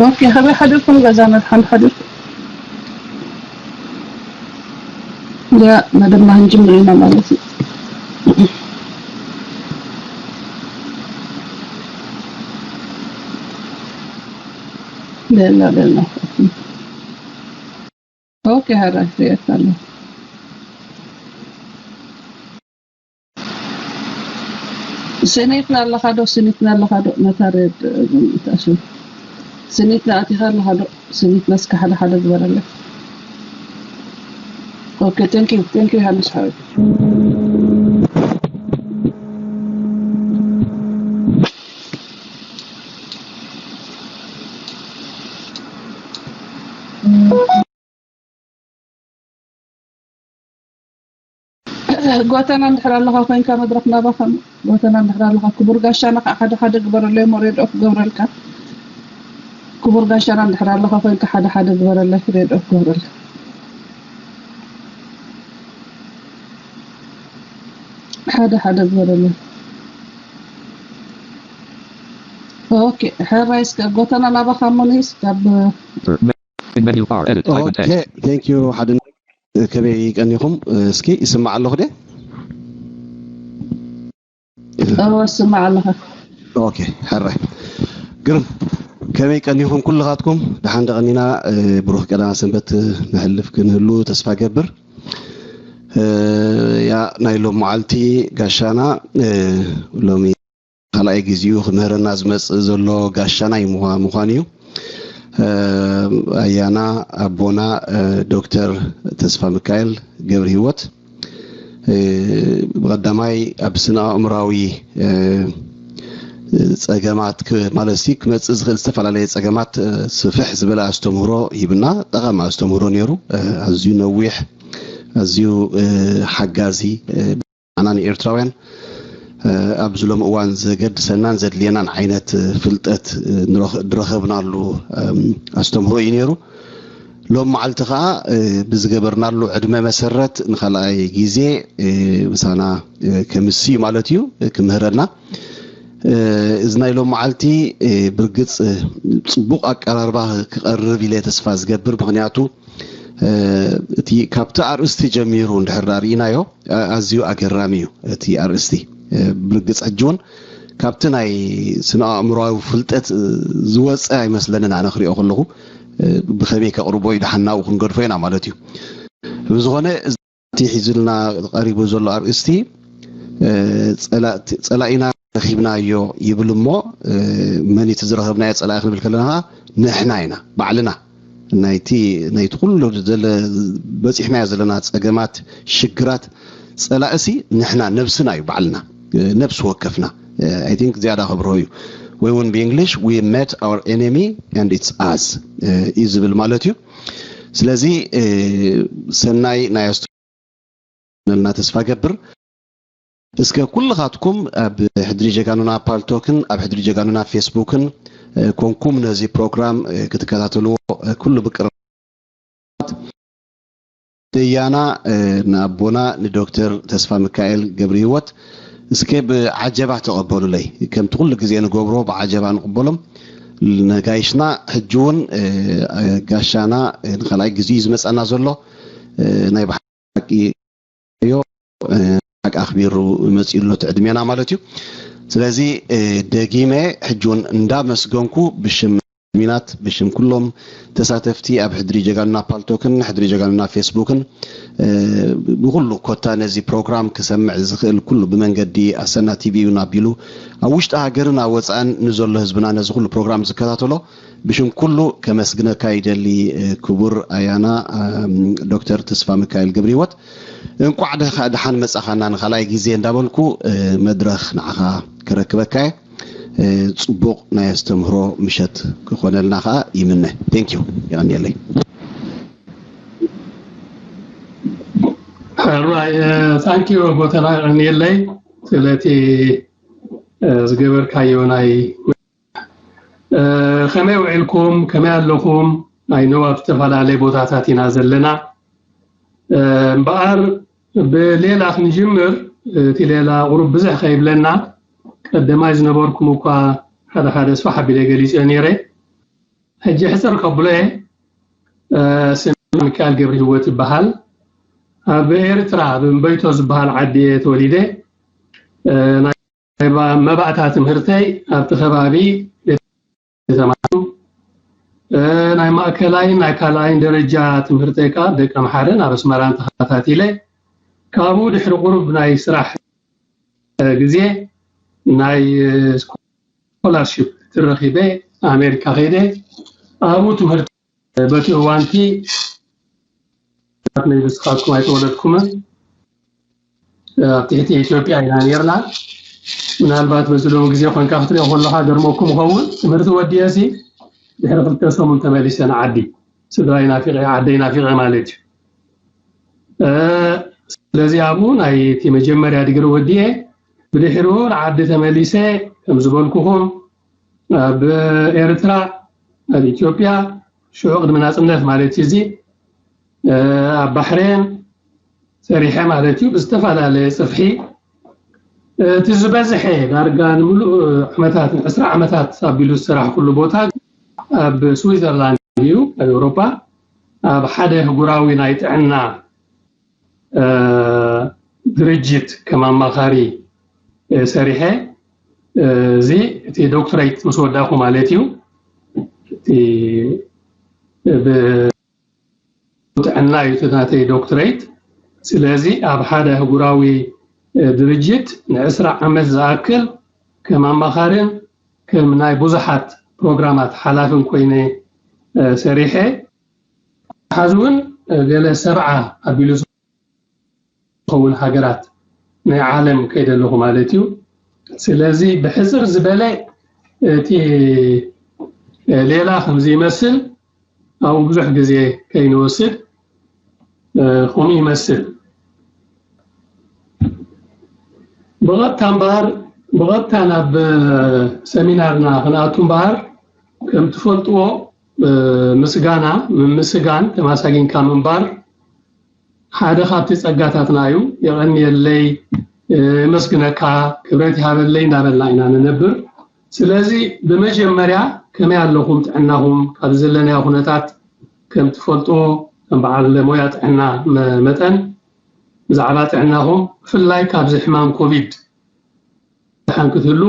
ኦኬ፣ ከመይ ሓዲርኩም? ገዛ መድሓን ሓዲርኩም? ያ መደብና ክንጅምር ኢና ማለት እዩ። ደላ ደላ። ኦኬ፣ ሓራይ ርእየት ኣሎ። ስኒትና ኣለኻ ዶ? ስኒትና ኣለኻ ዶ? ነታ ሬድ፣ እታሱ ስኒትና ኣቲኻ ኣለኻ ዶ? ስኒትና እስከ ሓደ ሓደ ግበረለይ። ኦኬ፣ thank you፣ thank you፣ ሃንስ ሓወይ። ጎተና እንድሕር ኣለኻ ኮይንካ መድረኽ ናባኻ። ጎተና እንድሕር ኣለኻ፣ ክቡር ጋሻና ከዓ ሓደ ሓደ ግበረለይ እሞ ሬድኦ ክገብረልካ። ክቡር ጋሻና እንድሕር ኣለኻ ኮይንካ ሓደ ሓደ ግበረለይ፣ ሬድኦ ክገብረልካ። ሓደ ሓደ ግበረለይ። ኦኬ፣ ሕራይ እስከ ጎተና ናባኻ እሞ ንሂስ ካብ Main menu bar, edit, type and text. Thank you ሓድነት። ከመይ ቀኒኹም? እስኪ ይስማዕ ኣለኹ ደ? እወ፣ ስማዕ ኣለኻ። ኦኬ፣ ሕራይ ግርም። ከመይ ቀኒኹም ኩልኻትኩም? ደሓን ደቐኒና። ብሩኽ ቀዳማ ሰንበት ነሕልፍ ክንህሉ ተስፋ ገብር። ያ ናይ ሎም መዓልቲ ጋሻና ሎሚ ካልኣይ ግዜኡ ክምህረና ዝመጽእ ዘሎ ጋሻና እዩ ምዃ- ምዃን እዩ። ኣያና ኣቦና ዶክተር ተስፋ ሚካኤል ገብረ ህይወት ብቐዳማይ ኣብ ስነ ኣእምራዊ ጸገማት ክ- ማለት ሲ ክመጽእ ዝኽእል ዝተፈላለየ ጸገማት ስፍሕ ዝበለ ኣስተምህሮ ሂብና። ጠቓሚ ኣስተምህሮ ነይሩ። ኣዝዩ ነዊሕ፣ ኣዝዩ ሓጋዚ፣ ንዓና ንኤርትራውያን ኣብዚ ሎሚ እዋን ዘገድሰናን ዘድልየናን ዓይነት ፍልጠት ንረኽ- ዝረኸብናሉ ኣስተምህሮ እዩ ነይሩ። ሎም መዓልቲ ከዓ ብዝገበርናሉ ዕድመ መሰረት ንኻልኣይ ግዜ ምሳና ከምሲ ማለት እዩ ክምህረና። እዚ ናይ ሎም መዓልቲ ብርግፅ ፅቡቕ ኣቀራርባ ክቐርብ ኢለ ተስፋ ዝገብር። ምክንያቱ እቲ ካብቲ ኣርእስቲ ጀሚሩ እንድሕር ርኢናዮ ኣዝዩ ኣገራሚ እዩ እቲ ኣርእስቲ። ብርግፅ ሕጂ እውን ካብቲ ናይ ስነ ኣእምሮዊ ፍልጠት ዝወፀ ኣይመስለንን። ኣነ ክሪኦ ከለኹ ብኸመይ ከቕርቦ እዩ ደሓን ናብኡ ክንገድፎ ኢና ማለት እዩ። ብዝኾነ እቲ ሒዙልና ቀሪቡ ዘሎ ኣርእስቲ ጸላእቲ- ጸላኢና ረኺብናዮ ይብል እሞ መን እቲ ዝረኸብናዮ ጸላኢ ክንብል ከለና ንሕና ኢና ባዕልና። ናይቲ ናይቲ ኩሉ ዘለ በፂሕናዮ ዘለና ፀገማት ሽግራት ፀላእሲ ንሕና ነብስና እዩ ባዕልና ነብሲ ወከፍና። I think ዝያዳ ከብርሆ እዩ ወይ እውን ብእንግሊሽ we met our enemy and it's us እዩ ዝብል ማለት እዩ። ስለዚ ሰናይ ናይ ኣስተና ተስፋ ገብር። እስከ ኩልኻትኩም ኣብ ሕድሪ ጀጋኑና ፓልቶክን ኣብ ሕድሪ ጀጋኑና ፌስቡክን ኮንኩም ነዚ ፕሮግራም ክትከታተልዎ ኩሉ ብቅር ንያና ንኣቦና ንዶክተር ተስፋ ሚካኤል ገብረ ህይወት እስከ ብዓጀባ ተቐበሉለይ። ከምቲ ኩሉ ግዜ ንገብሮ ብዓጀባ ንቕበሎም። ነጋይሽና ሕጂ እውን ጋሻና ንካልኣይ ግዜ እዩ ዝመፀና ዘሎ። ናይ ብሓቂ ዮ ሓቂ ኣኽቢሩ መፂኡ ኣሎ እቲ ዕድሜና ማለት እዩ። ስለዚ ደጊመ ሕጂ እውን እንዳመስገንኩ ብሽም ሚናት ብሽም ኩሎም ተሳተፍቲ ኣብ ሕድሪ ጀጋኑና ፓልቶክን ሕድሪ ጀጋኑና ፌስቡክን ብኩሉ ኮታ ነዚ ፕሮግራም ክሰምዕ ዝኽእል ኩሉ ብመንገዲ ኣሰና ቲቪ እውን ኣቢሉ ኣብ ውሽጢ ሃገርን ኣብ ወፃእን ንዘሎ ህዝብና ነዚ ኩሉ ፕሮግራም ዝከታተሎ ብሽም ኩሉ ከመስግነካ ይደሊ። ክቡር ኣያና ዶክተር ተስፋ ሚካኤል ገብረ ህይወት እንቋዕ ደሓን መጻኻና ንኻልኣይ ግዜ እንዳበልኩ መድረኽ ንዓኻ ከረክበካ እየ። ጽቡቕ ናይ ኣስተምህሮ ምሸት ክኾነልና ከኣ ይምነ። Thank you። የቐንየለይ። ሕራይ thank you ጎተና የቐንየለይ ስለቲ ዝገበርካዮ ናይ ከመይ ውዒልኩም ከመይ ኣለኹም? ኣይ ኖው ኣብ ዝተፈላለየ ቦታታት ኢና ዘለና። እምበኣር ብሌላ ክንጅምር፣ እቲ ሌላ ቁሩብ ብዝሕ ከይብለና፣ ቀደማይ ዝነበርኩም እኳ ሓደ ሓደ ስፋሕ ኣቢለ ገሊጸ ነይረ። ሕጂ ሕፅር ከብሎ እየ። ስም ሚካኤል ገብረ ህይወት ይበሃል። ኣብ ኤርትራ ኣብ እምበይቶ ዝበሃል ዓዲ እየ ተወሊደ። ናይ መባእታ ትምህርተይ ኣብቲ ከባቢ ቤተ ማርያም፣ ናይ ማእከላይን ናይ ካልኣይን ደረጃ ትምህርተይ ከዓ ደቀምሓረን ኣብ ኣስመራን ተኸታቲለ። ካብኡ ድሕሪ ቁሩብ ናይ ስራሕ ግዜ ናይ ስኮላርሺፕ ትረኺበ ኣሜሪካ ከይደ። ኣብኡ ትምህርቲ በቲ እዋንቲ ናይ ንስኻትኩም ኣይተወለድኩምን፣ ኣብ ትሕቲ ኢትዮጵያ ኢና ነርና። ምናልባት በዚ ሎም ግዜ ኮንካ ክትሪኦ ከለካ ገርመኩም ይኸውን። ትምህርቲ ወዲኤ ሲ ድሕሪ ክልተ ሰሙን ተመሊሰ ንዓዲ፣ ስድራይ ናፊቐ፣ ዓደይ ናፊቐ ማለት እዩ። ስለዚ ኣብኡ ናይ እቲ መጀመርያ ዲግሪ ወዲኤ ብድሕሪኡ ንዓዲ ተመሊሰ። ከም ዝበልኩኹም ኣብ ኤርትራ፣ ኣብ ኢትዮጵያ ሽዑ ቅድሚ ናፅነት ማለት እዩ፣ እዚ ኣብ ባሕሬን ሰሪሐ ማለት እዩ። ብዝተፈላለየ ፅፍሒ እቲ ዝበዝሐ ዳርጋ ንምሉእ ዓመታት ንዕስራ ዓመታት ኣቢሉ ዝሰራሕኩሉ ቦታ ኣብ ስዊዘርላንድ እዩ፣ ኣብ ኤውሮጳ ኣብ ሓደ ኣህጉራዊ ናይ ጥዕና ድርጅት ከም ኣማኻሪ ሰሪሐ። እዚ እቲ ዶክትሬት ምስ ወዳእኩ ማለት እዩ። እቲ ብጥዕና እዩ እቲ ናተይ ዶክትሬት። ስለዚ ኣብ ሓደ ኣህጉራዊ ድርጅት ንዕስራ ዓመት ዝኣክል ከም ኣማኻርን ከም ናይ ብዙሓት ፕሮግራማት ሓላፍን ኮይነ ሰሪሐ። ሓዚ እውን ገለ ሰብዓ ኣቢሉ ዝኸውን ሃገራት ናይ ዓለም ከይደ ኣለኹ ማለት እዩ። ስለዚ ብሕፅር ዝበለ እቲ ሌላ ከምዚ ይመስል። ኣብኡ ብዙሕ ግዜ ከይንወስድ ከምኡ ይመስል። ብቐጥታ እምበኣር፣ ብቐጥታ ናብ ሰሚናርና ክንኣቱ እምበኣር፣ ከም ትፈልጥዎ ምስጋና፣ ምምስጋን፣ ተማሳጊንካ ምንባር ሓደ ካብቲ ጸጋታትና እዩ። የቐንየለይ፣ የመስግነካ፣ ክብረት ይሃበለይ እንዳበልና ኢና ንነብር። ስለዚ ብመጀመርያ ከመይ ኣለኹም፣ ጥዕናኹም? ካብ ዘለናዮ ኩነታት ከም ትፈልጥዎ፣ ከም በዓል ሞያ ጥዕና መ-፣ መጠን ብዛዕባ ጥዕናኹም፣ ብፍላይ ካብዚ ሕማም ኮቪድ ደሓን ክትህሉ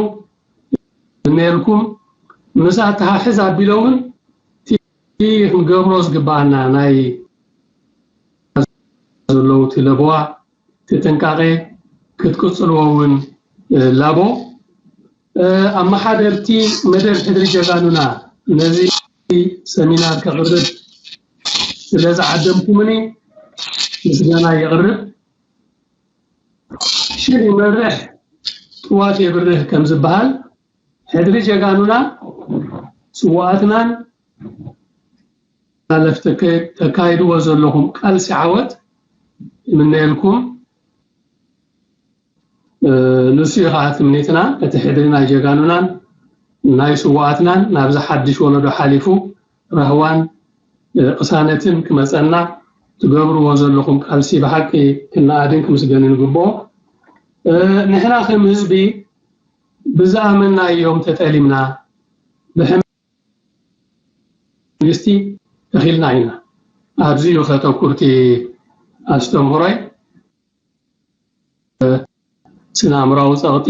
እምነየልኩም። ምስ ኣተሓሕዝ ኣቢለ እውን እቲ ክንገብሮ ዝግባኣና ናይ ዘለዉ እቲ ለበዋ እቲ ጥንቃቄ ክትቅጽልዎ እውን ላቦ። ኣመሓደርቲ መደብ ሕድሪ ጀጋኑና ነዚ ሰሚናር ከቕርብ ስለ ዝዓደምኩምኒ ምስጋና የቕርብ። ሽል ይመርሕ ጥዋፍ የብርህ ከም ዝበሃል፣ ሕድሪ ጀጋኑና ስውኣትናን ኣለፍቲ ተካይድዎ ዘለኹም ቃልሲ ዓወት ይምነየልኩም። ንሱ እዩ ከዓ ትምኒትና፣ እቲ ሕድሪ ናይ ጀጋኑናን ናይ ስውኣትናን ናብዚ ሓድሽ ወለዶ ሓሊፉ ራህዋን ቅሳነትን ክመፀና ትገብርዎ ዘለኹም ቃልሲ ብሓቂ ክነኣድን ክምስገንን ይግብኦ። ንሕና ከም ህዝቢ ብዝኣመናዮም ተጠሊምና ብሕመ መንግስቲ ተኺልና ኢና። ኣብዚ እዩ ከተኩርቲ ኣስተምህሮይ። ስነ ኣእምራዊ ጸቕጢ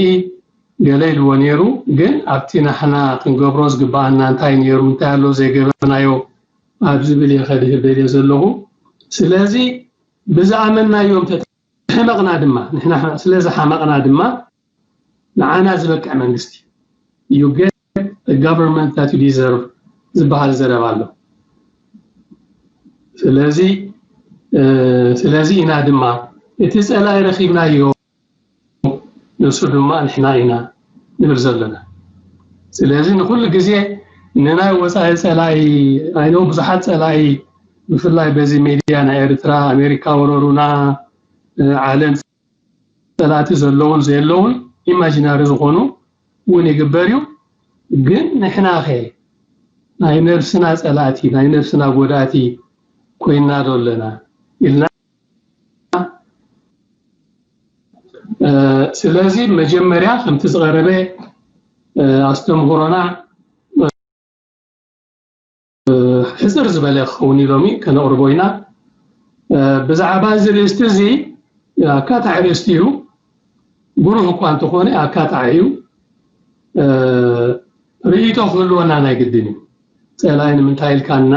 ገለ ኢልዎ ነይሩ፣ ግን ኣብቲ ናሕና ክንገብሮ ዝግባኣና እንታይ ነይሩ፣ እንታይ ኣሎ ዘይገበርናዮ ኣብ ዝብል እየ ከድህብ ደልየ ዘለኹ። ስለዚ ብዝኣመናዮም ተጠ-፣ ሕመቕና ድማ፣ ንሕና ስለ ዝሓመቕና ድማ ንዓና ዝበቅዕ መንግስቲ፣ you get the government that you deserve ዝበሃል ዘረባ ኣሎ። ስለዚ፣ እ፣ ስለዚ ኢና ድማ እቲ ጸላኢ ረኺብናዮ፣ ንሱ ድማ ንሕና ኢና ንብል ዘለና። ስለዚ ንኹሉ ግዜ ንናይ ወጻኢ ጸላኢ፣ I know ብዙሓት ጸላኢ ብፍላይ በዚ ሜድያ ናይ ኤርትራ፣ ኣሜሪካ ወረሩና፣ እ፣ ዓለም ጸላእቲ ዘለውን ዘየለውን ኢማጂናሪ ዝኾኑ እውን ይግበር እዩ። ግን ንሕናኸ ናይ ነብስና ጸላእቲ፣ ናይ ነብስና ጎዳእቲ ኮይና ዶ ኣለና ኢልና፣ እ፣ ስለዚ መጀመርያ ከምቲ ዝቐረበ፣ እ፣ ኣስተምህሮና ዝበለ ክኸውን ኢሎም ከነቕርቦ ኢና። ብዛዕባ እዚ ርእስቲ እዚ ኣካታዒ ርእስቲ እዩ። ብሩህ እኳ እንተኾነ ኣካታዒ እዩ። ርእይቶ ክህልወና ናይ ግድን እዩ። ጸላኢ ንምንታይ ኢልካና፣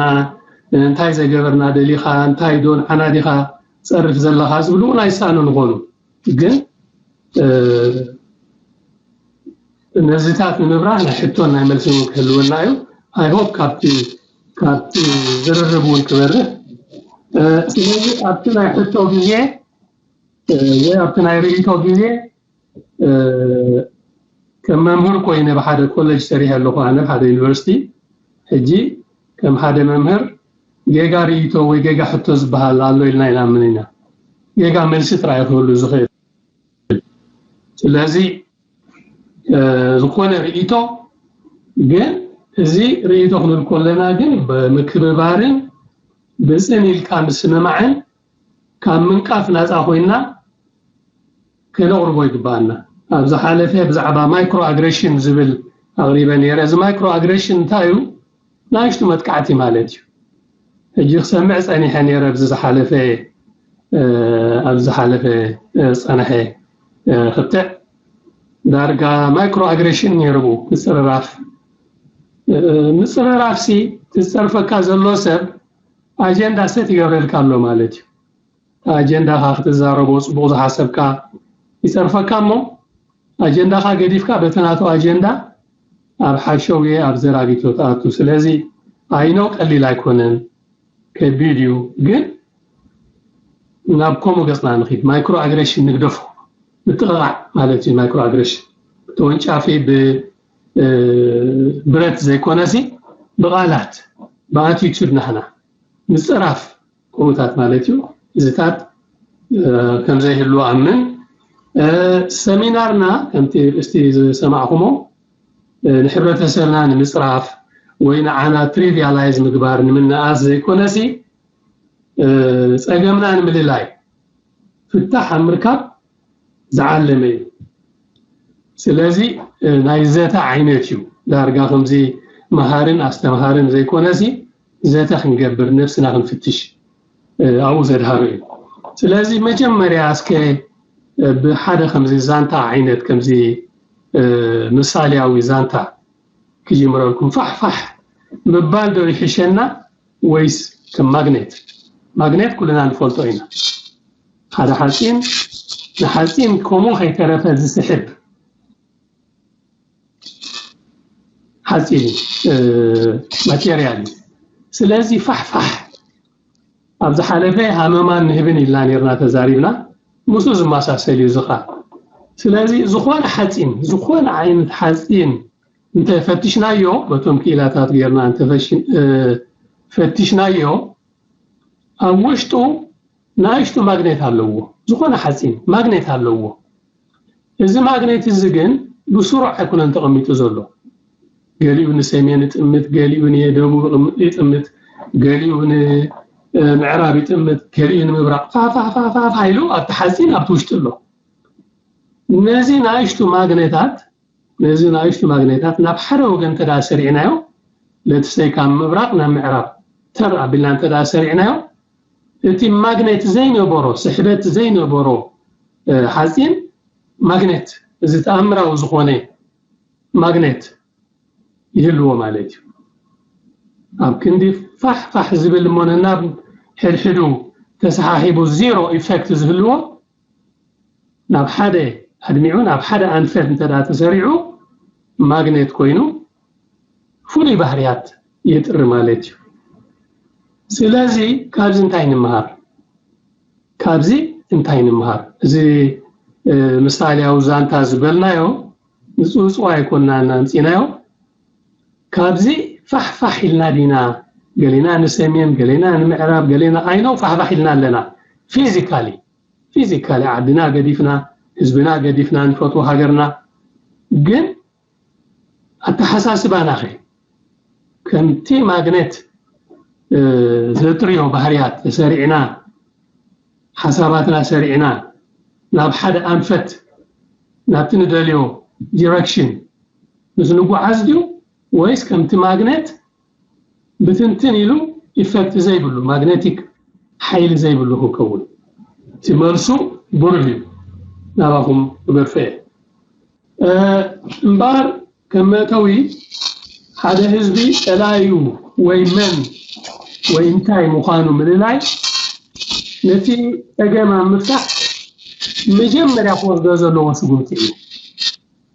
እንታይ ዘገበርና ደሊኻ፣ እንታይ ዶ ንዓና ዲኻ ጸርፍ ዘለኻ ዝብሉ እውን ኣይሳኑ ንኾኑ። ግን ነዚታት ንምብራህ ናይ ሕቶን ናይ መልስን እውን ክህልወና እዩ። I hope ካብቲ ካብቲ ዝርርብ እውን ክበርህ። ስለዚ ኣብቲ ናይ ሕቶ ግዜ ወይ ኣብቲ ናይ ርእይቶ ግዜ ከም መምህር ኮይነ ብሓደ ኮሌጅ ሰሪሐ ኣለኹ፣ ኣነ ሓደ ዩኒቨርሲቲ። ሕጂ ከም ሓደ መምህር ጌጋ ርእይቶ ወይ ጌጋ ሕቶ ዝበሃል ኣሎ ኢልና ይናምን ኢና። ጌጋ መልሲ ጥራይ ክህሉ ዝኽእል። ስለዚ ዝኾነ ርእይቶ ግን፣ እዚ ርእይቶ ክንብል ከለና ግን ብምክብባርን ብፅን ኢልካ ምስምማዕን ካብ ምንቃፍ ናፃ ኮይና ከነቕርቦ ይግባኣና። ኣብ ዝሓለፈ ብዛዕባ ማይክሮ ኣግሬሽን ዝብል ኣቕሪበ ነይረ። እዚ ማይክሮ ኣግሬሽን እንታይ እዩ? ንኣሽቱ መጥቃዕቲ ማለት እዩ። ሕጂ ክሰምዕ ፀኒሐ ነይረ ኣብዚ ዝሓለፈ ኣብ ዝሓለፈ ፀንሐ ክትዕ ዳርጋ ማይክሮ ኣግሬሽን ነይሩ። ምፅርራፍ ምፅርራፍ ሲ ትፀርፈካ ዘሎ ሰብ ኣጀንዳ ሰት ይገብረልካ ኣሎ ማለት እዩ። ኣጀንዳኻ ክትዛረቦ ፅቡቕ ዝሓሰብካ ይፀርፈካ እሞ ኣጀንዳኻ ገዲፍካ በቲ ናቱ ኣጀንዳ ኣብ ሓሸውየ ኣብ ዘራጊቶ ትኣቱ። ስለዚ I know ቀሊል ኣይኮነን፣ ከቢድ እዩ። ግን ናብ ከምኡ ገፅና ንኺድ። ማይክሮ ኣግሬሽን ንግደፎ፣ ምጥቕቓዕ ማለት እዩ። ማይክሮ ኣግሬሽን ብተወንጫፊ ብብረት ዘይኮነሲ ብቓላት ብኣቲቱድ ናህና ምፅራፍ ከምኡታት ማለት እዩ። እዚታት ከምዘይህሉ ኣምን። ሰሚናርና ከምቲ ርእስቲ ዝሰማዕኹሞ ንሕብረተሰብና ንምፅራፍ ወይ ንዓና ትሪቪያላይዝ ምግባር ንምንኣስ ዘይኮነሲ ፀገምና ንምልላይ ፍታሕ ኣብ ምርካብ ዝዓለመ እዩ። ስለዚ ናይ ዘተ ዓይነት እዩ። ዳርጋ ከምዚ መሃርን ኣስተምሃርን ዘይኮነሲ ዘተ ክንገብር ነብስና ክንፍትሽ ኣብኡ ዘድሃበ እዩ። ስለዚ መጀመርያ እስከ ብሓደ ከምዚ ዛንታ ዓይነት ከምዚ ምሳሌያዊ ዛንታ ክጅምረልኩም። ፋሕፋሕ ምባል ዶ ይሕሸና ወይስ ከም ማግኔት? ማግኔት ኩልና ንፈልጦ ኢና። ሓደ ሓፂን ንሓፂን ከምኡ ከይተረፈ ዝስሕብ ሓፂን ማቴርያል እዩ። ስለዚ ፋሕፋሕ ኣብ ዝሓለፈ ሃመማን ንህብን ኢልና ነርና ተዛሪብና፣ ምስኡ ዝመሳሰል እዩ ዝኻ። ስለዚ ዝኾነ ሓፂን፣ ዝኾነ ዓይነት ሓፂን እንተፈትሽናዮ፣ በቶም ክኢላታት ጌርና እንተፈትሽናዮ ኣብ ውሽጡ ንኣሽቱ ማግኔት ኣለዎ። ዝኾነ ሓፂን ማግኔት ኣለዎ። እዚ ማግኔት እዚ ግን ብስሩዕ ኣይኮነን ተቐሚጡ ዘሎ። ገሊኡ ንሰሜን ይጥምት፣ ገሊኡ ንደቡብ ይጥምት፣ ገሊኡ ንምዕራብ ይጥምት፣ ገሊኡ ንምብራቕ ፋፋፋፋፋ ኢሉ ኣብቲ ሓፂን ኣብቲ ውሽጢ ኣሎ። ነዚ ንኣሽቱ ማግኔታት ነዚ ንኣሽቱ ማግኔታት ናብ ሓደ ወገን እንተ ሰሪዕናዮ፣ ለትሰይ ካብ ምብራቕ ናብ ምዕራብ ተር ኣቢልና እንተ ሰሪዕናዮ፣ እቲ ማግኔት ዘይነበሮ፣ ስሕበት ዘይነበሮ ሓፂን ማግኔት፣ እዚ ተኣምራዊ ዝኾነ ማግኔት ይህልዎ ማለት እዩ። ኣብ ክንዲ ፋሕ ፋሕ ዝብል እሞ ነናብ ሕድሕዱ ተሰሓሒቡ ዚሮ ኢፌክት ዝህልዎ ናብ ሓደ ኣድሚዑ ናብ ሓደ ኣንፈት እንተ ተሰሪዑ ማግኔት ኮይኑ ፍሉይ ባህርያት የጥሪ ማለት እዩ። ስለዚ ካብዚ እንታይ ንምሃር? ካብዚ እንታይ ንምሃር? እዚ ምሳሌያዊ ዛንታ ዝበልናዮ ንፅውፅዋ ኣይኮንና እናምፂናዮ። ካብዚ ፋሕፋሕ ኢልና ዲና ገሌና ንሰሜን ገሌና ንምዕራብ ገሌና ኣይነው ፋሕፋሕ ኢልና ኣለና። ፊዚካሊ ፊዚካሊ ዓድና ገዲፍና ህዝብና ገዲፍና ንፈትዎ ሃገርና ግን ኣተሓሳስባና ኸ ከምቲ ማግኔት ዘጥርዮ ባህርያት ተሰሪዕና ሓሳባትና ሰሪዕና ናብ ሓደ ኣንፈት ናብቲ ንደልዮ ዲረክሽን ምስ ንጓዓዝ ድዩ ወይስ ከምቲ ማግኔት ብትንትን ኢሉ ኢፈክት ዘይብሉ፣ ማግኔቲክ ሓይሊ ዘይብሉ ክኸውን። እቲ መልሱ ብሩህ እዩ። ናባኹም ክገድፎ እየ። እምበኣር ከም መእተዊ፣ ሓደ ህዝቢ ጸላኢኡ ወይ መን ወይ እንታይ ምዃኑ ምልላይ፣ ነቲ ጸገም ኣብ ምፍታሕ መጀመርያ ክወስዶ ዘለዎ ስጉምቲ እዩ።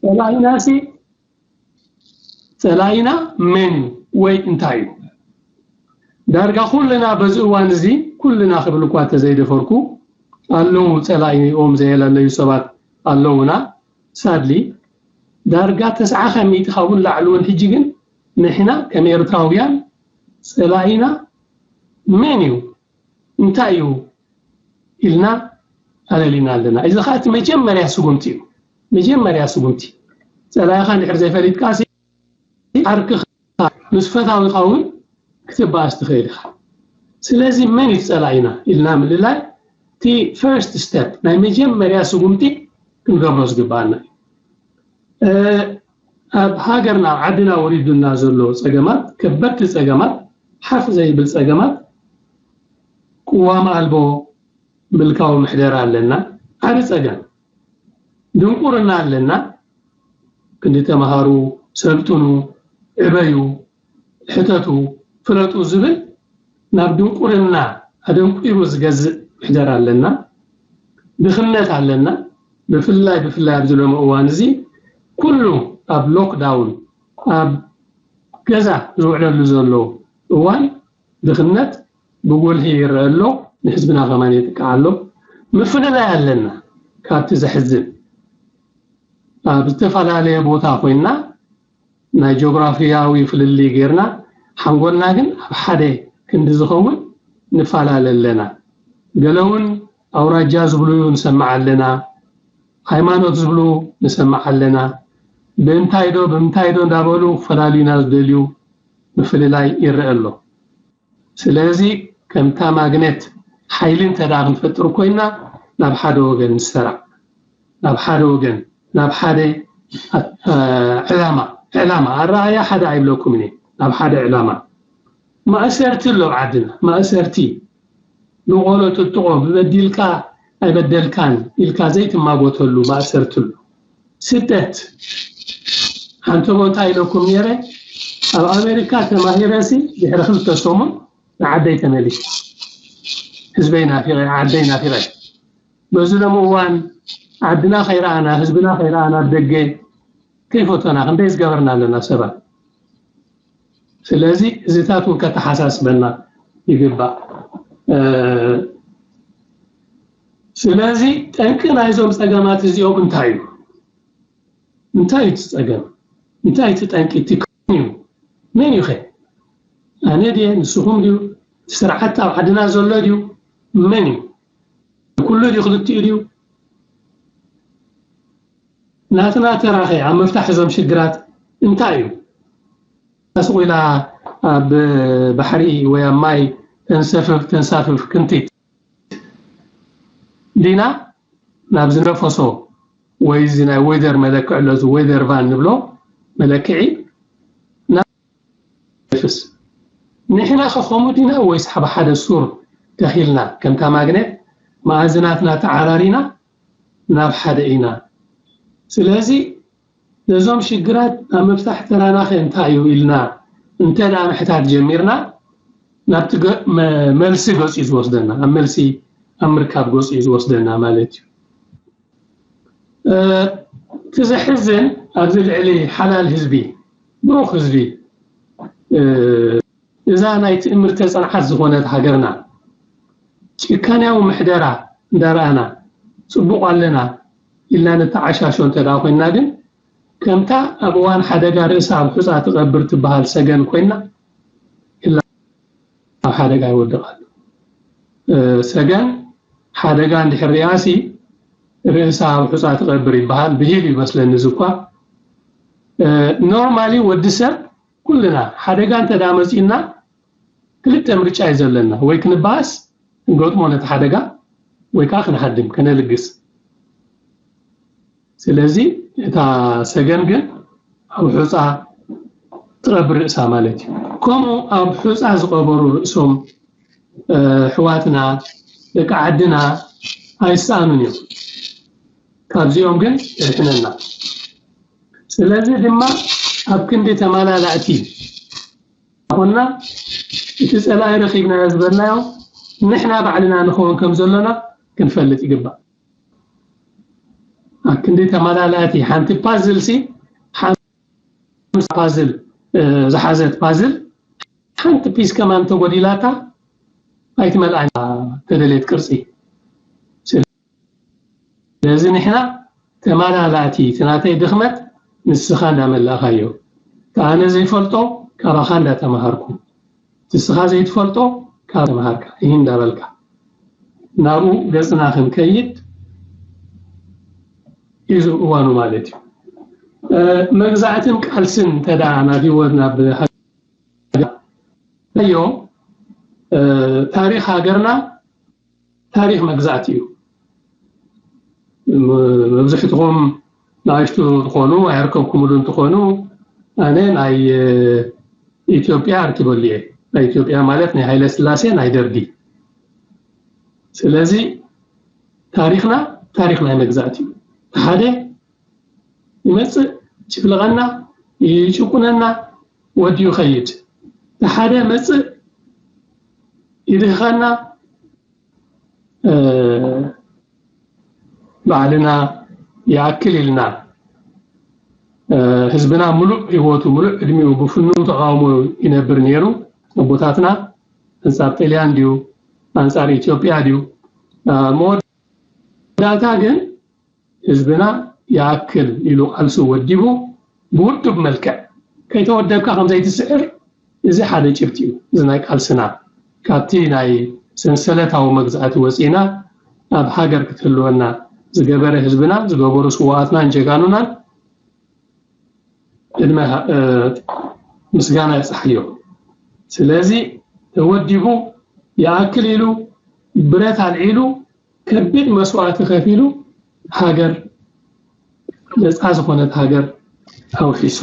ጸላኢናሲ፣ ጸላኢና መን እዩ ወይ እንታይ እዩ? ዳርጋ ኩልና በዚ እዋን እዚ፣ ኩልና ክብል እኳ ተዘይደፈርኩ፣ ኣለዉ ጸላኢኦም ዘየለለዩ ሰባት ኣለዉና። ሳድሊ፣ ዳርጋ ተስዓ ከሚእቲ ካብኡ ንላዕሊ እውን ሕጂ ግን ንሕና ከም ኤርትራውያን ጸላኢና መን እዩ? እንታይ እዩ? ኢልና ኣለሊና ኣለና። እዚ ኸዓ እቲ መጀመርያ ስጉምቲ እዩ። መጀመርያ ስጉምቲ። ጸላኢኻ እንድሕር ዘይፈሊጥካ ሲ ዓርክኻ ምስ ፈታዊኻ እውን ክትበኣስ ትኽእል ኢኻ። ስለዚ መን እዩ ጸላኢና ኢልና ምልላይ እቲ ፈርስት ስቴፕ ናይ መጀመርያ ስጉምቲ ክንገብሮ ዝግበኣና እዩ። ኣብ ሃገርና ኣብ ዓድና ወሪዱና ዘሎ ጸገማት ከበድቲ ጸገማት ሓፍ ዘይብል ጸገማት ቅዋም ኣልቦ ምልካዊ ምሕደራ ኣለና። ዓቢ ጸገም ድንቁርና ኣለና። ክንዲ ተምሃሩ፣ ሰልጥኑ፣ ዕበዩ፣ ሕተቱ፣ ፍለጡ ዝብል ናብ ድንቁርና ኣደንቁሩ ዝገዝእ ምሕደራ ኣለና። ድኽነት ኣለና። ብፍላይ ብፍላይ ኣብዚ ሎሚ እዋን እዚ ኩሉ ኣብ ሎክዳውን ኣብ ገዛ ዝውዕለሉ ዘሎ እዋን ድኽነት ብጉልሒ ይረአ ኣሎ። ንህዝብና ከማን የጥቅዕ ኣሎ። ምፍልላይ ኣለና። ካብቲ ዘሕዝን ኣብ ዝተፈላለየ ቦታ ኮይና ናይ ጂኦግራፊያዊ ፍልልይ ጌርና ሓንጎልና ግን ኣብ ሓደ ክንዲ ዝኸውን ንፈላለ ኣለና። ገለ እውን ኣውራጃ ዝብሉ ንሰምዕ ኣለና፣ ሃይማኖት ዝብሉ ንሰምዕ ኣለና። ብምንታይ ዶ ብምንታይ ዶ እንዳበሉ ክፈላልዩና ዝደልዩ ምፍልላይ ይረአ ኣሎ። ስለዚ ከምታ ማግኔት ሓይሊ እንተ ደኣ ክንፈጥር ኮይና ናብ ሓደ ወገን ንሰራዕ፣ ናብ ሓደ ወገን፣ ናብ ሓደ ዕላማ ዕላማ ኣረኣያ ሓደ ኣይብለኩምን እየ። ናብ ሓደ ዕላማ ማእሰርቲ ኣሎ ኣብ ዓድና። ማእሰርቲ ብቆሎ ጥጥቆ ብበዲልካ ኣይበደልካን ኢልካ ዘይትማጎተሉ ማእሰርቲ ኣሎ። ስደት ሓንቶሞ እንታይ ኢለኩም ነይረ? ኣብ ኣሜሪካ ተማሂረሲ ድሕሪ ክልተ ሰሙን ንዓደይ ተመሊሰ። ህዝበይ ናፊቐ፣ ዓደይ ናፊቐ። በዚ ሎም እዋን ዓድና ከይረኣና፣ ህዝብና ከይረኣና፣ ኣብ ደገ ከይፈቶና ክንደይ ዝገበርና ኣለና ሰባት። ስለዚ እዚታት እውን ከተሓሳስበና ይግባእ። ስለዚ ጠንቂ ናይዞም ፀገማት እዚኦም እንታይ እዩ? እንታይ እዩ እቲ ፀገም? እንታይ እቲ ጠንቂ? እቲ ክን እዩ? መን እዩ ኸ? ኣነ ድየ? ንስኹም ድዩ? እቲ ስርዓት ኣብ ዓድና ዘሎ ድዩ? መን እዩ? ኩሉ ድዩ? ክልቲኡ ድዩ? ናትና ተራኸ ኣብ ምፍታሕ እዞም ሽግራት እንታይ እዩ? ስቕ ኢላ ኣብ ባሕሪ ወይ ኣብ ማይ ተንሰፍፍ ተንሳፍፍ ክንቲት ዲና ናብ ዝነፈሶ ወይ እዚ ናይ ዌዘር መለክዒ ኣሎ፣ እዚ ዌዘር ቫን ንብሎ መለክዒ ንሕና ከ ከምኡ ዲና ወይስ ሓብ ሓደ ሱር ተኺልና ከምታ ማግኔት መኣዝናትና ተዓራሪና ናብ ሓደ ኢና? ስለዚ ነዞም ሽግራት ኣብ ምፍታሕ ተራናኸ እንታይ እዩ ኢልና እንተ ደኣ ምሕታት ጀሚርና ናብቲ መልሲ ገጹ እዩ ዝወስደና። ኣብ መልሲ ኣብ ምርካብ ገጹ እዩ ዝወስደና ማለት እዩ። እቲ ዘሕዝን ኣብዚ ልዕሊ ሓላል ህዝቢ ብሩኽ ህዝቢ እዛ ናይ ትእምርተ ጽንዓት ዝኾነት ሃገርና ጭካንያዊ ምሕደራ እንዳረኣና ጽቡቕ ኣለና ኢልና ንተዓሻሾ እንተ ደኣ ኮይንና ግን ከምታ ኣብ እዋን ሓደጋ ርእሳ ኣብ ሑጻ ትቐብር ትበሃል ሰገን ኮይንና ኣብ ሓደጋ ይወድቕ ኣሎ። ሰገን ሓደጋ እንድሕር ሪኣሲ ርእሳ ኣብ ሑፃ ትቐብር ይበሃል ብሂል ይመስለኒ እዚ እኳ። ኖርማሊ ወዲ ሰብ ኩልና ሓደጋ እንተ ደኣ መፂኡና ክልተ ምርጫ እዩ ዘለና፣ ወይ ክንበኣስ ክንገጥሞ ነቲ ሓደጋ ወይ ከዓ ክንሃድም ከነልግስ። ስለዚ እታ ሰገን ግን ኣብ ሑፃ ትቐብር ርእሳ ማለት እዩ። ከምኡ ኣብ ሑፃ ዝቐበሩ ርእሶም፣ እ፣ ኣሕዋትና፣ ደቂ ዓድና ኣይሰኣኑን እዮም። ካብዚኦም ግን የድሕነና። ስለዚ ድማ ኣብ ክንዲ ተመላላእቲ ኮና፣ እቲ ጸላኢ ረኺብናዮ ዝበልናዮ ንሕና ባዕልና ንኸውን ከም ዘሎና ክንፈልጥ ይግባእ። ኣብ ክንዲ ተመላላእቲ ሓንቲ ፓዝል ሲ ሓምሳ ፓዝል፣ እ፣ ዝሓዘት ፓዝል ሓንቲ ፒስ ከማን ተጎዲላታ ኣይትመልኣን ተደልየት ቅርጺ። ስለዚ ንሕና ተመላላእቲ፣ እቲ ናተይ ድኽመት ንስኻ እንዳመላእኻዮ፣ እቲ ኣነ ዘይፈልጦ ካባኻ እንዳተማሃርኩ፣ ንስኻ ዘይትፈልጦ ካብ ተማሃርካ ይህን እንዳበልካ ናብኡ ገጽና ክንከይድ እዩ እዋኑ ማለት እዩ። እ፣ መግዛእትን ቃልስን እንተ ደኣ ናብ ህይወት ናብ ሃገር፣ እ፣ ታሪኽ ሃገርና ታሪኽ መግዛእቲ እዩ። ም-፣ መብዝሕትኹም ንኣሽቱ ትኾኑ ኣይርከብኩምሉ እንትኾኑ፣ ኣነ ናይ፣ እ፣ ኢትዮጵያ ኣርኪበሉ እየ። ናይ ኢትዮጵያ ማለት ናይ ሃይለ ስላሴ፣ ናይ ደርጊ። ስለዚ ታሪኽና ታሪኽ ናይ መግዛእቲ እዩ። ሓደ ይመጽእ፣ ይጭፍልቐና፣ ይጭቁነና፣ ወዲኡ ይኸይድ። እቲ ሓደ መጽእ፣ ይድህኸና፣ እ፣ ባዕልና ይኣክል ኢልና፣ እ፣ ህዝብና ምሉእ ህይወቱ፣ ምሉእ ዕድሚኡ ብፍኑው ተቃውሞ ይነብር ነይሩ። ኣቦታትና ኣንጻር ጣልያን ድዩ፣ ኣንጻር ኢትዮጵያ ድዩ? እ፣ መወዳእታ ግን ህዝብና ይኣክል ኢሉ ቃልሱ ወዲቡ ብውዱብ መልክዕ፣ ከይተወደብካ ከም ዘይትስዕር፣ እዚ ሓደ ጭብጢ እዩ። እዚ ናይ ቃልስና ካብቲ ናይ ሰንሰለታዊ መግዛእቲ ወፂና ኣብ ሃገር ክትህልወና ዝገበረ ህዝብና ዝገበሩ ስውኣትናን ጀጋኑናን ዕድመ፣ እ፣ ምስጋና ይብፃሓዮ። ስለዚ ተወዲቡ ይኣክል ኢሉ ብረት ኣልዒሉ ከቢድ መስዋእቲ ከፊሉ ሃገር፣ ነፃ ዝኾነት ሃገር ኣውሒሱ፣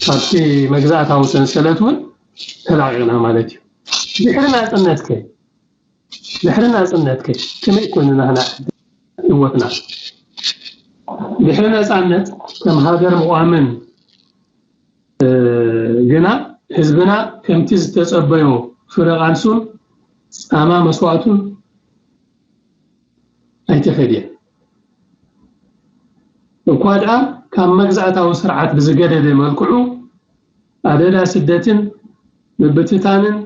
ካብቲ መግዛእታዊ ሰንሰለት እውን ተላቒቕና ማለት እዩ። ድሕሪ ናፅነት ከ፣ ድሕሪ ናፅነት ከ ከመይ ኮይኑ ናህና ህይወትና? ድሕሪ ነፃነት ከም ሃገር ምቋምን፣ እ፣ ግና ህዝብና ከምቲ ዝተጸበዮ ፍረ ቃልሱን ጻማ መስዋእቱን ኣይተፈድየን። እኳ ደኣ ካብ መግዛእታዊ ስርዓት ብዝገደደ መልክዑ ኣደዳ ስደትን ምብትታንን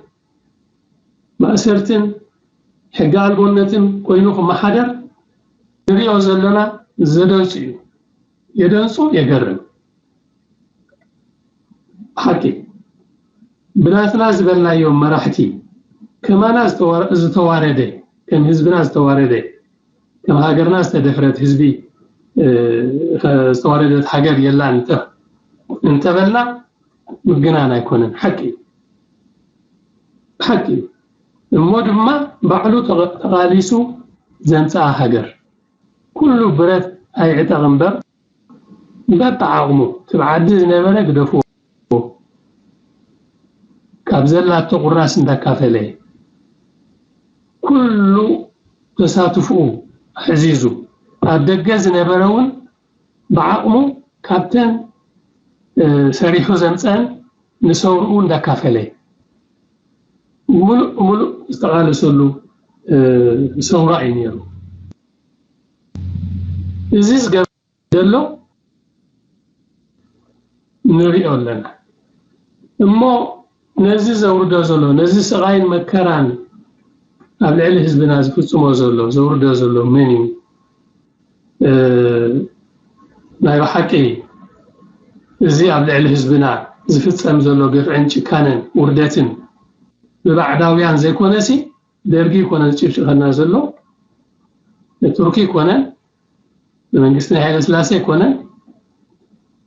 ማእሰርትን ሕጊ ኣልቦነትን ኮይኑ ክመሓደር ንሪኦ ዘለና ዘደንጹ እዩ። የደንጹ፣ የገርም። ሓቂ ብናትና ዝበልናዮም መራሕቲ ከማና ዝተዋ-፣ ዝተዋረደ፣ ከም ህዝብና ዝተዋረደ፣ ከም ሃገርና ዝተደፍረት ህዝቢ፣ እ፣ ዝተዋረደት ሃገር የላን እንተ-፣ እንተበልና ምግናን ኣይኮነን። ሓቂ እዩ። ሓቂ እዩ። እሞ ድማ ባዕሉ ተቐ-፣ ተቓሊሱ ዘምጽኣ ሃገር ኩሉ ብረት ኣይዕጠቕ እምበር በብዓቕሙ እቲ ብዓዲ ዝነበረ ግደፍዎ ካብ ዘላቶ ቁራስ እንዳካፈለ ኩሉ ተሳትፍኡ ኣዕዚዙ ኣብ ደገ ዝነበረ እውን ብዓቕሙ ካብተን፣ እ፣ ሰሪሑ ዘምፀአን ንሰውርኡ እንዳካፈለ ሙሉእ ሙሉእ ዝተቓለሰሉ፣ እ፣ ሰውራ እዩ ነይሩ። እዚ ዝገበረ ዘሎ ንሪኦ ኣለና። እሞ ነዚ ዘውርዶ ዘሎ፣ ነዚ ስቓይን መከራን ኣብ ልዕሊ ህዝብና ዝፍጽሞ ዘሎ፣ ዘውርዶ ዘሎ መን እዩ? እ፣ ናይ ብሓቂ እዚ ኣብ ልዕሊ ህዝብና ዝፍጸም ዘሎ ግፍዕን ጭካነን ውርደትን ብባዕዳውያን ዘይኮነሲ፣ ደርጊ ይኮነ ዝጭፍጭፈና ዘሎ፣ ቱርኪ ይኮነ፣ ብመንግስቲ ናይ ሃይለ ስላሴ ይኮነ፣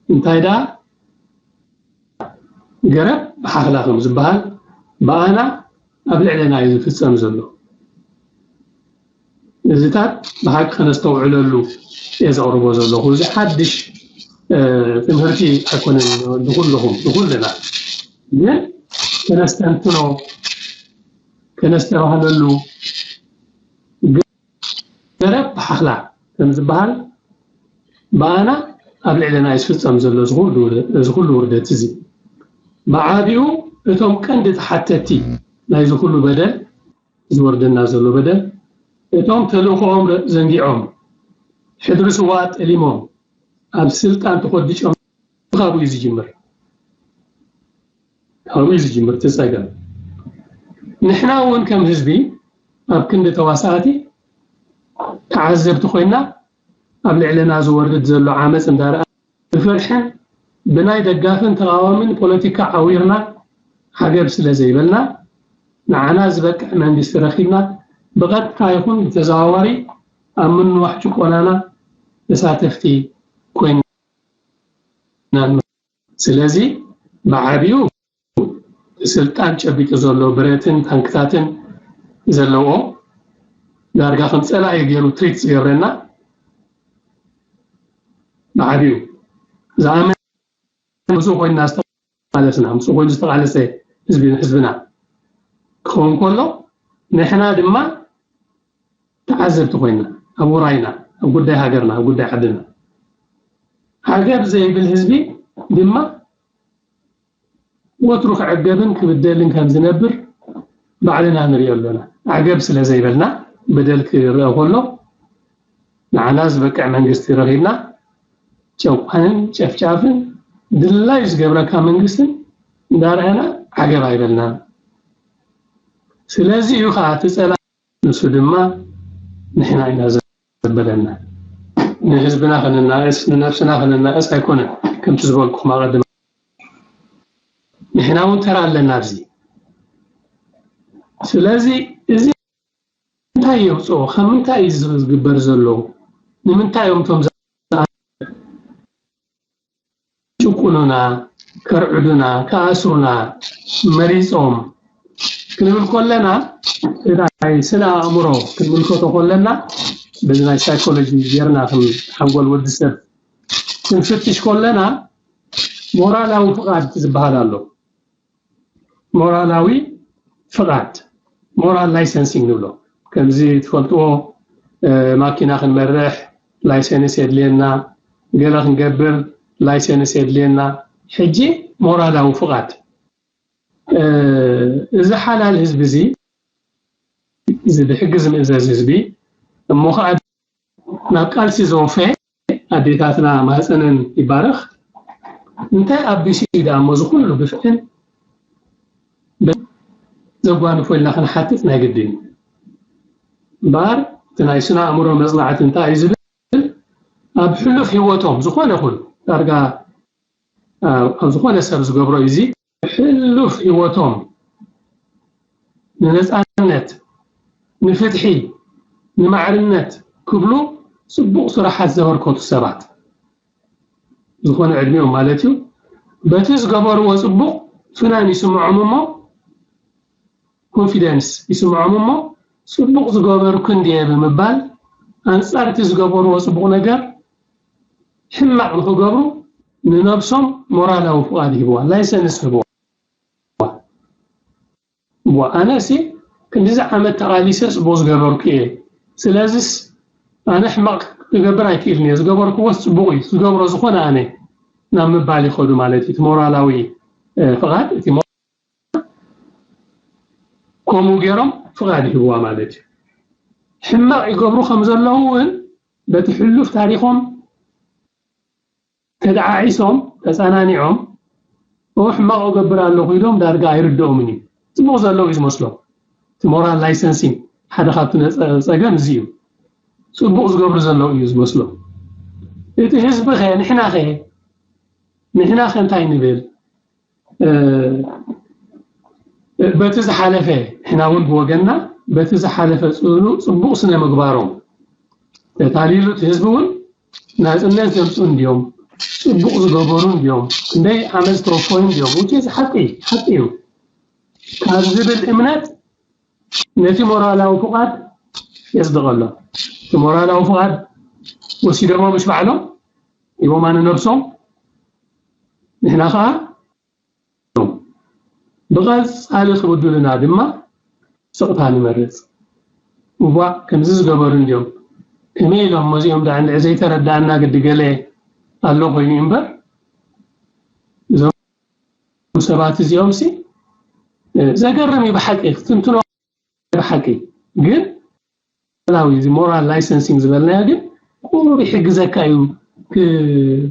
እንታይ ደኣ ገረብ ብሓኽላ ከም ዝበሃል ብኣና ኣብ ልዕለና እዩ ዝፍጸም ዘሎ። እዚታት ብሓቂ ከነስተውዕለሉ እየ ዘቕርቦ ዘለኹ። እዚ ሓድሽ፣ ትምህርቲ ኣይኮነን ንኩልኹም ንኩልና ግን ከነስተንትኖ ከነስተባህለሉ ገረብ ብሓኽላ ከም ዝበሃል ብኣና ኣብ ልዕለና እዩ ዝፍጸም ዘሎ እዚ ኩሉ ውርደት እዚ። ብዓቢኡ እቶም ቀንዲ ተሓተቲ ናይዚ ኩሉ በደል ዝወርደና ዘሎ በደል እቶም ተልእኮኦም ዘንጊዖም ሕድሪ ስዋ ጠሊሞም ኣብ ስልጣን ተኾዲጮም ካብኡ እዩ ዝጅምር ካብኡ እዩ ዝጅምር እቲ ፀገም ንሕና እውን ከም ህዝቢ ኣብ ክንዲ ተዋሳእቲ ተዓዘብቲ ኮይና ኣብ ልዕለና ዝወርድ ዘሎ ዓመፅ እንዳረኣ ብፍርሕን ብናይ ደጋፍን ተቓዋምን ፖለቲካ ዓዊርና ዓገብ ስለ ዘይበልና ንዓና ዝበቅዕ መንግስቲ ረኺብና ብቐጥታ ይኹን ብተዘዋዋሪ ኣብ ምንዋሕ ጭቆናና ተሳተፍቲ ኮይና ስለዚ ብዓቢኡ ስልጣን ጨቢጡ ዘሎ ብረትን ታንክታትን ዘለዎ ዳርጋ ከም ፀላኢ ገይሩ ትሪት ዝገብረና ብዓቢኡ ዝኣመን ምስኡ ኮይና ዝተቃለስና ምስኡ ኮይኑ ዝተቃለሰ ህዝቢ ህዝብና ክኸውን ከሎ ንሕና ድማ ተዓዘብቲ ኮይና ኣብ ውራይና ኣብ ጉዳይ ሃገርና ኣብ ጉዳይ ዓድና ዓገብ ዘይብል ህዝቢ ድማ ወትሩ ክዕገብን ክብደልን ከም ዝነብር ባዕልና ንሪኦ ኣለና። ዓገብ ስለ ዘይበልና በደል ክረኣ ከሎ ንዓና ዝበቅዕ መንግስቲ ረኺብና ጨቋንን ጨፍጫፍን ድላዩ ዝገብረካ መንግስትን እንዳረኣና ዓገብ ኣይበልናን። ስለዚ እዩ ከዓ እቲ ፀላኢ ንሱ ድማ ንሕና ኢና ዘበለና። ንህዝብና ክንናእስ ንነብስና ክንናእስ ኣይኮነን ከምቲ ዝበልኩኹም ኣቐድም ንሕና እውን ተራ ኣለና ኣብዚ። ስለዚ እዚ እንታይ የውፅኦ? ካብ ምንታይ እዩ ዝግበር ዘሎ? ንምንታይ እዮም እቶም ጭቁኑና፣ ከርዕዱና፣ ከኣስሩና መሪፆም ክንብል ከለና ናይ ስነ ኣእምሮ ክንምልከቶ ከለና በዚ ናይ ሳይኮሎጂ ጌርና ከም ሓንጎል ወዲ ሰብ ክንፍትሽ ከለና ሞራላዊ ፍቓድ ዝበሃል ኣሎ። ሞራላዊ ፍቓድ moral licensing ንብሎ ከምዚ ትፈልጥዎ ማኪና ክንመርሕ ላይሰንስ የድልየና፣ ገለ ክንገብር ላይሰንስ የድልየና። ሕጂ ሞራላዊ ፍቓድ እዚ ሓላል ህዝቢ እዚ እዚ ብሕጊ ዝምእዘዝ ህዝቢ እሞ ከዓ ናብ ቃልሲ ዘወፈየ ኣዴታትና ማህፀነን ይባረኽ እንታይ ኣቢሱ እዩ ደኣ እሞ እዚ ኩሉ ግፍዕን ዘጓንፎ ኢልና ክንሓትት ናይ ግድን እዩ እምበኣር እቲ ናይ ስነ ኣእምሮ መፅናዕቲ እንታይ እዩ ዝብል ኣብ ሕሉፍ ህይወቶም ዝኾነ ይኹን ዳርጋ ኣብ ዝኾነ ሰብ ዝገብሮ እዩ እዚ ሕሉፍ ህይወቶም ንነፃነት ንፍትሒ ንማዕርነት ክብሉ ፅቡቕ ስራሓት ዘበርከቱ ሰባት ዝኾነ ዕድሚኦም ማለት እዩ በቲ ዝገበርዎ ፅቡቕ ፍናን ይስምዖም እሞ ኮንፊደንስ ይስምዖም እሞ ፅቡቕ ዝገበርኩ እንድየ ብምባል ኣንፃር እቲ ዝገበርዎ ፅቡቕ ነገር ሕማቕ ንክገብሩ ንነብሶም ሞራላዊ ፍቓድ ይህብዋ ላይሰንስ ይህብዋ እሞ ኣነ ሲ ክንድዚ ዓመት ተቓሊሰ ፅቡቕ ዝገበርኩ እየ ስለዚስ ኣነ ሕማቕ ክገብር ኣይክእልን እየ ዝገበርክዎስ ፅቡቕ እዩ ዝገብሮ ዝኾነ ኣነ ናብ ምባል ይኸዱ ማለት እዩ እቲ ሞራላዊ ፍቓድ እቲ ከምኡ ገይሮም ፍቓድ ይህብዋ ማለት እዩ ሕማቕ ይገብሩ ከም ዘለዉ እውን በቲ ሕሉፍ ታሪኾም ተደዓዒሶም ተፀናኒዖም ሕማቕ እገብር ኣለኹ ኢሎም ዳርጋ ኣይርድኦምን እዩ ፅቡቕ ዘለዉ እዩ ዝመስሎም እቲ moral licensing ሓደ ካብቲ ፀገም እዚ እዩ ፅቡቕ ዝገብሩ ዘለዉ እዩ ዝመስሎም እቲ ህዝቢ ኸ ንሕና ኸ ንሕና ኸ እንታይ ንብል በቲ ዝሓለፈ ንሕና እውን ብወገንና በቲ ዝሓለፈ ፅሉ ፅቡቕ ስነ ምግባሮም ተታሊሉ እቲ ህዝቢ እውን ናፅነት ዘምፁ እንዲዮም ፅቡቕ ዝገበሩ እንዲዮም ክንደይ ዓመት ዝተወፈዩ እንዲዮም ውፅኢት ሓቂ ሓቂ እዩ ካብ ዝብል እምነት ነቲ ሞራላዊ ፍቓድ የፅድቐሎም እቲ ሞራላዊ ፍቓድ ወሲዶሞ ምሽ ባዕሎም ሂቦማ ንነብሶም ንሕና ከዓ ብቐጻሊ ክብድሉና ድማ ስቕታ ንመርጽ። እዋእ፣ ከምዚ ዝገበሩ እንድዮም፣ ከመይ ኢሎም እዚኦም ደኣ እንድዒ ዘይተረዳእና ግዲ ገለ ኣሎ ኮይኑ እምበር፣ እዞም ሰባት እዚኦም ሲ፣ እ፣ ዘገርም እዩ ብሓቂ፣ ክትንትኖ ብሓቂ። ግን ላዊ እዚ ሞራል ላይሰንሲንግ ዝበልናዮ ግን ቁሩብ ይሕግዘካ እዩ ክ-፣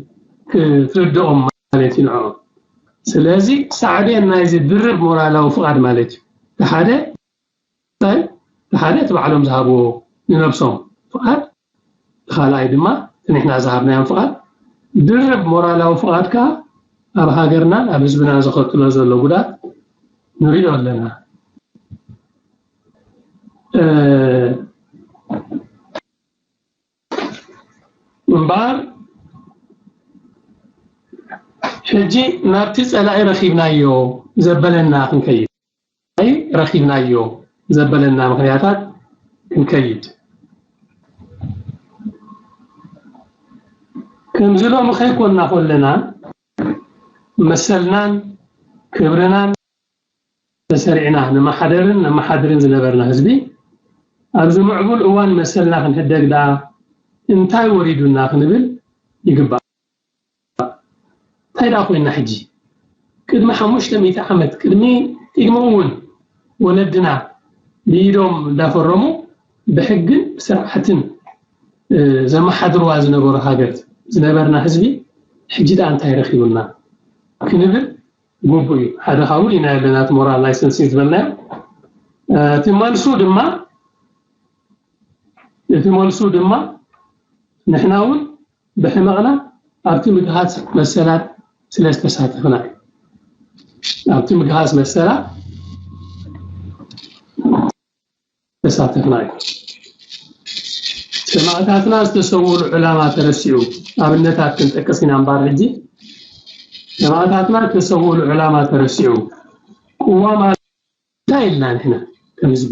ክትርድኦም ማለት እዩ ንዕኦም። ስለዚ ሳዕቤን ናይዚ ድርብ ሞራላዊ ፍቓድ ማለት እዩ። እቲ ሓደ፣ እቲ ሓደ እቲ ባዕሎም ዝሃብዎ ንነብሶም ፍቓድ፣ እቲ ካልኣይ ድማ እቲ ንሕና ዝሃብናዮም ፍቓድ። ድርብ ሞራላዊ ፍቓድ ከኣ ኣብ ሃገርናን ኣብ ህዝብናን ዘኸትሎ ዘሎ ጉዳት ንሪኦ ኣለና። እ፣ እምበኣር ሕጂ ናብቲ ጸላኢ ረኺብናዮ ዘበለና ክንከይድ፣ ኣይ ረኺብናዮ ዘበለና ምኽንያታት ክንከይድ። ከምዚ ሎሚ ከይኮንና ከለና መሰልናን ክብርናን ተሰሪዕና ነመሓደርን ነመሓድርን ዝነበርና ህዝቢ፣ ኣብዚ ምዕቡል እዋን መሰልና ክንሕደግ ደኣ እንታይ ወሪዱና ክንብል ይግባእ። እንታይ ደኣ ኮይና ሕጂ? ቅድሚ ሓሙሽተ ሚእቲ ዓመት፣ ቅድሚ፣ ቅድሚ እውን ወለድና ብኢዶም እንዳፈረሙ ብሕግን ብስርዓትን፣ እ፣ ዘመሓድርዋ ዝነበሩ ሃገር ዝነበርና ህዝቢ፣ ሕጂ ደኣ እንታይ ረኺቡና ክንብል ግቡእ እዩ። ሓደ ካብኡ ኢና ኣለና፣ እቲ ሞራል ላይሰንሲንግ ዝበልናዮ። እ፣ እቲ መልሱ ድማ፣ እቲ መልሱ ድማ ንሕና እውን ብሕመቕና ኣብቲ ምግሃስ መሰላት ስለ ዝተሳተፍና እዩ። ኣብቲ ምግሃስ መሰላት ዝተሳተፍና እዩ። ሰማእታትና ዝተሰውኡሉ ዕላማ ተረሲዑ፣ ኣብነታት ክንጠቅስ ኢና እምበኣር ሕጂ፣ ሰማእታትና ዝተሰውኡሉ ዕላማ ተረሲዑ፣ ቅዋም እንታይ ኢልና ንሕና ከም ህዝቢ?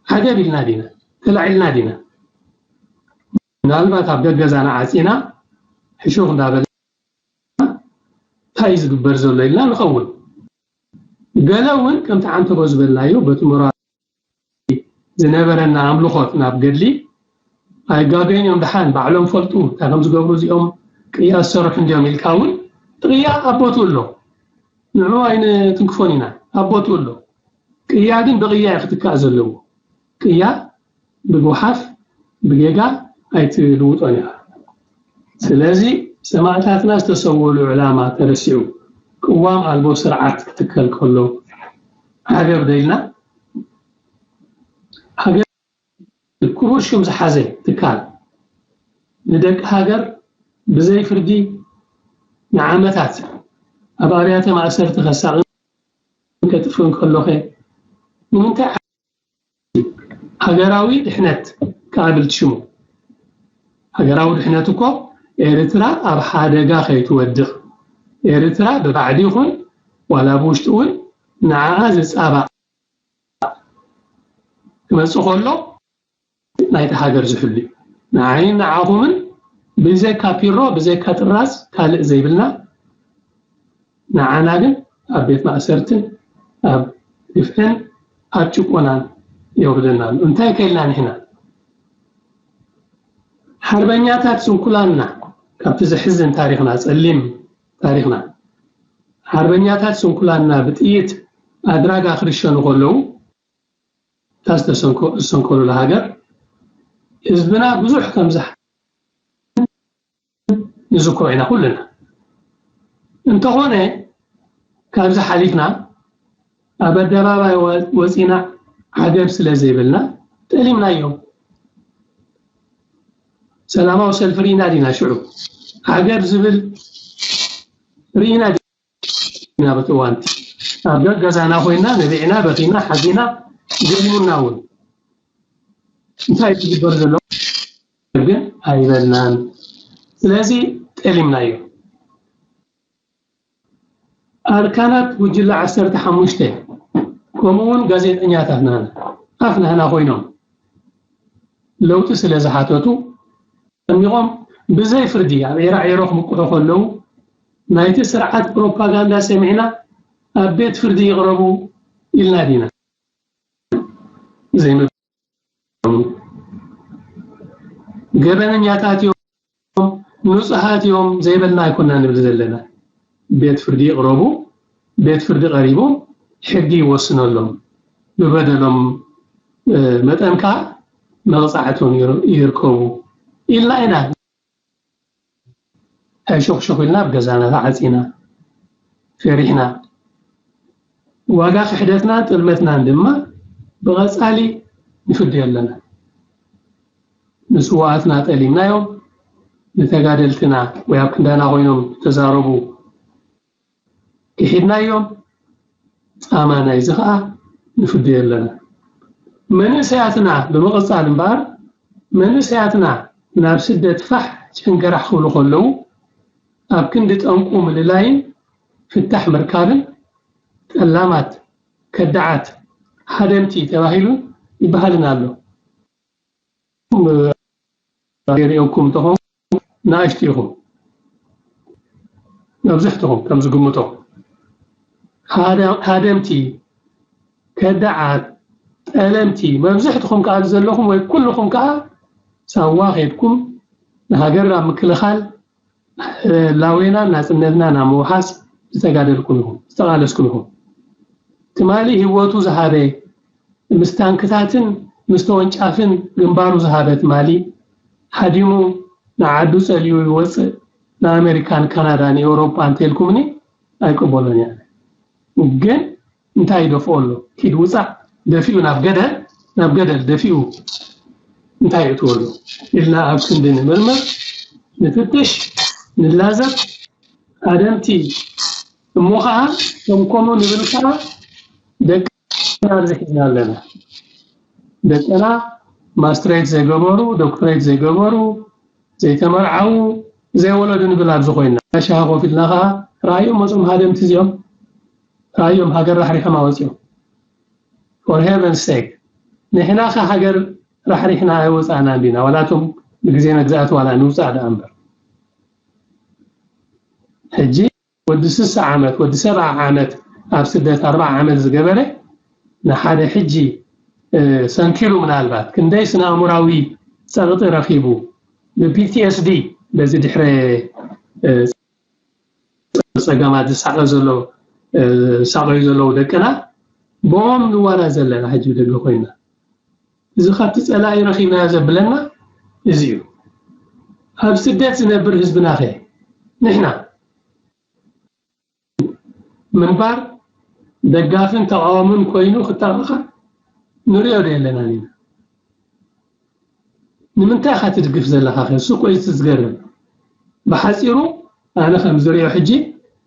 ዓገብ ኢልና ዲና? ተላዒልና ዲና? ምናልባት ኣብ ገገዛና ዓጺና ሕሹኽ እንዳበልና እንታይ እዩ ዝግበር ዘሎ ኢልና ንኸውን። ገለ እውን ከምቲ ዓንተቦ ዝበልናዮ በቲ ሞራል ዝነበረና ኣምልኾት ናብ ገድሊ ኣይጋገዩን እዮም። ደሓን ባዕሎም ፈልጡ እንታይ ከም ዝገብሩ እዚኦም ቅያ ዝሰርሑ እንዲዮም ኢልካ እውን እቲ ቅያ ኣብ ቦትኡ ኣሎ። ንዕኡ ኣይንትንክፎን ኢና፣ ኣብ ቦትኡ ኣሎ። ቅያ ግን ብቅያ እዩ ክትካእ ዘለዎ። ቅያ ብጉሓፍ ብጌጋ ኣይትልውጦን ኢኻ። ስለዚ ሰማእታትና ዝተሰውኡሉ ዕላማ ተረሲዑ ቅዋም ኣልቦ ስርዓት ክትከል ከሎ ዓገብ ዶ ኢልና? ሃገር ክቡር ሽም ዝሓዘ ትካል ንደቂ ሃገር ብዘይ ፍርዲ ንዓመታት ኣብ ኣብያተ ማእሰርቲ ከሳቕን ከጥፍእን ከሎኸ ንምንታይ ሃገራዊ ድሕነት ክኣብል ትሽሙ? ሃገራዊ ድሕነት እኮ ኤርትራ ኣብ ሓደጋ ከይትወድቕ፣ ኤርትራ ብባዕዲ ይኹን ዋላ ብውሽጢ እውን ንዓኣ ዝጻባእ ክመጽእ ከሎ ናይታ ሃገር ዝሕሉ እዩ። ንዓይን ንዓኹምን ብዘይካ ፒሮ፣ ብዘይካ ጥራዝ ካልእ ዘይብልና፣ ንዓና ግን ኣብ ቤት ማእሰርትን ኣብ ግፍዕን ኣብ ጭቆናን የውርደና ኣሎ። እንታይ ከ ኢልና ንሕና? ሓርበኛታት ስንኩላንና፣ ካብቲ ዘሕዝን ታሪኽና፣ ጸሊም ታሪኽና፣ ሓርበኛታት ስንኩላንና ብጥይት ኣድራጋ ክርሸኑ ከለዉ፣ እታ ዝተሰንኮ-፣ ዝሰንከሉላ ሃገር ህዝብና ብዙሕ ከም ዝሓ-፣ ንዝክሮ ኢና ኩልና። እንተኾነ ካብዚ ሓሊፍና ኣብ ኣደባባይ ወ-፣ ወፂና ዓገብ ስለ ዘይብልና ጠሊምናዮም። ሰላማዊ ሰልፊ ርኢና ዲና ሽዑ? ዓገብ ዝብል ርኢና ኢና? በቲ እዋንቲ ኣብ ገዛና ኮይና ነቢዕና፣ በኺና፣ ሓዚና፣ ገሪሙና እውን እንታይ እዩ ዝግበር ዘሎ ግን ኣይበልናን። ስለዚ ጠሊምናዮ። ኣርካናት ጉጅለ ዓሰርተ ሓሙሽተ ከምኡ እውን ጋዜጠኛታትና ኣፍ ናህና ኮይኖም ለውጢ ስለ ዝሓተቱ፣ ጨኒቖም ብዘይ ፍርዲ ኣብ ዒራ ዒሮ ክምክሑ ከለዉ፣ ናይቲ ስርዓት ፕሮፓጋንዳ ሰሚዕና ኣብ ቤት ፍርዲ ይቕረቡ ኢልና ዲና? ዘይመ ገበነኛታት እዮም፣ ንጹሃት እዮም ዘይበልና ኣይኮና ንብል ዘለና። ቤት ፍርዲ ይቕረቡ፣ ቤት ፍርዲ ቀሪቦም ሕጊ ይወስነሎም፣ ብበደሎም መጠን ከዓ መቕፃዕቶም ይርከቡ ኢልና ኢና። ኣይሾኽሾኽ ኢልና ኣብ ገዛና ተዓፂና ፈሪሕና፣ ዋጋ ክሕደትናን ጥልመትናን ድማ ብቐፃሊ ንፍድዮ ኣለና። ንስዋኣትና ጠሊምናዮም፣ ንተጋደልትና ወይ ኣብ ክንዳና ኮይኖም ተዛረቡ ክሒድናዮም። ፃማ ናይዚ ከዓ ንፍድዮ ኣለና። መንእሰያትና ብምቕፃል እምበኣር፣ መንእሰያትና ናብ ስደት ፋሕ ጨንገራሕ ክብሉ ከለዉ፣ ኣብ ክንዲ ጠንቁ ምልላይን ፍታሕ ምርካብን፣ ጠላማት፣ ከዳዓት፣ ሃደምቲ ተባሂሉ ይበሃልን ኣሎ። ሪኦኩም እንተኾን ንኣሽቱ ኢኹም፣ መብዝሕትኹም ከም ዝግምቶ ሃደምቲ፣ ከዳዓት፣ ጠለምቲ መብዝሕትኹም ከዓ ዘለኹም ወይ ኩልኹም ከዓ ሳዋ ከድኩም ንሃገር ኣብ ምክልኻል ህላዌናን ናጽነትናን ኣብ ምውሓስ ዝተጋደልኩም ኢኹም፣ ዝተቓለስኩም ኢኹም። ትማሊ ህይወቱ ዝሃበ፣ ምስ ታንክታትን ምስ ተወንጫፍን ግንባሩ ዝሃበ ትማሊ፣ ሃዲሙ ንዓዱ ጸሊኡ ይወጽእ፣ ንኣመሪካን ካናዳን ኤውሮጳ እንተልኩምኒ ኣይቅበሎን እየ። ግን እንታይ ይደፍኦ ኣሎ? ኪድ ውጻእ፣ ደፊኡ ናብ ገደል፣ ናብ ገደል ደፊኡ እንታይ የእትዎ ኣሎ ኢልና ኣብ ክንዲ ንምርምር፣ ንፍትሽ፣ ንላዘብ፣ ኣደምቲ እሞ ኸዓ ከም ከምኡ ንብል ኸዓ ደቅና ኣብዚ ሒዝና ኣለና። ደቅና ማስትሬት ዘይገበሩ፣ ዶክትሬት ዘይገበሩ፣ ዘይተመርዓዉ፣ ዘይወለዱ ንብል ኣብዚ ኮይንና። ሻሂ ኮፍ ኢልና ኸዓ ራእዮም መጾም ሃደምቲ እዚኦም፣ ራእዮም ሃገር ራሕሪሖም ኣወጺኦም። For heaven's sake፣ ንሕና ኸ ሃገር ራሕሪሕና ኣይወጻእናን ዲና? ዋላቶም ብግዜ መግዛእቲ ዋላ ንውጻእ ደኣ እምበር። ሕጂ ወዲ ስሳ ዓመት፣ ወዲ ሰብዓ ዓመት ኣብ ስደት ኣርብዓ ዓመት ዝገበረ ንሓደ ሕጂ ሰንኪሉ ምናልባት ክንደይ ስነ ኣእምራዊ ጸቕጢ ረኺቡ ብ P T S D በዚ ድሕረ ጸገማት ዝሳቐ ዘሎ ዝሳቐዩ ዘለዉ ደቅና ብኦም ንዋላ ዘለና ሕጂ ብደገ ኮይና እዚ ካብቲ ጸላኢ ረኺብናዮ ዘብለና እዚ እዩ። ኣብ ስደት ዝነብር ህዝብና ኸ ንሕና ምንባር ደጋፍን ተቓዋምን ኮይኑ ክጣቕኻ ንሪኦ ዶ የለናን ኢና? ንምንታይ ኢኻ ትድግፍ ዘለኻ ኸ? እሱ እኮ እዩ እቲ ዝገርም። ብሓጺሩ ኣነ ከም ዝሪኦ ሕጂ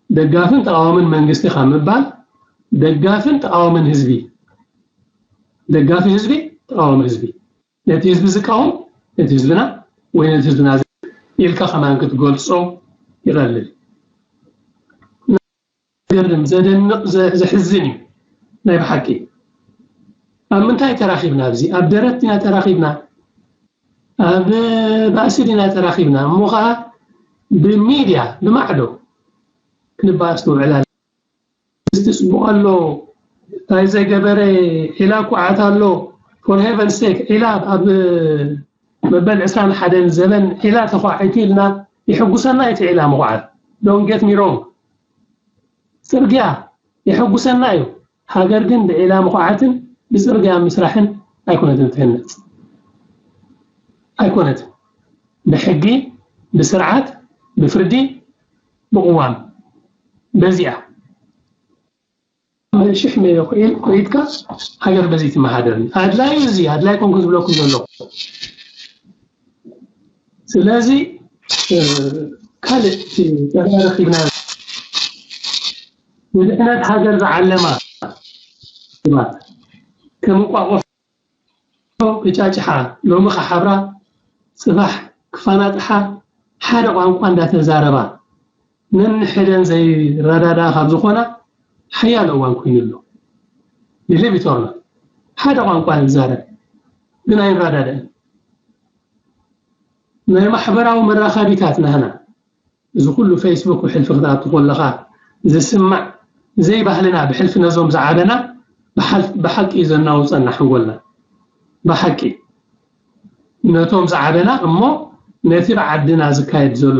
ደጋፍን ተቓዋምን መንግስቲ ካብ ምባል ደጋፍን ተቓዋምን ህዝቢ፣ ደጋፊ ህዝቢ፣ ተቓዋሚ ህዝቢ፣ ነቲ ህዝቢ ዝቃወም ነቲ ህዝብና ወይ ነቲ ህዝብና ኢልካ ከማን ክትገልጾ ይቐልል። ዘገርም፣ ዘደንቕ፣ ዘሕዝን እዩ ናይ ብሓቂ። ኣብ ምንታይ ተራኺብና? ኣብዚ ኣብ ደረት ኢና ተራኺብና፣ ኣብ ባእሲ ዲና ተራኺብና። እሞ ኸዓ ብሚድያ ብማዕዶ ክንባኣስ ንውዕል ኣለና። እዚ ጽቡቕ ኣሎ፣ እንታይ ዘይገበረ ዒላ ኳዓት ኣሎ። For heaven's sake፣ ዒላ ኣብ መበል ዕስራን ሓደን ዘበን ዒላ ተኳዒቱ ኢልና ይሕጉሰና እቲ ዒላ ምኹዓት። Don't get me wrong። ጽርግያ የሐጉሰና እዩ። ሃገር ግን ብዒላ ምኹዓትን ብጽርግያ ምስራሕን ኣይኮነትን ትህነጽ። ኣይኮነትን። ብሕጊ፣ ብስርዓት፣ ብፍርዲ፣ ብቕዋም። በዚኣ ሽሕ ሜዮ ኩዒትካ ሃገር በዚ ትመሓደር። ኣድላይ እዚ ኣድላይ ኮንኩ ዝብለኩም ዘለኹ። ስለዚ ካልእ ጸጋ ረኺብና ንድሕነት ሃገር ዝዓለማ ሰባት ከም እንቋቑሖ ክጫጭሓ፣ ሎሚ ክሓብራ፣ ጽባሕ ክፈናጥሓ፣ ሓደ ቋንቋ እንዳተዛረባ ነንሕደን ዘይረዳድኣ ካብ ዝኾና ሓያሎ እዋን ኮይኑ ኣሎ። Believe it or not፣ ሓደ ቋንቋ ንዛረብ ግን ኣይንረዳድእን። ናይ ማሕበራዊ መራኸቢታት ናህና እዚ ኩሉ ፌስቡክ ብሕልፊ ክትኣቱ ከለኻ ዝስማዕ ዘይባህልና ብሕልፊ ነዞም ዝዓበና ብሓል-፣ ብሓቂ እዩ ዘናውፀና ሓንጎልና። ብሓቂ ነቶም ዝዓበና እሞ ነቲ ኣብ ዓድና ዝካየድ ዘሎ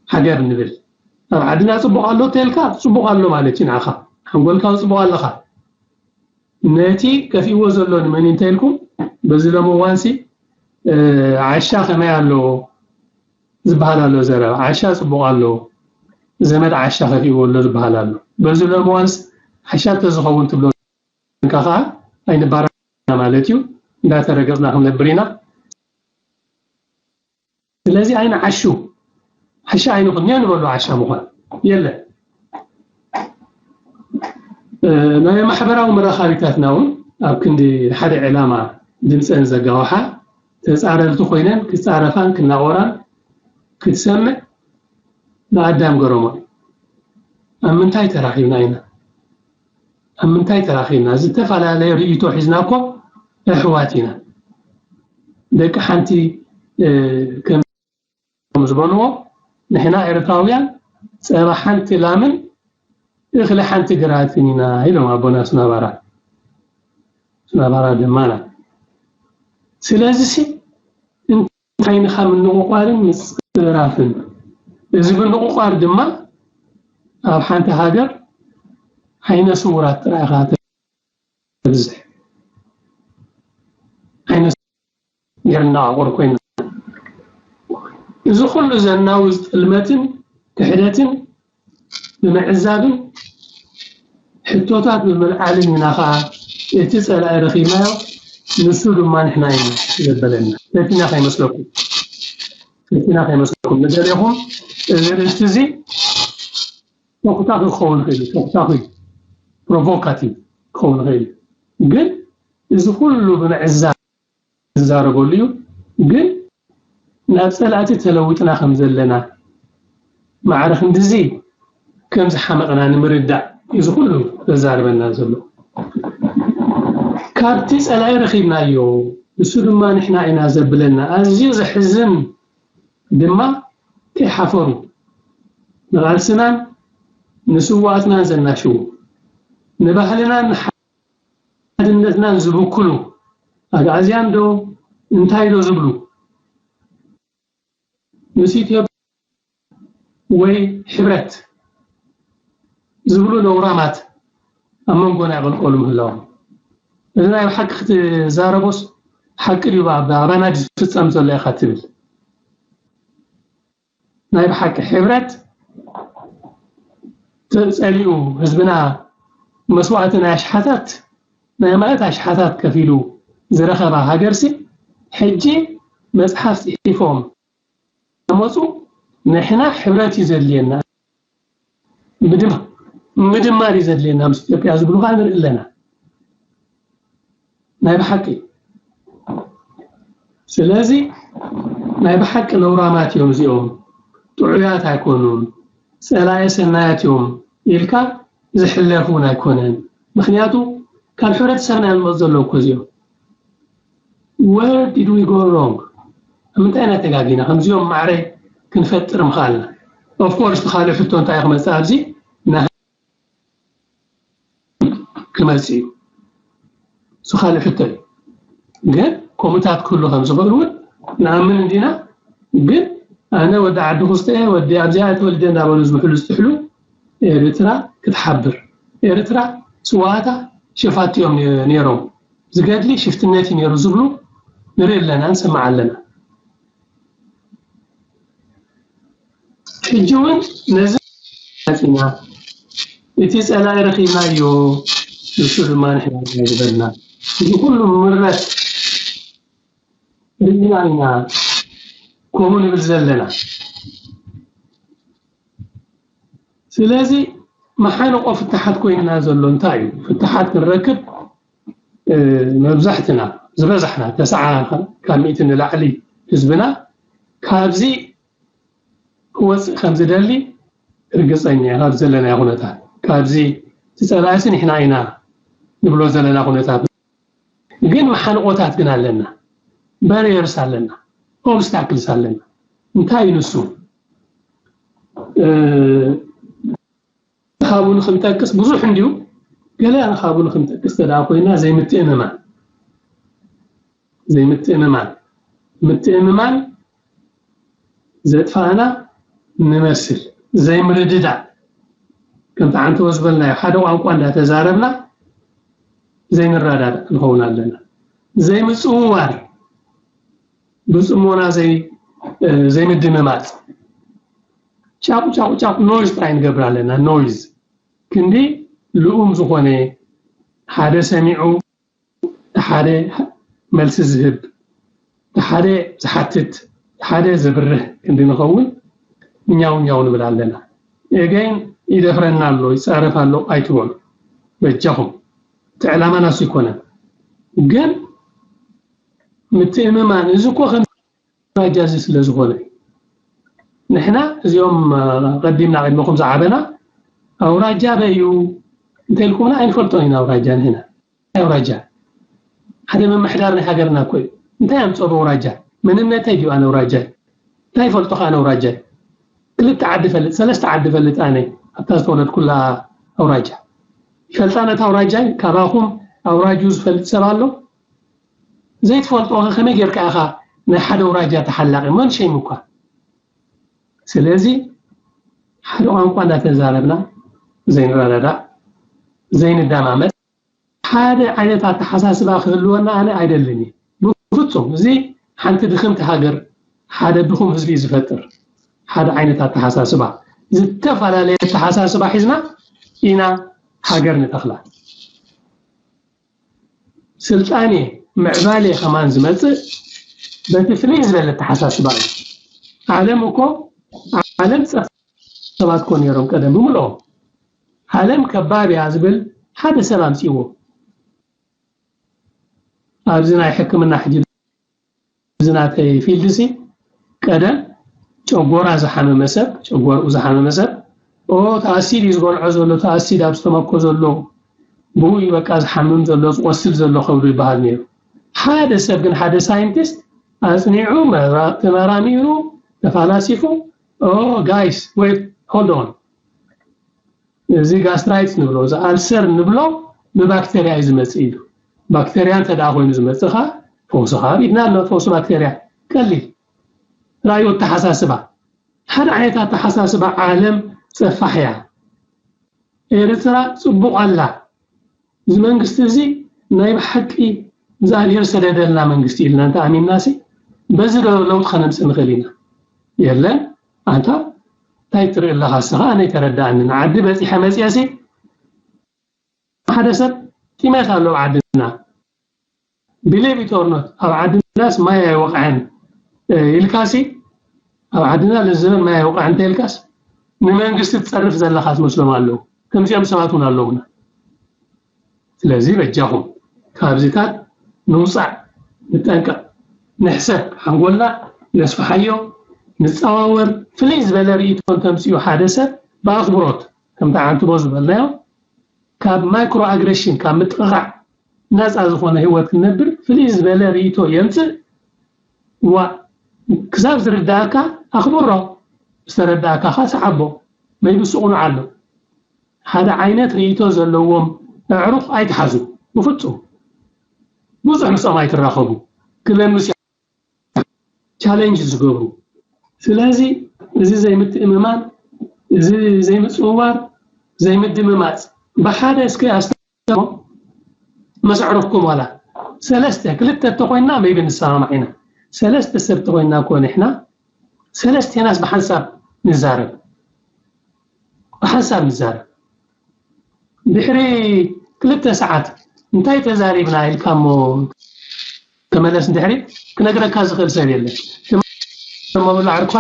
ሃገር ንብል። ኣብ ዓድና ፅቡቕ ኣሎ ተልካ ፅቡቕ ኣሎ ማለት እዩ ንዓኻ። ሓንጎልካ ፅቡቕ ኣለኻ። ነቲ ከፊእዎ ዘሎ ንመን እዩ እንተኢልኩም፣ በዚ ሎሚ እዋንሲ፣ እ፣ ዓሻ ከመይ ኣሎ ዝበሃል ኣሎ ዘረባ። ዓሻ ጽቡቕ ኣሎ፣ ዘመድ ዓሻ ከፊእዎ ኣሎ ዝበሃል ኣሎ። በዚ ሎሚ እዋንስ ዓሻ እንተዝኸውን ትብሎ እንካ ኸዓ ኣይንባራና ማለት እዩ። እንዳተረገጽና ክንነብር ኢና። ስለዚ ኣይንዓሹ። ዓሻ ኣይንኹን። እኒኦ ንበሎ ዓሻ ምዃን። የለን። እ፣ ናይ ማሕበራዊ መራኸቢታትና እውን ኣብ ክንዲ ሓደ ዕላማ ድምፀን ዘጋውሓ ተፃረርቲ ኮይነን ክፃረፋን ክናቆራን ክትሰምዕ ንኣዳም ገረሞ እዩ። ኣብ ምንታይ ተራኺብና ኢና? ኣብ ምንታይ ተራኺብና? ዝተፈላለየ ርእይቶ ሒዝና እኮ ኣሕዋት ኢና። ደቂ ሓንቲ፣ እ፣ ከም ዝበልዎ ንሕና ኤርትራውያን ጸባ ሓንቲ ላምን እኽሊ ሓንቲ ግራትን ኢና ኢሎም ኣቦና ስናባራ። ስናባራ ደማና። ስለዚሲ እንታይ ንኻ ምንቑቋርን ምጽራፍን? እዚ ምንቑቋር ድማ ኣብ ሓንቲ ሃገር ዓይነ ስውራት ጥራይ ኢኻ ተብዝሕ። ዓይነ ጌርና ኣቑር ኮይና። እዚ ኩሉ ዘናውዝ ጥልመትን ክሕደትን ብምዕዛብን ሕቶታት ብምልዓልን ኢና ኸዓ እቲ ጸላኢ ረኺብናዮ፣ ንሱ ድማ ንሕና ኢና ዘበለና። ፈቲና ከይመስለኩም፣ ፈቲና ከይመስለኩም። ንገሌኹም እዚ ርእስቲ እዚ ተኹታኺ ክኸውን ይኽእል እዩ፣ ተኹታኺ ፕሮቮካቲቭ ክኸውን ይኽእል እዩ። ግን እዚ ኩሉ ብምዕዛብ ዝዛረበሉ እዩ። ግን ናብ ጸላእቲ ተለዊጥና ከም ዘለና፣ ማዕረ ክንድዚ ከም ዝሓመቕና ንምርዳእ እዩ እዚ ኩሉ ዘዛርበና ዘሎ። ካብቲ ጸላኢ ረኺብናዮ፣ ንሱ ድማ ንሕና ኢና ዘብለና። ኣዝዩ ዘሕዝን ድማ ከይሓፈሩ ንቓልስናን ንስውኣትናን ዘናሽዉ፣ ንባህልናን ሓድነትናን ዝብክሉ ኣግኣዝያን ዶ እንታይ ዶ ዝብሉ ምስ ኢትዮጵያ ወይ ሕብረት ዝብሉ ነውራማት ኣብ መንጎና ይቐልቀሉ ምህላዎም። እዚ ናይ ብሓቂ ክትዛረቦስ ሓቂ ድዩ? ኣብ ኣባና ዝፍጸም ዘሎ ኢኻ ትብል። ናይ ብሓቂ ሕብረት ተጸሊኡ ህዝብና መስዋእቲ ናይ ኣሽሓታት ናይ ኣማእት ኣሽሓታት ከፊሉ ዝረኸባ ሃገርሲ ሕጂ መጽሓፍ ጽሒፎም መጹ። ንሕና ሕብረት እዩ ዘድልየና፣ ምድማ-፣ ምድማር እዩ ዘድልየና ምስ ኢትዮጵያ ዝብሉ ከዓ ንርኢ ኣለና። ናይ ብሓቂ። ስለዚ ናይ ብሓቂ ነውራማት እዮም እዚኦም፣ ጥዑያት ኣይኮኑን፣ ጸላኢ ሰናያት እዮም ኢልካ ዝሕለፍ እውን ኣይኮነን። ምክንያቱ ካብ ሕብረተሰብና እዮም ዝመፁ ዘለዉ እኮ እዚኦም። Where did we go wrong? ኣብ ምንታይ ኢና ተጋጊና ከምዚኦም ማዕረ ክንፈጥር ምኽኣልና? Of course እቲ ካልእ ሕቶ እንታይ ክመፅእ ኣብዚ? ክመጽእ እዩ። እሱ ካልእ ሕቶ እዩ። ግን ከምኡታት ክህሉ ከም ዝኽእል እውን ንኣምን እንዲና። ግን ኣነ ወዲ ዓዲ ኩስተ እየ፣ ወዲ ኣብዚኣ ተወልደ እንዳበሉ ዝምሕሉ ዝጥሕሉ ኤርትራ ክትሓብር፣ ኤርትራ ስውኣታ ሸፋቲ እዮም ነ-፣ ነይሮም፣ ዝገድሊ ሽፍትነት እዩ ነይሩ ዝብሉ ንርኢ ኣለና፣ ንሰምዕ ኣለና። ሕጂ እውን ነዚ መጺና፣ እቲ ጸላኢ ረኺብናዮ፣ ንሱ ድማ ንሕና ኢና ዝበልና። እዚ ኩሉ ምረት ርኢና ኢና ከምኡ ንብል ዘለና። ስለዚ መሓንቆ ፍትሓት ኮይንና ዘሎ እንታይ እዩ? ፍትሓት ክንረክብ፣ እ፣ መብዛሕትና፣ ዝበዛሕና፣ ተስዓ ካብ ሚእቲ ንላዕሊ ህዝብና ካብዚ ክወፅእ ከም ዝደሊ ርግፀኛ እየ፣ ካብ ዘለናዮ ኩነታት። ካብዚ እቲ ፀላኢሲ ንሕና ኢና ንብሎ ዘለና ኩነታት። ግን መሓንቆታት ግን ኣለና፣ ባሪየርስ ኣለና፣ ኦብስታክልስ ኣለና። እንታይ እዩ ንሱ? እ፣ ካብኡ ንክንጠቅስ ብዙሕ እንድዩ፣ ገለ ካብኡ ንክንጠቅስ ተደኣ ኮይና ዘይምትእምማን፣ ዘይምትእምማን፣ ምትእምማን ዘጥፋእና ንመስል፣ ዘይምርድዳእ፣ ከምቲ ዓንተቦ ዝበልናዮ ሓደ ቋንቋ እንዳተዛረብና ዘይንረዳዳእ ንኸውን ኣለና። ዘይምጽውዋር፣ ብጽሞና ዘይ-፣ እ፣ ዘይምድምማጽ፣ ጫቁ ጫቁ ጫቁ ኖይዝ ጥራይ ንገብር ኣለና። ኖይዝ ክንዲ ልኡም ዝኾነ ሓደ ሰሚዑ ሓደ መልሲ ዝህብ፣ ሓደ ዝሓትት፣ ሓደ ዘብርህ ክንዲ ንኸውን ኛው ኛው ንብል ኣለና። ኤገይን ይደፍረና ኣሎ ይጻረፍ ኣሎ ኣይትበሉ በጃኹም። እቲ ዕላማና እሱ ኣይኮነን። ግን ምትእምማን እዚ እኮ ከም ኣውራጃ እዚ ስለ ዝኾነ ንሕና እዚኦም ቀዲምና ቅድሚኹም ዝዓበና ኣውራጃ በዩ እንተልኩምና ኣይንፈልጦ ኢና። ኣውራጃ ንሕና ኣውራጃ ሓደ ምምሕዳር ናይ ሃገርና እኮ እዩ። እንታይ ኣምጸኦ ኣውራጃ? መንነተይ ድዩ ኣነ ኣውራጃ? እንታይ ይፈልጦ ኣነ ኣውራጃ? ክልተ ዓዲ ፈልጥ ሰለስተ ዓዲ ፈልጥ ኣነ ኣብታ ዝተወለድኩላ ኣውራጃ ይፈልጣ ነታ ኣውራጃ። ካባኹም ኣውራጅኡ ዝፈልጥ ሰብ ኣሎ? ዘይትፈልጦ ከመይ ጌርካ ኢኻ ናይ ሓደ ኣውራጃ ተሓላቂ? መን ሸይሙ እኳ። ስለዚ ሓደ ቋንቋ እንዳተዛረብና ዘይንረዳዳእ ዘይንደማመጥ ሓደ ዓይነት ኣተሓሳስባ ክህልወና ኣነ ኣይደልን። ብፍጹም እዚ ሓንቲ ድኽምቲ ሃገር ሓደ ድኹም ህዝቢ ዝፈጥር ሓደ ዓይነት ኣተሓሳስባ፣ ዝተፈላለየ ኣተሓሳስባ ሒዝና ኢና ሃገር ንተኽላ። ስልጣኔ ምዕባሌ ከማን ዝመጽእ በቲ ፍልይ ዝበለ ኣተሓሳስባ እዩ። ዓለም እኮ ዓለም ሰባት ኮ ነይሮም ቀደም ብምልኦም ዓለም ከባብ እያ ዝብል ሓደ ሰብ ኣምፅዎ። ኣብዚ ናይ ሕክምና ሕጂ ዝናተይ ፊልድ ሲ ቀደም ጨጎራ ዝሓመመ ሰብ ጨጎርኡ ዝሓመመ ሰብ ኦ ተኣሲድ እዩ ዝበልዖ ዘሎ ተኣሲድ ኣብ ዝተመኮ ዘሎ ብኡ እዩ በቃ ዝሓምም ዘሎ ዝቆስል ዘሎ ከብሉ ይበሃል ነይሩ። ሓደ ሰብ ግን ሓደ ሳይንቲስት ኣፅኒዑ ተመራሚሩ ተፋላሲፉ ኦ ጋይስ ወይት ሆልድ ኦን እዚ ጋስትራይትስ ንብሎ እዚ ኣልሰር ንብሎ ብባክተርያ እዩ ዝመፅእ ኢሉ። ባክተርያ እንተ ደኣ ኮይኑ ዝመፅእ ከዓ ፈውሲ ከዓ ኣብ ኢድና ኣሎ። ፈውሲ ባክተርያ ቀሊል ራእዩ ኣተሓሳስባ ሓደ ዓይነት ኣተሓሳስባ ዓለም ፀፋሕ እያ። ኤርትራ ፅቡቕ ኣላ። እዚ መንግስቲ እዚ ናይ ብሓቂ እግዚኣብሔር ሰደደልና መንግስቲ ኢልና እንተ ኣሚንና ሲ በዚ ዶ ለውጢ ከነምፅእ ንኽእል ኢና? የለን። ኣንታ እንታይ ትርኢ ኣለኻ እስኻ? ኣነ ኣይተረዳኣንን። ዓዲ በፂሐ መፅየ ሲ ሓደ ሰብ ጢሜት ኣሎ ኣብ ዓድና። Believe it or not ኣብ ዓድናስ ማይ ኣይወቕዐን ኢልካ ሲ ኣብ ዓድና ለዘበን ማይ ኣይወቕዐን እንተ ኢልካስ ንመንግስቲ ትፀርፍ ዘለኻ ትመስሎም ኣለዉ። ከምዚኦም ሰባት እውን ኣለዉና። ስለዚ በጃኹም ካብዚታት ንውፃእ፣ ንጠንቀቕ፣ ንሕሰብ፣ ሓንጎልና ነስፍሓዮ፣ ንፀዋወር። ፍልይ ዝበለ ርእይቶ እንተምፅኡ ሓደ ሰብ ብኣኽብሮት ከምቲ ዓንትቦ ዝበልናዮ ካብ ማይክሮ ኣግሬሽን ካብ ምጥቕቓዕ ነፃ ዝኾነ ህይወት ክንነብር ፍልይ ዝበለ ርእይቶ የምፅእ። ዋ ክሳብ ዝርዳእካ ኣኽብሮ፣ ዝተረዳእካ ኸዓ ሰዓቦ፣ መይብሱ ቁኑዕ ኣሎ። ሓደ ዓይነት ርእይቶ ዘለዎም ኣዕሩኽ ኣይትሓዙ ብፍፁም። ብዙሕ ምስኦም ኣይትራኸቡ። ክለምስ ቻሌንጅ ዝገብሩ። ስለዚ እዚ ዘይምትእምማን፣ እዚ ዘይምፅውዋር፣ ዘይምድምማፅ ብሓደ እስከ ኣስተሞ መሰዕርፍኩም ዋላ ሰለስተ ክልተ እተኮይንና መይቢ ንሰማማዕ ኢና። ሰለስተ ሰብ ተኮይንና እኮ ንሕና ሰለስቴናስ ብሓንሳብ ንዛረብ፣ ብሓንሳብ ንዛረብ። ድሕሪ ክልተ ሰዓት እንታይ ተዛሪብና ኢልካ እሞ ተመለስ እንድሕሪ ክነግረካ ዝኽእል ሰብ የለን። እሞ ብላዕ እኳ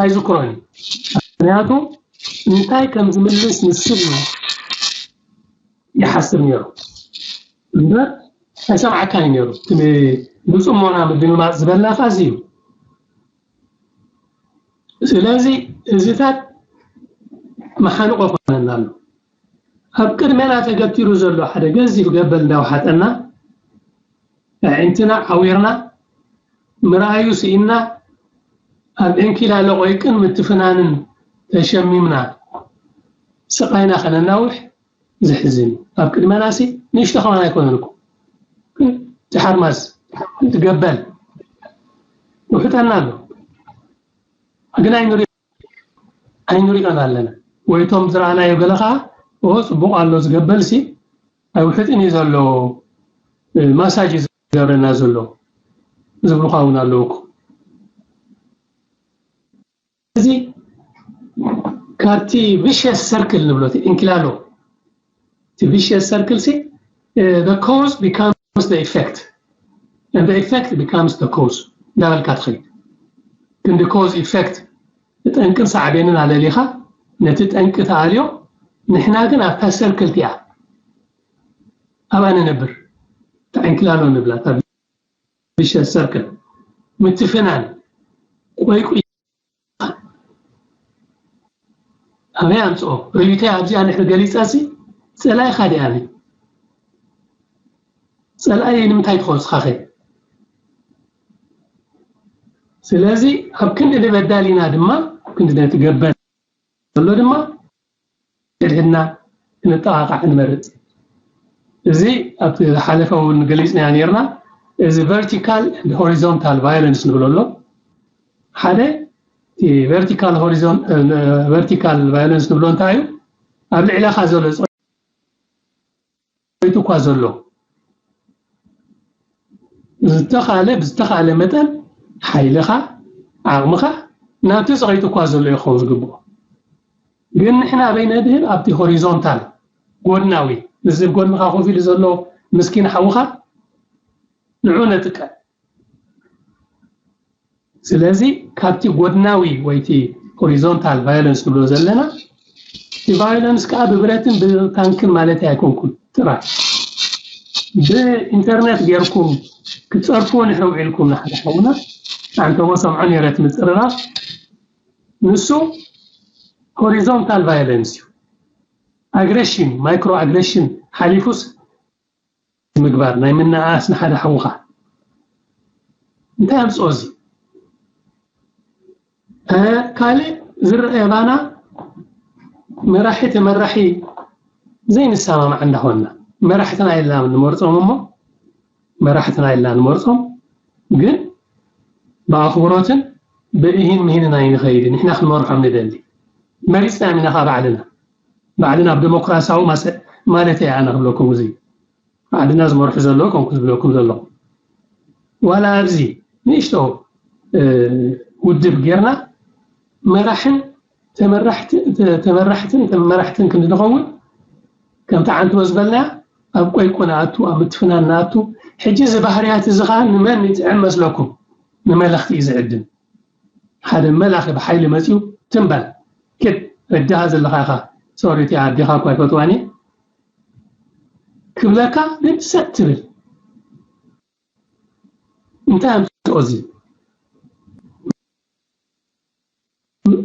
ኣይዝክሮን እዩ። ምክንያቱ እንታይ ከም ዝምልስ ንሱ እዩ ይሓስብ ነይሩ እምበር ኣይሰምዓካን እዩ ነይሩ። እቲ ብፅሞና ምድምማፅ ዝበልና ካ እዚ እዩ። ስለዚ እዚታት መሓንቆ ኮነና ኣሎ። ኣብ ቅድሜና ተገቲሩ ዘሎ ሓደ ገዚፍ ገበል እንዳውሓጠና ኣዒንትና ዓዊርና ምርኣዩ ስኢንና ኣብ ዕንኪላለ ቆይቅን ምትፍናንን ተሸሚምና ስቓይና ከነናውሕ ዘሕዝን እዩ። ኣብ ቅድመናሲ ንእሽቶ ከማን ኣይኮነን እኮ፣ ግን ትሓርማዝ ትገበል ውሕጠና ኣሎ። ግን ኣይንሪኦ ኣይንሪኦን ኣለና። ወይ እቶም ዝረኣናዮ ገለ ከዓ ኦ ፅቡቕ ኣሎ ዝገበልሲ ኣይውሕጥን እዩ ዘሎ፣ ማሳጅ እዩ ዝገብረና ዘሎ ዝብሉ ከዓ እውን ኣለዉ እኮ። እዚ ካብቲ vicious circle ንብሎ፣ እቲ ዕንኪላሎ፣ እቲ vicious circle ሲ the cause becomes the effect and the effect becomes the cause እንዳበልካ ትኸይድ። ክንዲ cause effect፣ ጠንቅን ሳዕቤንን ኣለሊኻ ነቲ ጠንቂ ተኣልዮ። ንሕና ግን ኣብታ circle እቲኣ ኣብኣ ንነብር። ተዕንክላሎ ንብላ፣ እታ vicious circle። ምትፍናን ቆይቁይ ኣበይ ኣምፅኦ? ርእይቶይ ኣብዚኣ ንድሕሪ ገሊፀ ሲ ፀላኢኻ ድኣ ኣበይ? ፀላኢ ንምንታይ ትኾንስኻ ኸ? ስለዚ ኣብ ክንዲ ንበዳል ኢና ድማ፣ ኣብ ክንዲ ነቲ ገበል ዘሎ ድማ ሕድሕድና ክንጠቓቓዕ ንመርፅ። እዚ ኣብቲ ዝሓለፈ እውን ገሊፅናዮ ነይርና። እዚ vertical and horizontal violence ንብሎ ኣሎ። ሓደ እቲ vertical horizon vertical violence ንብሎ እንታይ እዩ? ኣብ ልዕለኻ ዘሎ ፀይቱ እኳ ዘሎ ዝተኻለ ብዝተኻለ መጠን ሓይልኻ ዓቕምኻ ናብቲ ፀይቱ እኳ ዘሎ ይኸውን ዝግብኦ። ግን ንሕና ኣበይ ነድህብ? ኣብቲ ሆሪዞንታል፣ ጎድናዊ፣ እዚ ጎድንኻ ኮፍ ኢሉ ዘሎ ምስኪን ሓውኻ ንዑ ነጥቀ። ስለዚ ካብቲ ጎድናዊ ወይ እቲ ሆሪዞንታል ቫዮለንስ ንብሎ ዘለና፣ እቲ ቫዮለንስ ከዓ ብብረትን ብታንክን ማለት ኣይኮንኩን ጥራይ፣ ብኢንተርኔት ጌርኩም ክትፀርፍዎ ንሕር ውዒልኩም ንሓደ ሓውና ኣንተሞ ሰምዖ ነይረ እቲ ምፅርራፍ። ንሱ ሆሪዞንታል ቫዮለንስ እዩ። ኣግሬሽን፣ ማይክሮ ኣግሬሽን ሓሊፉስ ምግባር፣ ናይ ምንኣኣስ ንሓደ ሓውኻ እንታይ ኣምፅኦ እዚ? ካልእ ዝረአ ባና መራሒ ተመራሒ ዘይንሰማማዕ እንዳኾንና፣ መራሕትና ኢልና ንመርፆም እሞ፣ መራሕትና ኢልና ንመርፆም፣ ግን ብኣኽብሮትን ብእሂን ምሂንን ኣይንኸይድን። ንሕና ክንመርሖም ንደሊ፣ መሪፅና ኢና ካብ ባዕልና፣ ባዕልና ኣብ ዴሞክራሲያዊ ማሰ-፣ ማለት እየ ኣነ ክብለኩም፣ እዚ ዓድና ዝመርሑ ዘለዉ ከምኩ ዝብለኩም ዘለኹ። ዋላ ኣብዚ ንእሽቶ ውድብ ጌርና መራሕን ተመራሕትን ተመራሕትን ክንዲ ንኸውን፣ ከምቲ ዓንትቦ ዝበልና ኣብ ቆይቆ ንኣቱ፣ ኣብ ምትፍናን ንኣቱ። ሕጂ እዚ ባህርያት እዚ ኸዓ ንመን ይጥዕም መስለኩም? ንመለኽቲ እዩ ዝዕድም። ሓደ መላኺ ብሓይሊ መፂኡ ትምበል፣ ኪድ ረዳኻ ዘለኻ ኢኻ፣ ሶሪ እቲ ኣዴኻ እኳ ኣይፈትዋን እየ ክብለካ፣ ግን ሰጥ ትብል። እንታይ ኣምፅኦ እዚ?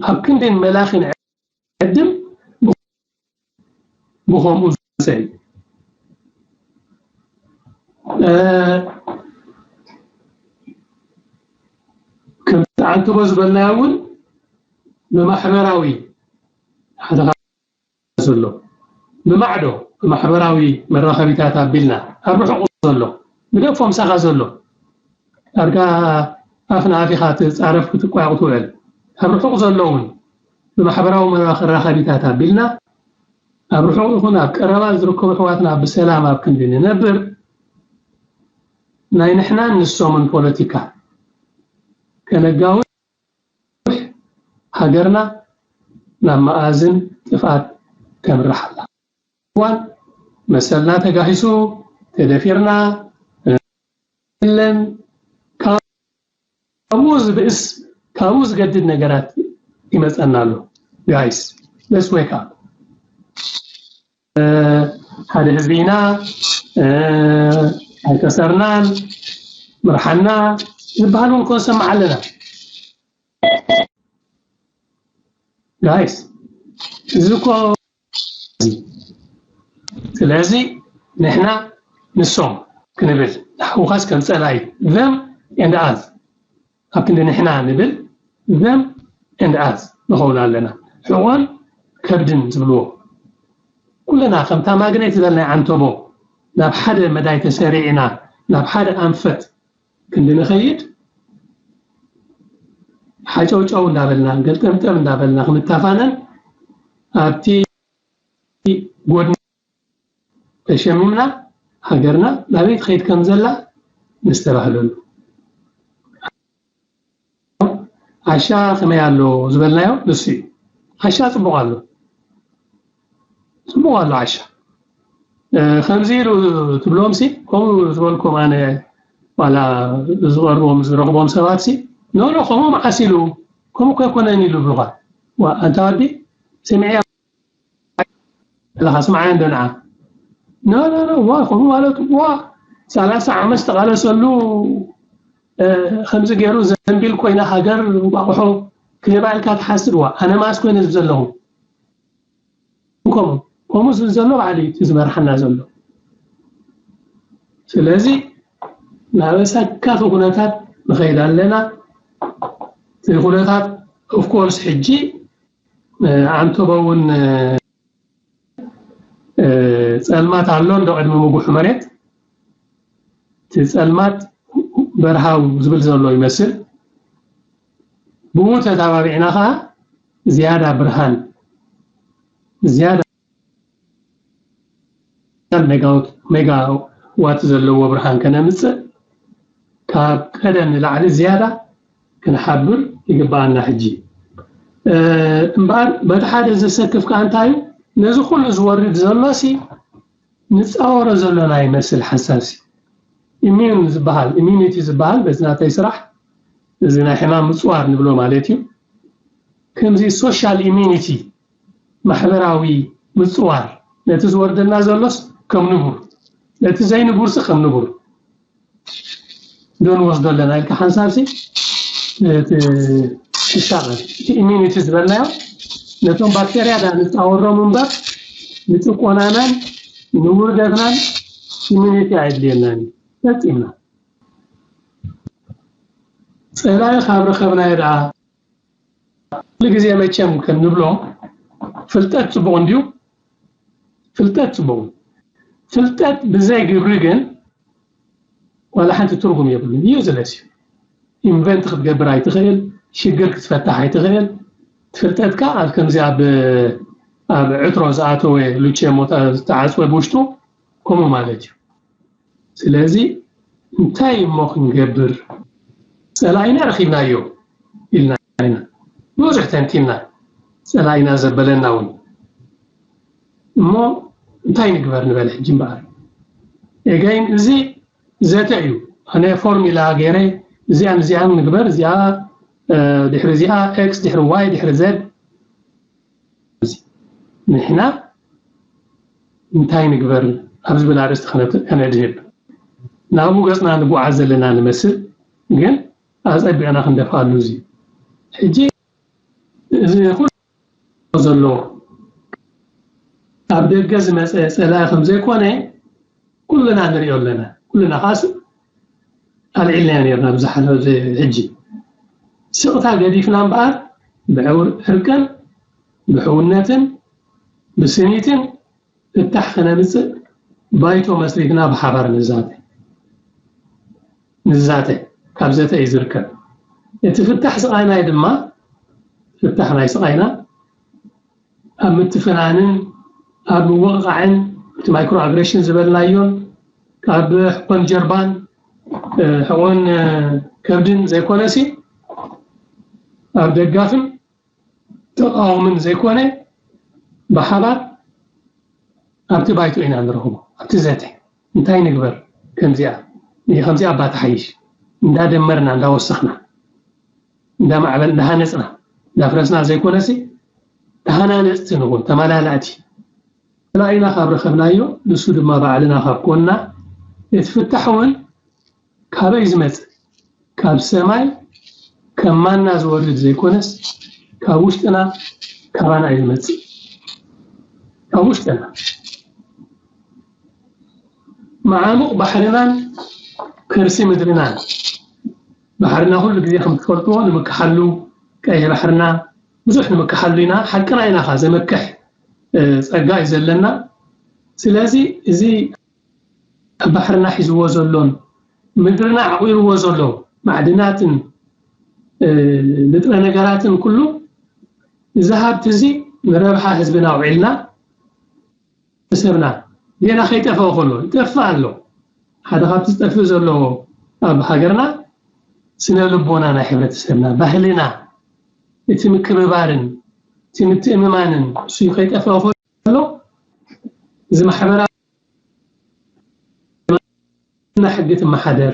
ኣብ ክንድን መላኺን ዕድም ብኸምኡ ዝመፀ እዩ። ከምቲ ኣንተቦ ዝበልናዮ እውን ብማሕበራዊ ሓደ ዘሎ ብማዕዶ ብማሕበራዊ መራኸቢታት ኣቢልና ኣብ ርሑቕ ዘሎ ብደፎ ምሳኻ ዘሎ ዳርጋ ኣፍ ንኣፍ ኢኻ ትጻረፍ ክትቋየቑ ትውዕል። ኣብ ርሑቕ ዘሎ እውን ብማሕበራዊ መራኸቢታት ኣቢልና ኣብ ርሑቕ ይኹን ኣብ ቀረባ ዝርከቡ ኣሕዋትና ብሰላም ኣብ ክንዲ ንነብር ናይ ንሕናን ንሶምን ፖለቲካ ከነጋውሕ ሃገርና ናብ መኣዝን ጥፍኣት ተምርሕ ኣላ። እዋን መሰልና ተጋሂሱ ተደፊርና የለን። ካብኡ ዝብእስ ካብኡ ዝገድድ ነገራት ይመፀና ኣሎ። Guys, let's wake up. ሓደ ህዝቢ ኢና፣ ኣይከሰርናን፣ ምርሓና ዝበሃል እውን ኮንሰማዕ ኣለና። Guys, እዚ እኮ ስለዚ ንሕና ንሶም ክንብል ንሓውኻስ ከም ፀላኢ them and us ኣብ ክንዲ ንሕና ንብል them and us ንኸውን ኣለና። ሕቖን ከብድን ዝብልዎ። ኩልና ከምታ ማግኔት ዝበልናይ ዓንተቦ ናብ ሓደ መዳይ ተሰሪዕና ናብ ሓደ ኣንፈት ክንዲ ንኸይድ ሓጨውጨው እንዳበልና ገልጠምጠም እንዳበልና ክንታፋነን ኣብቲ ጎድኒ ተሸሚምና ሃገርና ናበይ ትኸይድ ከም ዘላ ነስተባህለሉ። ዓሻ ከመይ ኣሎ ዝበልናዮ ንሱ እዩ። ዓሻ ጽቡቕ ኣሎ፣ ጽቡቕ ኣሎ ዓሻ። እ፣ ከምዚ ኢሉ ትብሎም ሲ፣ ከምኡ ዝበልኩም ኣነ ዋላ ዝቐርቦም ዝረኽቦም ሰባት ሲ፣ ኖ፣ ኖ፣ ከምኡ መዓስ ኢሉ፣ ከምኡ እኮ ኣይኮነን ኢሉ ይብሉኻ። ዋ፣ ኣንታ ወዲ፣ ስምዒ ኣለኻ፣ ስምዓዮ እንዶ ንዓ። ኖ፣ ኖ፣ ኖ፣ ዋ፣ ከምኡ ማለት፣ ዋ፣ ሰላሳ ዓመት ዝተቓለሰሉ፣ እ፣ ከምዚ ገይሩ ዘንቢል ኮይና ሃገር እንቋቑሖ ክህባ ኢልካ ትሓስብ? ዋ፣ ኣነ መዓስ ኮይነ ዝብ ዘለኹ? ከምኡ፣ ከምኡ ዝብል ዘሎ ባዕሉ እዩ እቲ ዝመርሓና ዘሎ። ስለዚ ናብ ኣሰካፊ ኩነታት ንኸይድ ኣለና። እቲ ኩነታት ኦፍ ኮርስ ሕጂ፣ እ፣ ዓንተቦ እውን፣ እ፣ እ፣ ጸልማት ኣሎ እንዶ ቅድሚ ምጉሑ መሬት። እቲ ጸልማት በርሃው ዝብል ዘሎ ይመስል። ብኡ ተታባቢዕና ኸዓ ዝያዳ ብርሃን፣ ዝያዳ ሜጋዋት፣ ሜጋዋት ዘለዎ ብርሃን ከነምጽእ ካብ ቀደም ንላዕሊ ዝያዳ ክንሓብር ይግብኣና። ሕጂ፣ እ፣ እምበኣር በቲ ሓደ ዘሰክፍ ከኣ እንታይ እዩ? ነዚ ኩሉ ዝወርድ ዘሎ ሲ ንጻወሮ ዘለና ይመስል ሓሳብ ሲ። ኢሚዩን ዝበሃል፣ ኢሚዩኒቲ ዝበሃል በዚ ናተይ ስራሕ፣ እዚ ናይ ሕማም ምጽዋር ንብሎ ማለት እዩ። ከምዚ ሶሻል ኢሚዩኒቲ፣ ማሕበራዊ ምጽዋር፣ ነቲ ዝወርደና ዘሎስ ከም ንቡር፣ ነቲ ዘይንቡርሲ ከም ንቡር ዶ ንወስዶ ኣለና ኢልካ ሓንሳብ ሲ፣ እቲ ሽሻቐ፣ እቲ ኢሚዩኒቲ ዝበልናዮ፣ ነቶም ባክቴርያ ዳ ንጻወሮም እምበር፣ ንጭቆናናን ንውርደትናን ኢሚዩኒቲ ኣየድልየናን እዩ። ፈጺምና። ጸላኢ ካብ ረኸብናዮ ደኣ፣ ኩሉ ግዜ መቸም ከም ንብሎ፣ ፍልጠት ጽቡቕ እንድዩ፣ ፍልጠት ጽቡቕ። ፍልጠት ብዘይ ግብሪ ግን ዋላ ሓንቲ ትርጉም የብሉን። ዩዝለስ እዩ። ኢንቨንት ክትገብር ኣይትኽእል፣ ሽግር ክትፈታሕ ኣይትኽእል። ፍልጠትካ ኣብ ከምዚ ኣብ፣ ኣብ ዕትሮ ዝኣተወ ሉቼሞ ዝተዓጽወ ብውሽጡ ከምኡ ማለት እዩ። ስለዚ እንታይ እሞ ክንገብር? ጸላኢና ረኺብናዮ ኢልና ኢና ብዙሕ ተንቲና፣ ጸላኢና ዘበለና እውን። እሞ እንታይ ንግበር ንበል ሕጂ እምበኣር። ኤገይን እዚ ዘተ እዩ። ኣነ ፎርሚላ ገይረ እዚኣን እዚኣን ንግበር፣ እዚኣ፣ እ፣ ድሕሪ እዚኣ ኤክስ፣ ድሕሪ ዋይ፣ ድሕሪ ዘድ። ንሕና እንታይ ንግበር ኣብ ዝብል ኣርእስቲ ከነ-፣ ከነድህብ ናብኡ ገጽና ንጓዓዝ ዘለና ንመስል፣ ግን ኣጸቢቕና ክንደፍኣሉ እዚ ሕጂ እዚ ኩሉ ዘሎ ኣብ ደገ ዝመጸ ጸላኢ ከም ዘይኮነ ኩልና ንሪኦ ኣለና። ኩልና ኻስ ኣልዒልናዮ ነርና ብዝሓለፈ ሕጂ። ስቕታ ገዲፍና እምበኣር ብዕውር ዕርቅን ብሕውነትን ብስኒትን ፍታሕ ከነምጽእ ባይቶ መስሪትና ብሓባር ንዛተ። ንዛተ፣ ካብ ዘተ እዩ ዝርከብ። እቲ ፍታሕ ስቓይና እዩ ድማ፣ ፍታሕ ናይ ስቓይና ኣብ ምትፍናንን ኣብ ምውቕቓዕን፣ እቲ ማይክሮ ኣግሬሽን ዝበልናዮን፣ ካብ ሕቆን ጀርባን፣ እ፣ ሕቆን፣ እ፣ ከብድን ዘይኮነሲ፣ ኣብ ደጋፍን ተቃውምን ዘይኮነ፣ ብሓባር ኣብቲ ባይቶ ኢና ንረኽቦ፣ ኣብቲ ዘተ። እንታይ ንግበር? ከምዚኣ፣ ከምዚኣ እባ ትሓይሽ። እንዳደመርና፣ እንዳወሰኽና፣ እንዳማዕበል፣ እንዳሃነጽና፣ እንዳፍረስና ዘይኮነሲ፣ ተሃናነጽቲ ንኹን፣ ተመላላእቲ። ጸላኢና ካብ ረኸብናዮ፣ ንሱ ድማ ባዕልና ካብ ኮንና፣ እቲ ፍታሕ እውን ካበይ ዝመጽእ? ካብ ሰማይ ከም ማና ዝወርድ ዘይኮነስ፣ ካብ ውሽጥና፣ ካባና እዩ ዝመጽእ። ካብ ውሽጥና። መዓሙቕ ባሕርናን ከርሲ ምድርናን። ባሕርና ኩሉ ግዜ ከም ትፈልጥዎ ንምክሓሉ፣ ቀይሕ ባሕርና፣ ብዙሕ ንምክሓሉ ኢና። ሓቅና ኢና ኻ ዘመክሕ ጸጋ እዩ ዘለና። ስለዚ እዚ ባሕርና ሒዝዎ ዘሎን ምድርና ዓቑርዎ ዘሎ ማዕድናትን ንጥረ ነገራትን ኩሉ፣ እዚ ሃብቲ እዚ ንረብሓ ህዝብና ውዒልና ሰብና ጌና ከይጠፍኦ ከሎ ይጠፍእ ኣሎ። ሓደ ካብቲ ዝጠፍእ ዘሎ ኣብ ሃገርና ስነ ልቦና ናይ ሕብረተሰብና፣ ባህልና፣ እቲ ምክብባርን እቲ ምትእምማንን እሱ ከይጠፍኦ ከሎ እዚ ማሕበራዊ ሕጊ ትመሓደር፣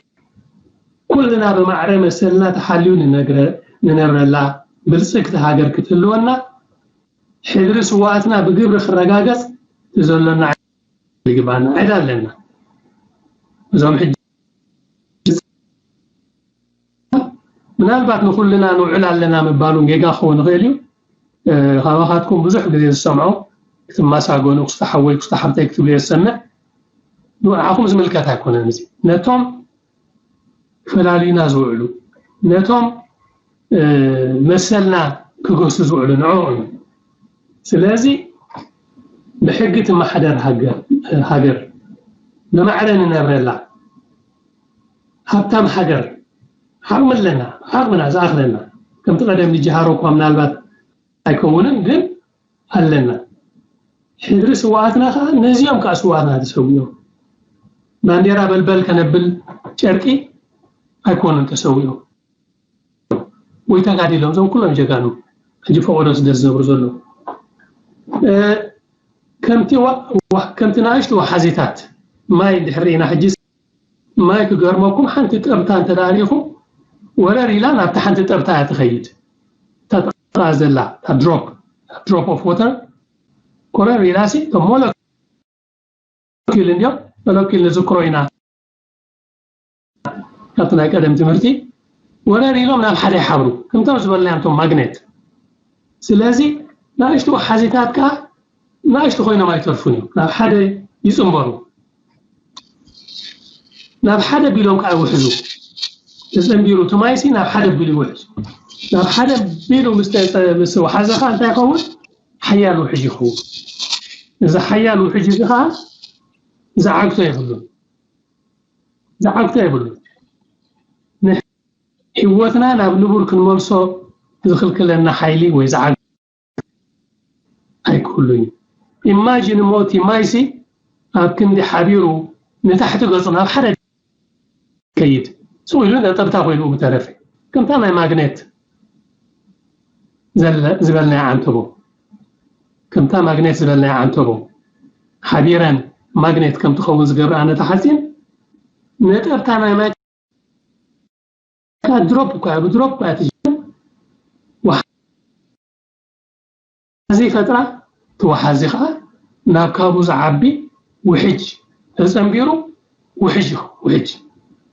ኩልና ብማዕረ መሰልና ተሓልዩ ንነግረ ንነብረላ ብልጽግቲ ሃገር ክትህልወና፣ ሕድሪ ስዋኣትና ብግብሪ ክረጋገጽ እቲ ዘሎና ይግባና ዕዳ ኣለና። እዞም ሕጂ ምናልባት ንኹልና ንውዕል ኣለና ምባሉ ጌጋ ክኸውን ይኽእል እዩ። ካባኻትኩም ብዙሕ ግዜ ዝሰምዖ ክትመሳገኑ ክስተ ሓወይ ክስተ ሓብተይ ክትብሉ እየ ዝሰምዕ። ንዓኹም ዝምልከት ኣይኮነን። እዚ ነቶም ፈላልዩና ዝውዕሉ፣ ነቶም መሰልና ክገሱ ዝውዕሉ ንዕኦም እዩ። ስለዚ ብሕጊ ትመሓደር ሃገር ብማዕረ ንነብረላ ሃብታም ሃገር ዓቕሚ ኣለና። ዓቕምና ዝኣኽለና ከምቲ ቀደም ንጅሃሮ እኳ ምናልባት ኣይከውንን ግን ኣለና። ሕድሪ ስዋኣትና ከዓ ነዚኦም ከዓ ስዋኣትና ተሰዊኦም ባንዴራ በልበል ከነብል ጨርቂ ኣይኮኑን ተሰዊኦም ወይ ተጋዲሎም እዞም ኩሎም ጀጋኑ ሕጂ ፈቆዶ ስደት ዝነብሩ ዘለዉ ከምቲ ከምቲ ንኣሽቱ ወሓዚታት ማይ እንድሕር ኢና ሕጂ ማይ ክገርመኩም ሓንቲ ጠብታ እንተዳሪኹ ወረር ኢላ ናብቲ ሓንቲ ጠብታ እያ ትኸይድ። እታ ጠብታ ዘላ እታ ድሮፕ ድሮፕ ኦፍ ወተር ኮረር ኢላ ሲ እቶም ሞለኪል እንዲዮም ሞለኪል ንዝክሮ ኢና ካብቲ ናይ ቀደም ትምህርቲ ወረር ኢሎም ናብ ሓደ ይሓብሩ ከምቶም ዝበልናዮም እቶም ማግኔት። ስለዚ ንኣሽቱ ወሓዚታት ከዓ ንኣሽቱ ኮይኖም ኣይተርፉን እዮም ናብ ሓደ ይፅንበሩ ናብ ሓደ ቢሎም ከዓ ይውሕዙ ተፀንቢሩ እቲ ማይሲ ናብ ሓደ ቢሉ ይውሕዙ ናብ ሓደ ቢሉ ምስ ወሓዘ ከዓ እንታይ ይኸውን ሓያል ውሕጅ ይኸውን እዚ ሓያል ውሕጅ እዚ ከዓ ዝዓግቶ የብሉን ዝዓግቶ የብሉን ህይወትና ናብ ንቡር ክንመልሶ ዝኽልክለና ሓይሊ ወይ ዝዓግ ኣይክህሉን እዩ። ኢማጂን እሞ እቲ ማይሲ ኣብ ክንዲ ሓቢሩ ንታሕቲ ገጹ ናብ ሓደ ከይድ ስቕ ኢሉ ነጠብታ ኮይኑ ብተረፈ ከምታ ናይ ማግኔት ዝበልናያ ዓንተቦ ከምታ ማግኔት ዝበልናያ ዓንተቦ ሓቢረን ማግኔት ከም ትኸውን ዝገብርኣ ነታ ሓፂን ነጠብታ ናይ ማይ ድሮፕ እኳ ብድሮፕ እኳ ትጅ ወሓዚ ፈጥራ እቲ ወሓዚ ከዓ ናብ ካብኡ ዝዓቢ ውሕጅ ተፀንቢሩ ውሕጅ ውሕጅ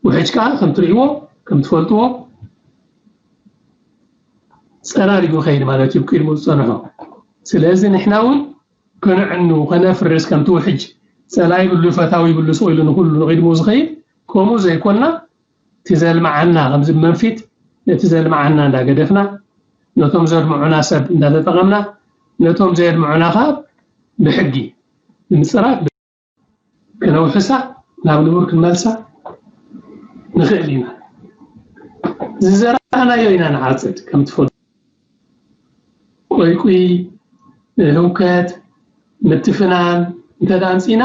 ውሕጅ ከዓ ከም ትሪእዎ ከም ትፈልጥዎ ፀላሊጉ ከይድ ማለት እዩ ቅድሙ ዝፀንሖ ስለዚ ንሕና እውን ከነዕኑ ከነፍርስ ከምቲ ውሕጅ ፀላኢ ይብሉ ፈታዊ ይብሉ ስቕ ኢሉ ንኩሉ ንቅድሙ ዝኸይድ ከምኡ ዘይኮና እቲ ዘልምዓና ከምዚ መንፊት ነቲ ዘልምዓና እንዳገደፍና ነቶም ዘድምዑና ሰብ እንዳተጠቐምና ነቶም ዘየድምዑና ከዓ ብሕጊ ብምፅራፍ ክነውሕሳ ናብ ንቡር ክንመልሳ ንኽእል ኢና ዝዘራእናዮ ኢና ንዓፅድ ከም ትፈልጡ ቆይቁይ ህውከት ምትፍናን እንተ ኣምፅና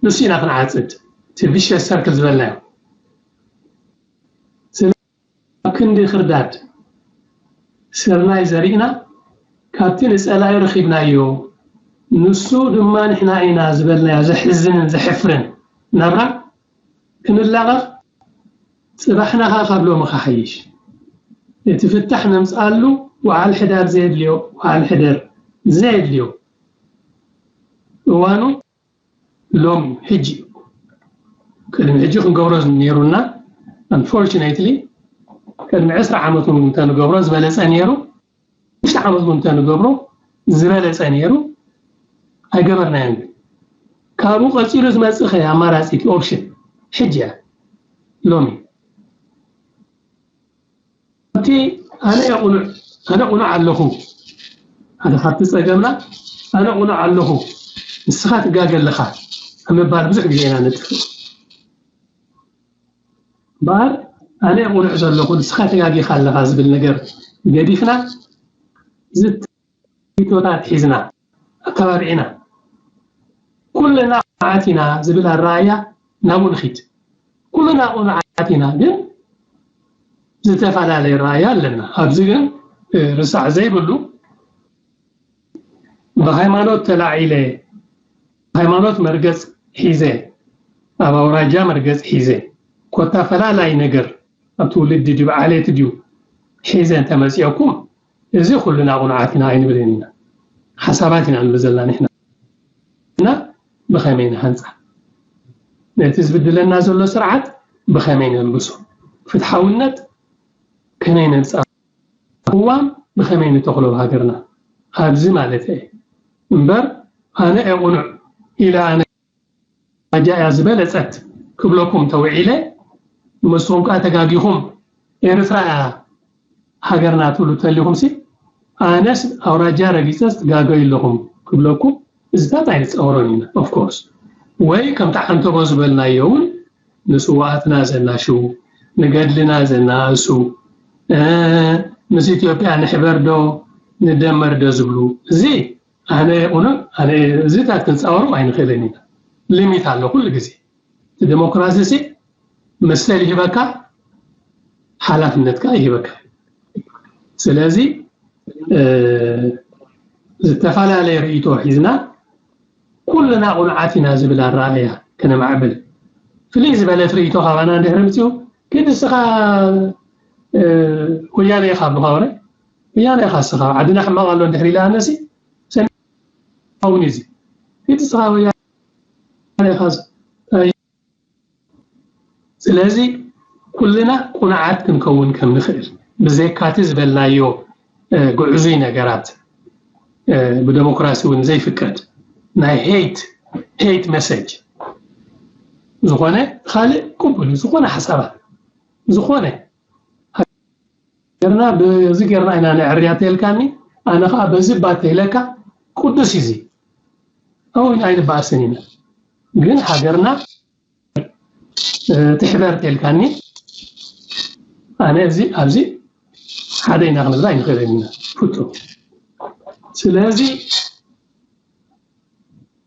ንሱ ኢና ክንዓፅድ እቲ ቪሸስ ሰርክል ዝበልናዮ ኣብ ክንዲ ክርዳድ ስርናይ ዘሪእና ካብቲ ንፀላኢ ረኺብናዮ ንሱ ድማ ንሕና ኢና ዝበልናዮ ዘሕዝንን ዘሕፍርን ናብራ ክንላቐቕ ፅባሕና ኸዓ ካብ ሎሚ ክሓይሽ እቲ ፍታሕ ነምፅኣሉ ወዓል ሕዳር ዘየድልዮ ወዓል ሕደር ዘየድልዮ እዋኑ ሎሚ ሕጂ እዩ። ቅድሚ ሕጂ ክንገብሮ ነይሩና unfortunately ቅድሚ ዕስራ ዓመት እውን እንተንገብሮ ዝበለፀ ነይሩ። ሽዱሽተ ዓመት እውን እንተንገብሮ ዝበለፀ ነይሩ። ኣይገበርናዮን ግን ካብኡ ቀፂሉ ዝመፅእ ከ ኣማራፂ እቲ ኦፕሽን ሕጂ እያ ሎሚ እቲ ኣነ እየ ቁኑዕ ኣነ ቁኑዕ ኣለኹ ሓደ ካብቲ ጸገምና ኣነ ቁኑዕ ኣለኹ ንስኻ ትጋገ ኣለኻ ኣብ ምባል ብዙሕ ግዜ ኢና ንጥፍእ። እምበኣር ኣነ ቁኑዕ ዘለኹ ንስኻ ተጋጊኻ ኣለኻ ዝብል ነገር ገዲፍና ዝትቶታት ሒዝና ኣተባቢዕና ኩልና ቁኑዓት ኢና ዝብል ኣረኣያ ናብኡ ንኺድ። ኩልና ቁኑዓት ኢና ግን ዝተፈላለየ ረኣያ ኣለና። ኣብዚ ግን ርሳዕ ዘይብሉ ብሃይማኖት ተላዒለ ሃይማኖት መርገጽ ሒዘ ኣብ ኣውራጃ መርገጽ ሒዘ ኮታ ፈላላይ ነገር ኣብ ትውልዲ ድዩ ዓሌት ድዩ ሒዘ እንተመጺኦኩም እዚ ኩልና ቁኑዓት ኢና ኣይንብልን ኢና። ሓሳባት ኢና ንብል ዘለና ንሕና እና ብኸመይ ንሃንጻ ነቲ ዝብድለና ዘሎ ስርዓት ብኸመይ ነልግሶ ፍትሓውነት ከመይ ነምጻ ቅዋም ብኸመይ ንተኽሎ ሃገርና ኣብዚ ማለት እየ እምበር ኣነ እየ ቁኑዕ ኢለ ኣነ ኣውራጃ እያ ዝበለጸት ክብለኩም ተውዒለ ንስኹም ከኣ ተጋጊኹም ኤርትራ እያ ሃገርና ትብሉ ተሊኹም ሲ ኣነስ ኣውራጃ ረጊጸስ ትጋገዩ ኣለኹም ክብለኩም እዚታት ኣይንጻወሮን ኢና of course ወይ ከምቲ ዓንተቦ ዝበልናዮ እውን ንስዋኣትና ዘናሽው ንገድልና ዘናእሱ ምስ ኢትዮጵያ ንሕበር ዶ ንደመር ዶ ዝብሉ እዚ ኣነ ቁኑዕ ኣነ እዚታት ክንፃወሮም ኣይንኽእልን ኢና limit ኣሎ ኩሉ ግዜ እቲ ዲሞክራሲ ሲ መሰል ይህበካ ሓላፍነት ከዓ ይህበካ ስለዚ ዝተፈላለየ ርእይቶ ሒዝና ኩልና ቁኑዓት ኢና ዝብል ኣረኣእያ ከነማዕብል ፍልይ ዝበለ ርእይቶ ካባና እንድሕር ምፅኡ ግን እስኻ ወያነ ኢኻ ብኻወረ ወያነ ኢኻ እስኻ ዓድና ሕማቕ ኣሎ እንድሕር ኢለ ኣነሲ ሰሚኸውን እዚ ግን እስኻ ወያነ ኢኻ ስለዚ ኩልና ቁኑዓት ክንከውን ከም ንኽእል ብዘይካቲ ዝበልናዮ ግዕዙይ ነገራት ብደሞክራሲ እውን ዘይፍቀድ ናይ hate hate message ዝኾነ ካልእ ቅቡል ዝኾነ ሓሳባት ዝኾነ ገርና በዚ ገርና ኢና ነዕርያ ተልካኒ ኣነ ከዓ በዚ ባተ ኢለካ ቅዱስ እዩ እዚ ኣው ኣይንበኣስን ኢና ግን ሃገርና ትሕበር ተልካኒ ኣነ እዚ ኣብዚ ሓደ ኢና ክንብል ኣይንኽእልን ኢና ፍጹም ስለዚ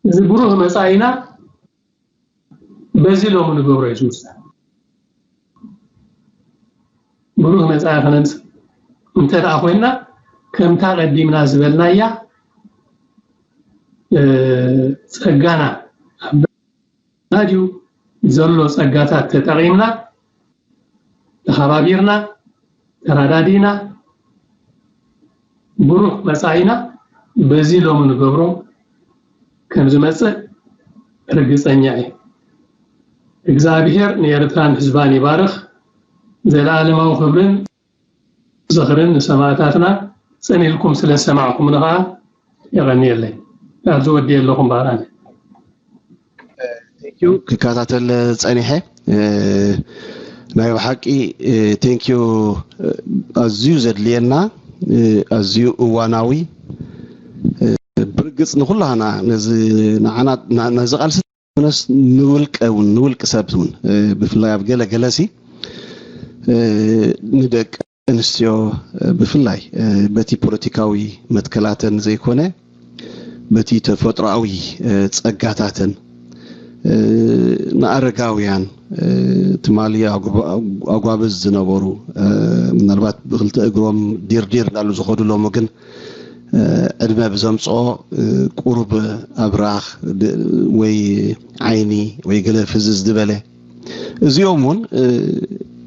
እዚ ብሩህ መጻኢና በዚ ሎሚ ንገብሮ እዩ ዝውሰን ብሩህ መጻኢ ክነምጽእ እንተ ደኣ ኮይና ከምታ ቀዲምና ዝበልናያ ጸጋና ድዩ ዘሎ ጸጋታት ተጠቒምና ተኸባቢርና ተራዳዲና ብሩህ መጻኢና በዚ ሎሚ ንገብሮ ከም ዝመጽእ ርግጸኛ እየ። እግዚኣብሔር ንኤርትራን ህዝባን ይባርኽ። ዘለኣለማዊ ክብርን ዝኽርን ንሰማእታትና። ጽን ኢልኩም ስለ ዝሰማዕኩምኒ ከኣ የቐንየለይ። ኣብዚ ወዲ ኣለኹም በኣል ኣነ። ክከታተል ጸኒሐ ናይ ብሓቂ ቴንኪዩ ኣዝዩ ዘድልየና ኣዝዩ እዋናዊ ብርግጽ ንኩላህና ነዚ ንዓና ነዚ ቃልሲ ነስ ንውልቀ እውን ንውልቂ ሰብ እውን ብፍላይ ኣብ ገለ ገለሲ ንደቂ ኣንስትዮ ብፍላይ በቲ ፖለቲካዊ መትከላተን ዘይኮነ በቲ ተፈጥሮኣዊ ጸጋታተን ንኣረጋውያን ትማሊ ኣጓብዝ ዝነበሩ ምናልባት ብክልተ እግሮም ዲርዲር እንዳሉ ዝኸዱ ሎሞ ግን ዕድመ ብዘምፅኦ ቁሩብ ኣብራኽ ወይ ዓይኒ ወይ ገለ ፍዝዝ ዝበለ እዚኦም እውን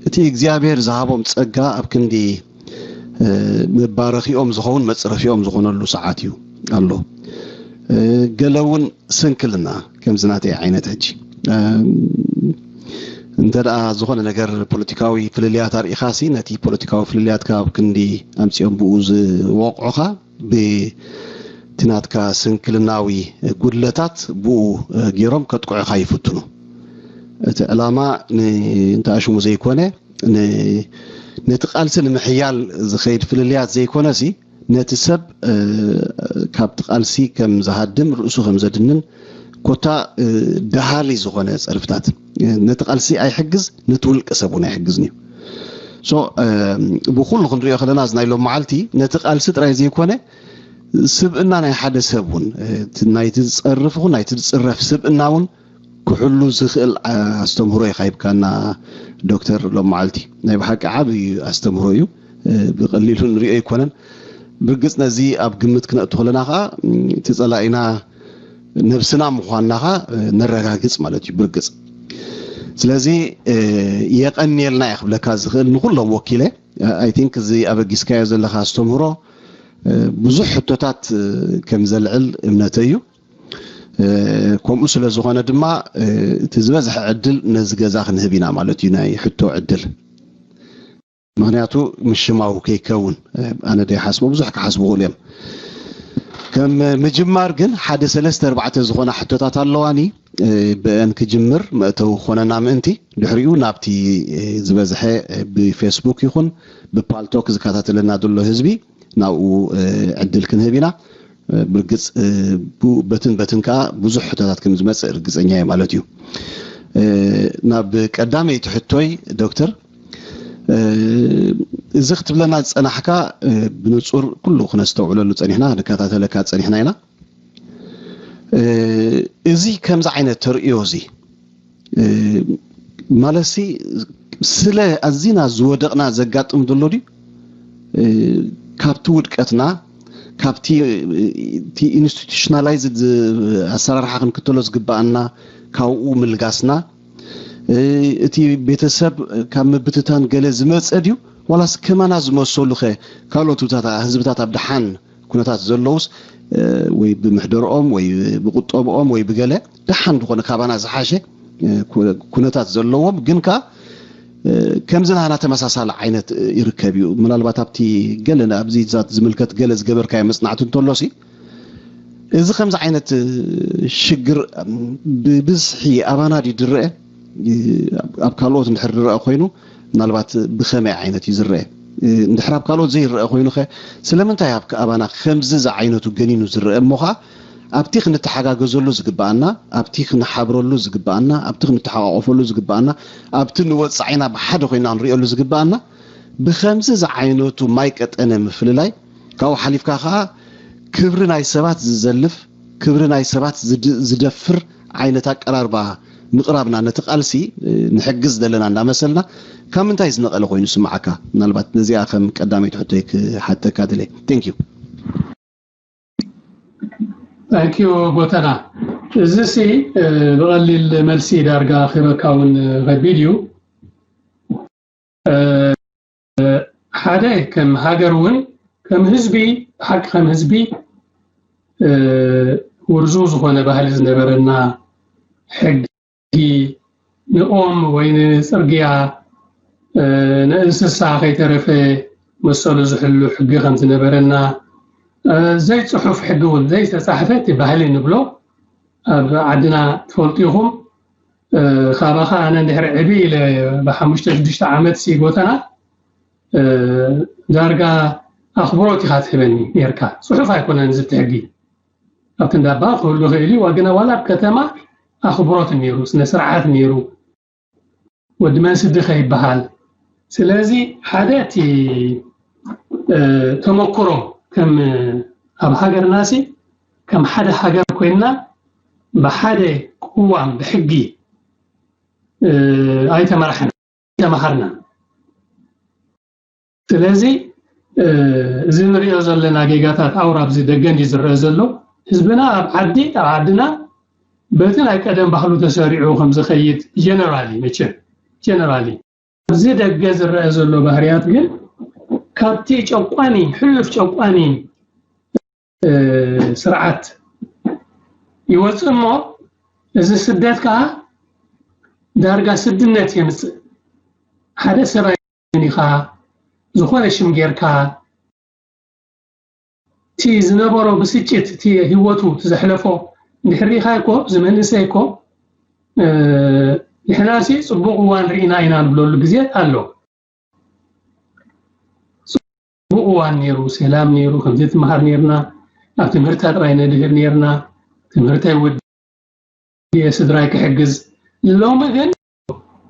እቲ እግዚኣብሔር ዝሃቦም ጸጋ ኣብ ክንዲ መባረኪኦም ዝኸውን መፅረፊኦም ዝኾነሉ ሰዓት እዩ ኣሎ። ገለ እውን ስንክልና ከምዚ ናተይ ዓይነት ሕጂ እንተ ደኣ ዝኾነ ነገር ፖለቲካዊ ፍልልያት ኣርኢኻ ሲ ነቲ ፖለቲካዊ ፍልልያትካ ኣብ ክንዲ ኣምፂኦም ብኡ ዝወቕዑኻ ብቲ ናትካ ስንክልናዊ ጉድለታት ብኡ ገይሮም ከጥቅዑኻ ይፍትኑ። እቲ ዕላማ ንእንተኣሽሙ ዘይኮነ ነቲ ቃልሲ ንምሕያል ዝኸይድ ፍልልያት ዘይኮነሲ ነቲ ሰብ ካብቲ ቃልሲ ከም ዝሃድም፣ ርእሱ ከም ዘድንን፣ ኮታ ደሃሊ ዝኾነ ጸርፍታት ነቲ ቃልሲ ኣይሕግዝ፣ ነቲ ውልቀ ሰብ እውን ኣይሕግዝን እዩ። ብኩሉ ክንሪኦ ከለና፣ እዚ ናይ ሎም መዓልቲ ነቲ ቃልሲ ጥራይ ዘይኮነ፣ ስብእና ናይ ሓደ ሰብ እውን፣ ናይቲ ዝጸርፍ ይኹን ናይቲ ዝጽረፍ ስብእና እውን ክሕሉ ዝኽእል ኣስተምህሮ ኢኻ ሂብካና ዶክተር። ሎም መዓልቲ ናይ ብሓቂ ዓብዪ ኣስተምህሮ እዩ። ብቐሊሉ ንሪኦ ኣይኮነን። ብርግጽ ነዚ ኣብ ግምት ክነእቱ ከለና ኸዓ፣ እቲ ጸላኢና ነብስና ምዃንና ኸዓ ነረጋግጽ ማለት እዩ ብርግጽ። ስለዚ የቐንየልና እየ ክብለካ ዝኽእል ንኹሎም ወኪለ። I think እዚ ኣበጊስካዮ ዘለኻ ኣስተምህሮ ብዙሕ ሕቶታት ከም ዘልዕል እምነተይ እዩ። ከምኡ ስለ ዝኾነ ድማ እቲ ዝበዝሐ ዕድል ነዚ ገዛ ክንህብ ኢና ማለት እዩ፣ ናይ ሕቶ ዕድል። ምኽንያቱ ምሽማው ከይከውን ኣነ ደይሓስቦ፣ ብዙሕ ክሓስቡ ይኽእሉ እዮም። ከም ምጅማር ግን ሓደ ሰለስተ ኣርባዕተ ዝኾና ሕቶታት ኣለዋኒ። ብአን ክጅምር መእተዊ ክኾነና ምእንቲ፣ ድሕሪኡ ናብቲ ዝበዝሐ ብፌስቡክ ይኹን ብፓልቶክ ዝከታተለና ዘሎ ህዝቢ ናብኡ ዕድል ክንህብ ኢና። ብርግጽ በትን በትን ከኣ ብዙሕ ሕቶታት ከም ዝመጽእ ርግጸኛ እየ ማለት እዩ። ናብ ቀዳመይቲ ሕቶይ ዶክተር፣ እዚ ክትብለና ዝጸናሕካ ብንጹር ኩሉ ክነስተውዕለሉ ጸኒሕና፣ ክንከታተለካ ጸኒሕና ኢና። እዚ ከምዚ ዓይነት ተርእዮ እዚ ማለትሲ ስለ ኣዚና ዝወደቕና ዘጋጥም ዘሎ ድዩ? ካብቲ ውድቀትና፣ ካብቲ ኢንስቲቱሽናላይዝድ ኣሰራርሓ ክንክተሎ ዝግባኣና ካብኡ ምልጋስና፣ እቲ ቤተሰብ ካብ ምብትታን ገለ ዝመፀ ድዩ? ዋላስ ከማና ዝመሰሉኸ ካልኦት ህዝብታት ኣብ ደሓን ኩነታት ዘለዉስ ወይ ብምሕደርኦም ወይ ብቁጠብኦም ወይ ብገለ ደሓን ዝኾነ ካባና ዝሓሸ ኩነታት ዘለዎም ግን ከኣ ከምዚ ናህና ተመሳሳሊ ዓይነት ይርከብ እዩ። ምናልባት ኣብቲ ገለ ኣብዚ ዛት ዝምልከት ገለ ዝገበርካዮ መጽናዕቲ እንተሎሲ እዚ ከምዚ ዓይነት ሽግር ብብዝሒ ኣባና ድዩ ዝረአ? ኣብ ካልኦት እንድሕር ዝረአ ኮይኑ ምናልባት ብኸመይ ዓይነት እዩ ዝረአ? እንድሕር ኣብ ካልኦት ዘይረአ ኮይኑኸ ስለምንታይ ኣብ ኣባና ከምዚ ዝዓይነቱ ገኒኑ ዝረአ? እሞ ኸዓ ኣብቲ ክንተሓጋገዘሉ ዝግባኣና፣ ኣብቲ ክንሓብረሉ ዝግባኣና፣ ኣብቲ ክንተሓቋቆፈሉ ዝግባኣና፣ ኣብቲ ንወጻዒና ብሓደ ኮይና ክንሪኦሉ ዝግባኣና ብኸምዚ ዝዓይነቱ ማይ ቀጠነ ምፍልላይ ካብኡ ሓሊፍካ ኸዓ ክብሪ ናይ ሰባት ዝዘልፍ፣ ክብሪ ናይ ሰባት ዝደፍር ዓይነት ኣቀራርባ ምቕራብና ነቲ ቃልሲ ንሕግዝ ዘለና እንዳመሰልና ካብ ምንታይ ዝነቐለ ኮይኑ ይስምዓካ? ምናልባት ነዚኣ ከም ቀዳመይቲ ሕቶይ ክሓተካ ድለ። Thank you። Thank you ጎተና። እዚሲ ብቐሊል መልሲ ዳርጋ ክህበካ እውን ከቢድ እዩ። ሓደ ከም ሃገር እውን ከም ህዝቢ ብሓቂ ከም ህዝቢ ውርዙ ዝኾነ ባህሊ ዝነበረና ሕጊ ንኦም ወይ ንፅርግያ ንእንስሳ ከይተረፈ መሰሉ ዝሕሉ ሕጊ ከም ዝነበረና ዘይፅሑፍ ሕጊ እውን ዘይተፃሕፈ እቲ ባህሊ ንብሎ ኣብ ዓድና ትፈልጡ ኢኹም። ካባኻ ኣነ እንድሕር ዕብይ ኢለ ብሓሙሽተ ሽዱሽተ ዓመት ሲ ጎተና ዳርጋ ኣኽብሮት ኢኻ ትህበኒ ነርካ። ፅሑፍ ኣይኮነን እዚ ሕጊ ኣብቲ እንዳባ ክህሉ ይኽእል እዩ ግና ዋላ ኣብ ከተማ ኣኽብሮት ነይሩ ስነ ስርዓት ነይሩ። ወዲ መንስዲ ከይበሃል ስለዚ ሓደ እቲ ተመክሮ ከም ኣብ ሃገርና ሲ ከም ሓደ ሃገር ኮይንና ብሓደ ቅዋም ብሕጊ ኣይተመራሕና ኣይተመሃርና ስለዚ እዚ ንሪኦ ዘለና ጌጋታት ኣውራ ኣብዚ ደገ እንዲ ዝረአ ዘሎ ህዝብና ኣብ ዓዲ ኣብ ዓድና በቲ ናይ ቀደም ባህሉ ተሰሪዑ ከም ዝኸይድ ጀነራሊ መቸም ጀነራሊ ኣብዚ ደገ ዝረአ ዘሎ ባህርያት ግን ካብቲ ጨቋኒ ሕሉፍ ጨቋኒ ስርዓት ይወፅእ እሞ እዚ ስደት ከዓ ዳርጋ ስድነት የምፅእ። ሓደ ሰብኣይ ኢኻ ዝኾነ ሽም ጌርካ እቲ ዝነበሮ ብስጭት እቲ ህይወቱ እቲ ዘሕለፎ እንድሕር ሪኢኻ እኮ እዚ መንእሰይ እኮ ንሕናሲ ፅቡቕ እዋን ርኢና ኢና ንብለሉ ግዜ ኣሎ። ብኡ እዋን ነይሩ፣ ሰላም ነይሩ፣ ከምዚ ትመሃር ነይርና፣ ኣብ ትምህርታ ጥራይ ነድህር ነይርና፣ ትምህርተይ ወድየ ስድራይ ክሕግዝ። ሎሚ ግን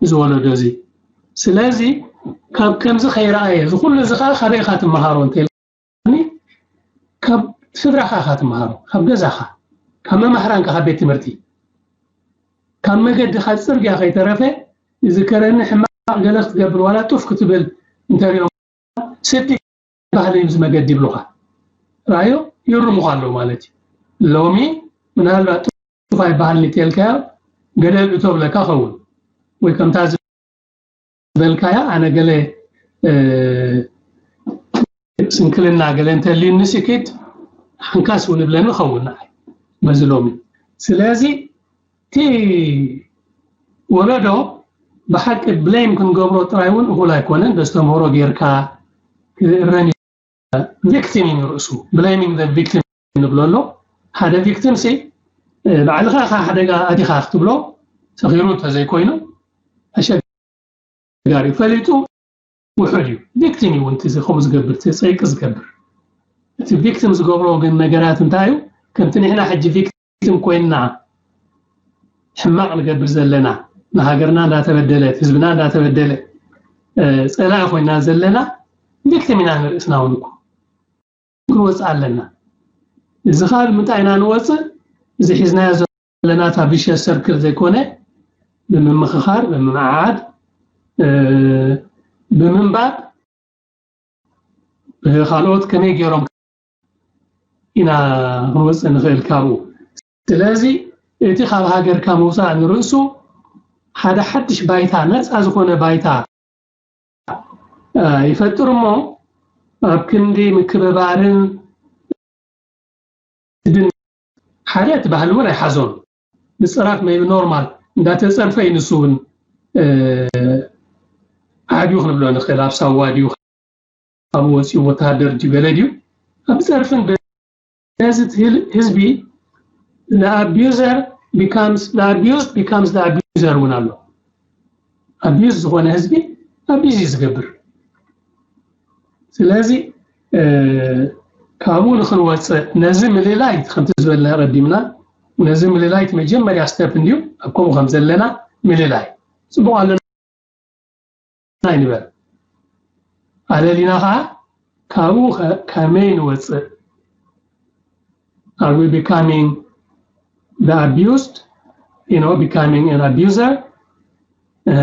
እዚ ወለዶ እዚ። ስለዚ ካብ ከምዚ ከይረኣየ፣ እዚ ኩሉ እዚ ከዓ ካበይ ኢኻ ትመሃሮ እንተ ኢልካኒ፣ ካብ ስድራኻ ኢኻ ትመሃሮ፣ ካብ ገዛኻ፣ ካብ መማህራንካ፣ ካብ ቤት ትምህርቲ፣ ካብ መገዲ፣ ካብ ፅርግያ ከይተረፈ፣ ዝከረኒ ሕማቕ ገለ ክትገብር ዋላ ጡፍ ክትብል እንተሪኦም ስዲ ባህሊ እዩ እዚ መገዲ ይብሉኻ። ራዮ ይርሙኻ ኣለዉ ማለት እዩ። ሎሚ ምናልባት ጡፍ ኣይበሃልን እንተልካዮ ገደል እቶ ብለካ ኸውን። ወይ ከምታ ዝበልካያ ኣነ ገለ፣ እ፣ ስንክልና ገለ እንተልዩኒ ሲኪድ ሓንካስ እውን ይብለኒ ኸውን ንዓይ በዚ ሎሚ። ስለዚ እቲ ወለዶ ብሓቂ ብሌም ክንገብሮ ጥራይ እውን እኹል ኣይኮነን። በስተምህሮ ጌርካ ክእረም እዩ። ቪክቲም እዩ ንርእሱ። Blaming the victim ንብሎ ኣሎ። ሓደ ቪክቲም ሲ፣ እ፣ ባዕልኻ ኢኻ ሓደጋ ኣቲኻ ክትብሎ ሰኺሩ እንተዘይኮይኑ ኣሸጋሪ እዩ። ፈሊጡ ውሑድ እዩ። ቪክቲም እዩ እውን እቲ ከምኡ ዝገብር፣ እቲ ጸይቂ ዝገብር። እቲ ቪክቲም ዝገብሮ ግን ነገራት እንታይ እዩ? ከምቲ ንሕና ሕጂ ቪክቲም ኮይንና ሕማቕ ንገብር ዘለና፣ ንሃገርና እንዳተበደለት፣ ህዝብና እንዳተበደለ፣ እ፣ ጸላኢ ኮይና ዘለና ቪክቲም ኢና ንርእስና እውን እኮ። ክንወጽእ ኣለና። እዚ ኻብ ምንታይ ኢና ንወጽእ? እዚ ሒዝናዮ ዘለና እታ ቪሸስ ሰርክል ዘይኮነ፣ ብምምኽኻር፣ ብምምዓዓድ፣ እ፣ ብምንባብ፣ እ፣ ካልኦት ከመይ ገይሮም ኢና ክንወጽእ ንኽእል ካብኡ። ስለዚ እቲ ካብ ሃገርካ ምውጻእ ንርእሱ ሓደ ሓድሽ ባይታ፣ ነጻ ዝኾነ ባይታ፣ እ፣ ይፈጥር እሞ ኣብ ክንዲ ምክብባርን ድን ሓደ እቲ ባህሊ እውን ኣይሓዞን። ንጽራት maybe ኖርማል እንዳተጸርፈ እዩ ንሱ እውን፣ እ፣ ዓብዩ ክንብሎ ንኽእል። ኣብ ሳዋ ድዩ፣ ኣብ ወፂኡ ወተሃደር ድዩ፣ ገለ ድዩ፣ ኣብ ጸርፍን በዚ ህል-፣ ህዝቢ the abuser becomes, the abused becomes the abuser እውን ኣሎ። ኣቢዩዝ ዝኾነ ህዝቢ ኣቢዩዝ እዩ ዝገብር። ስለዚ፣ እ፣ ካብኡ ንኽንወፅእ ነዚ ምልላይ ከምቲ ዝበልና ቀዲምና፣ ነዚ ምልላይ እቲ መጀመርያ ስቴፕ እንድዩ። ኣብ ከምኡ ከም ዘለና ምልላይ ፅቡቕ ኣለና ኣይንበል። ኣለሊና ኸዓ ካብኡ ከ-፣ ከመይ ንወፅእ? Are we becoming the abused? You know, becoming an abuser? እ፣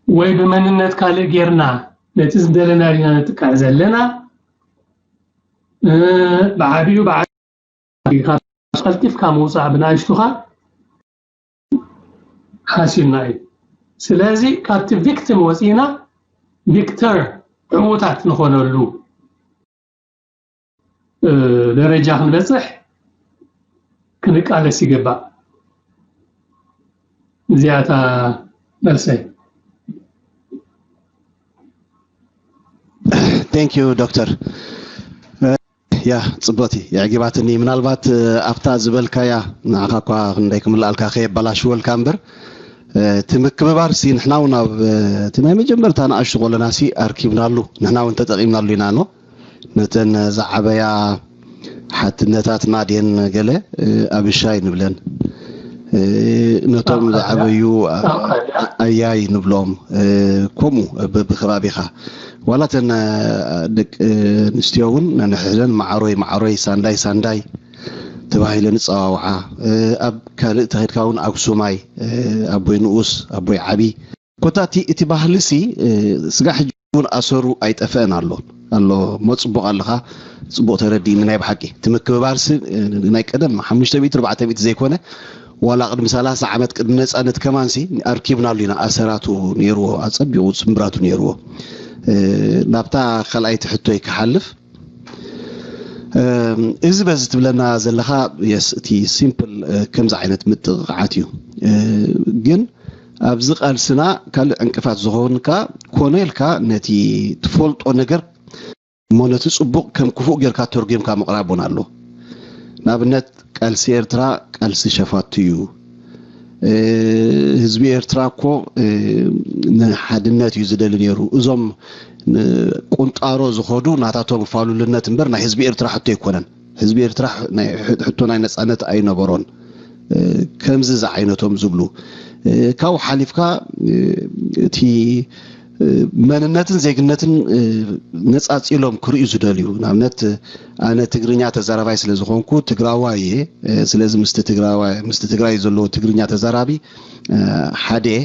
ወይ ብመንነት ካልእ ጌርና ነቲ ዝደለና ዲና ንጥቃዕ ዘለና? እ፣ ብዓቢኡ፣ ብዓቢኡ ቀልጢፍካ ምውፃእ ብናእሽቱኻ ሓሲብና እዩ። ስለዚ ካብቲ ቪክቲም ወፂና ቪክተር ዕዉታት ንኾነሉ፣ እ፣ ደረጃ ክንበፅሕ ክንቃለስ ይግባእ። እዚኣታ መልሰይ። Thank you ዶክተር። ያ፣ ጽቡቕቲ፣ የዕጊባትኒ። ምናልባት፣ እ፣ ኣብታ ዝበልካያ ንዓኻ እኳ ክንደይ ክምልኣልካ ከየበላሽወልካ እምበር፣ እ፣ እቲ ምክብባር ሲ ንሕና እውን ኣብ፣ እ፣ እቲ ናይ መጀመርታ ንኣሽቱ ከለና ሲ ኣርኪብናሉ፣ ንሕና እውን ተጠቒምናሉ ኢና ኖ። ነተን ዝዓበያ ሓትነታትና ድየን ገለ፣ እ፣ ኣብሻይ ንብለን። እ፣ ነቶም ዝዓበዩ፣ ኣ-፣ ኣያይ ንብሎም። እ፣ ከምኡ ብ-፣ ብከባቢኻ። ዋላ እተን፣ እ፣ ደቂ ኣንስትዮ እውን ነንሕድሕደን ማዕሮይ፣ ማዕሮይ፣ ሳንዳይ፣ ሳንዳይ ተባሂለን ይጸዋውዓ። እ፣ ኣብ ካልእ ተኸድካ እውን ኣክሱማይ፣ እ፣ ኣቦይ ንኡስ፣ ኣቦይ ዓቢ። ኮታ እቲ፣ እቲ ባህልሲ፣ እ፣ ስጋዕ ሕጂ እውን ኣሰሩ ኣይጠፍአን ኣሎ። ኣሎ እሞ ጽቡቕ ኣለኻ፣ ጽቡቕ ተረዲእኒ ናይ ብሓቂ። እቲ ምክብባርሲ፣ እ፣ ናይ ቀደም ሓሙሽተ ሚእቲ ኣርባዕተ ሚእቲ ዘይኮነ፣ ዋላ ቅድሚ ሰላሳ ዓመት ቅድሚ ነጻነት ከማንሲ ኣርኪብናሉ ኢና። ኣሰራቱ ነይርዎ፣ ኣጸቢቑ ጽምብራቱ ነይርዎ። እ፣ ናብታ ካልኣይቲ ሕቶይ ክሓልፍ፣ እም፣ እዚ በዚ ትብለና ዘለኻ፣ የስ፣ እቲ ሲምፕል፣ እ፣ ከምዚ ዓይነት ምጥቕቓዓት እዩ። እ፣ ግን ኣብዚ ቃልስና ካልእ ዕንቅፋት ዝኾንካ፣ ኮነ ኢልካ ነቲ ትፈልጦ ነገር እሞ ነቲ ጽቡቕ ከም ክፉእ ጌርካ ተርጒምካ ምቕራብ እውን ኣሎ። ንኣብነት፣ ቃልሲ ኤርትራ ቃልሲ ሸፋቱ እዩ። ህዝቢ ኤርትራ እኮ ንሓድነት እዩ ዝደሊ ነይሩ። እዞም ቁንጣሮ ዝኸዱ ናታቶም ፋሉልነት እምበር ናይ ህዝቢ ኤርትራ ሕቶ ኣይኮነን። ህዝቢ ኤርትራ ናይ ሕቶ ናይ ነፃነት ኣይነበሮን። ከምዚ ዝዓይነቶም ዝብሉ ካብኡ ሓሊፍካ እቲ መንነትን ዜግነትን ነፃፂሎም ክርእዩ ዝደልዩ። ንኣብነት ኣነ ትግርኛ ተዛራባይ ስለ ዝኾንኩ ትግራዋይ እየ። ስለዚ ምስቲ ትግራዋይ ምስቲ ትግራይ ዘለዎ ትግርኛ ተዛራቢ ሓደ እየ።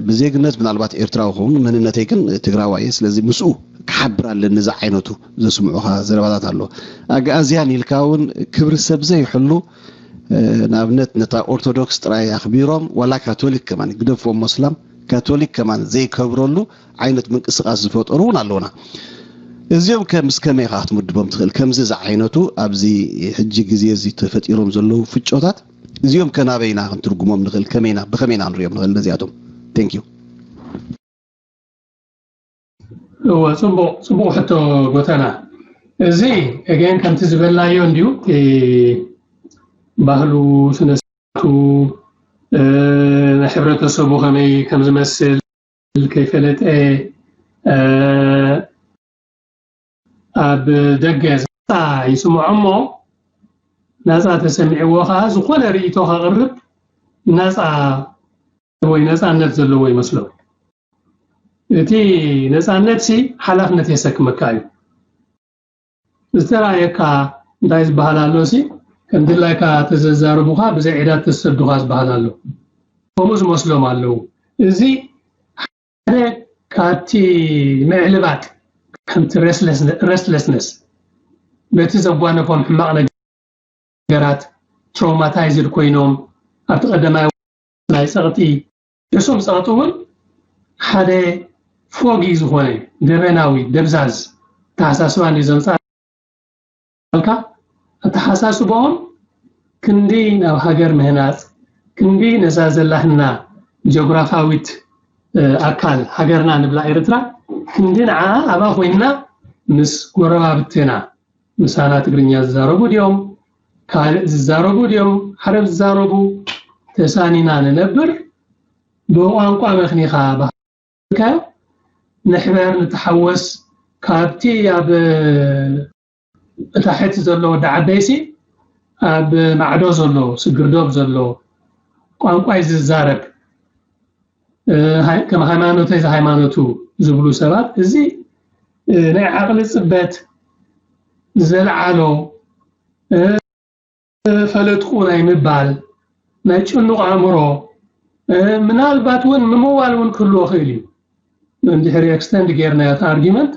ብዜግነት ምናልባት ኤርትራዊ ኸውን መንነተይ ግን ትግራዋይ እየ። ስለዚ ምስኡ ክሓብር ኣለኒ። እዚ ዓይነቱ ዘስምዑኻ ዘረባታት ኣሎ። ኣግኣዝያን ኢልካ እውን ክብሪ ሰብ ዘይሕሉ ንኣብነት ነታ ኦርቶዶክስ ጥራይ ኣኽቢሮም ዋላ ካቶሊክ ከማን ግደፍዎም ሞስላም ካቶሊክ ከማን ዘይከብረሉ ዓይነት ምንቅስቃስ ዝፈጠሩ እውን ኣለውና። እዚኦም ከ ምስ ከመይ ኢኻ ክትምድቦም ትኽእል? ከምዚ ዝዓይነቱ ኣብዚ ሕጂ ግዜ እዚ ተፈጢሮም ዘለዉ ፍጮታት እዚኦም ከ ናበይና ክንትርጉሞም ንኽእል? ከመይና ብኸመይና ክንሪኦም ንኽእል ነዚኣቶም? Thank you። እወ ጽቡቕ ጽቡቕ ሕቶ ጎተና። እዚ again ከምቲ ዝበልናዮ እንድዩ ባህሉ ስነስርዓቱ ንሕብረተሰቡ ከመይ ከም ዝመስል ከይፈለጠ ኣብ ደገ ይስምዖ እሞ ናፃ ተሰሚዕዎ ከዓ ዝኾነ ርእይቶ ከቕርብ ናፃ ወይ ነፃነት ዘለዎ ይመስሎ። እቲ ነፃነት ሲ ሓላፍነት የሰክመካ እዩ። ዝተራየካ እንታይ ዝበሃል ኣሎ ሲ ከም ድላይካ ተዘዛርቡኻ ብዘይ ዕዳ ተሰዱኻ ዝበሃል ኣሎ። ከምኡ ዝመስሎም ኣለዉ። እዚ ሓደ ካብቲ ምዕልባጥ ከምቲ restlessness በቲ ዘጓነፎም ሕማቕ ነገራት traumatized ኮይኖም ኣብቲ ቀዳማይ ናይ ጸቕጢ እሱም ጸቕጢ እውን ሓደ foggy ዝኾነ ደበናዊ ደብዛዝ ተሓሳስባ እንዲ ዘምጻልካ ኣተሓሳስቦኦም ክንዲ ናብ ሃገር ምህናፅ ክንዲ ነዛ ዘላህና ጀግራፋዊት ኣካል ሃገርና ንብላ ኤርትራ ክንዲ ንዓ ኣባ ኮይንና ምስ ጎረባብትና ምሳና ትግርኛ ዝዛረቡ ድዮም ካልእ ዝዛረቡ ድዮም ዓረብ ዝዛረቡ ተሳኒና ንነብር ብቋንቋ መክኒኻ ባህልካዮ ንሕበር ንተሓወስ ካብቲ ኣብ እታሕቲ ዘሎ ወዲ ዓበይሲ ኣብ ማዕዶ ዘሎ ስግርዶብ ዘሎ ቋንቋይ ዝዛረብ ከም ሃይማኖተይ ዝሃይማኖቱ ዝብሉ ሰባት እዚ ናይ ዓቕሊ ፅበት ዘልዓሎ ፈለጥኩ ናይ ምባል ናይ ጭኑቕ ኣእምሮ ምናልባት እውን ምምዋል እውን ክህልዎ ክእል እዩ። እንድሕሪ extend ጌርናዮ እቲ argument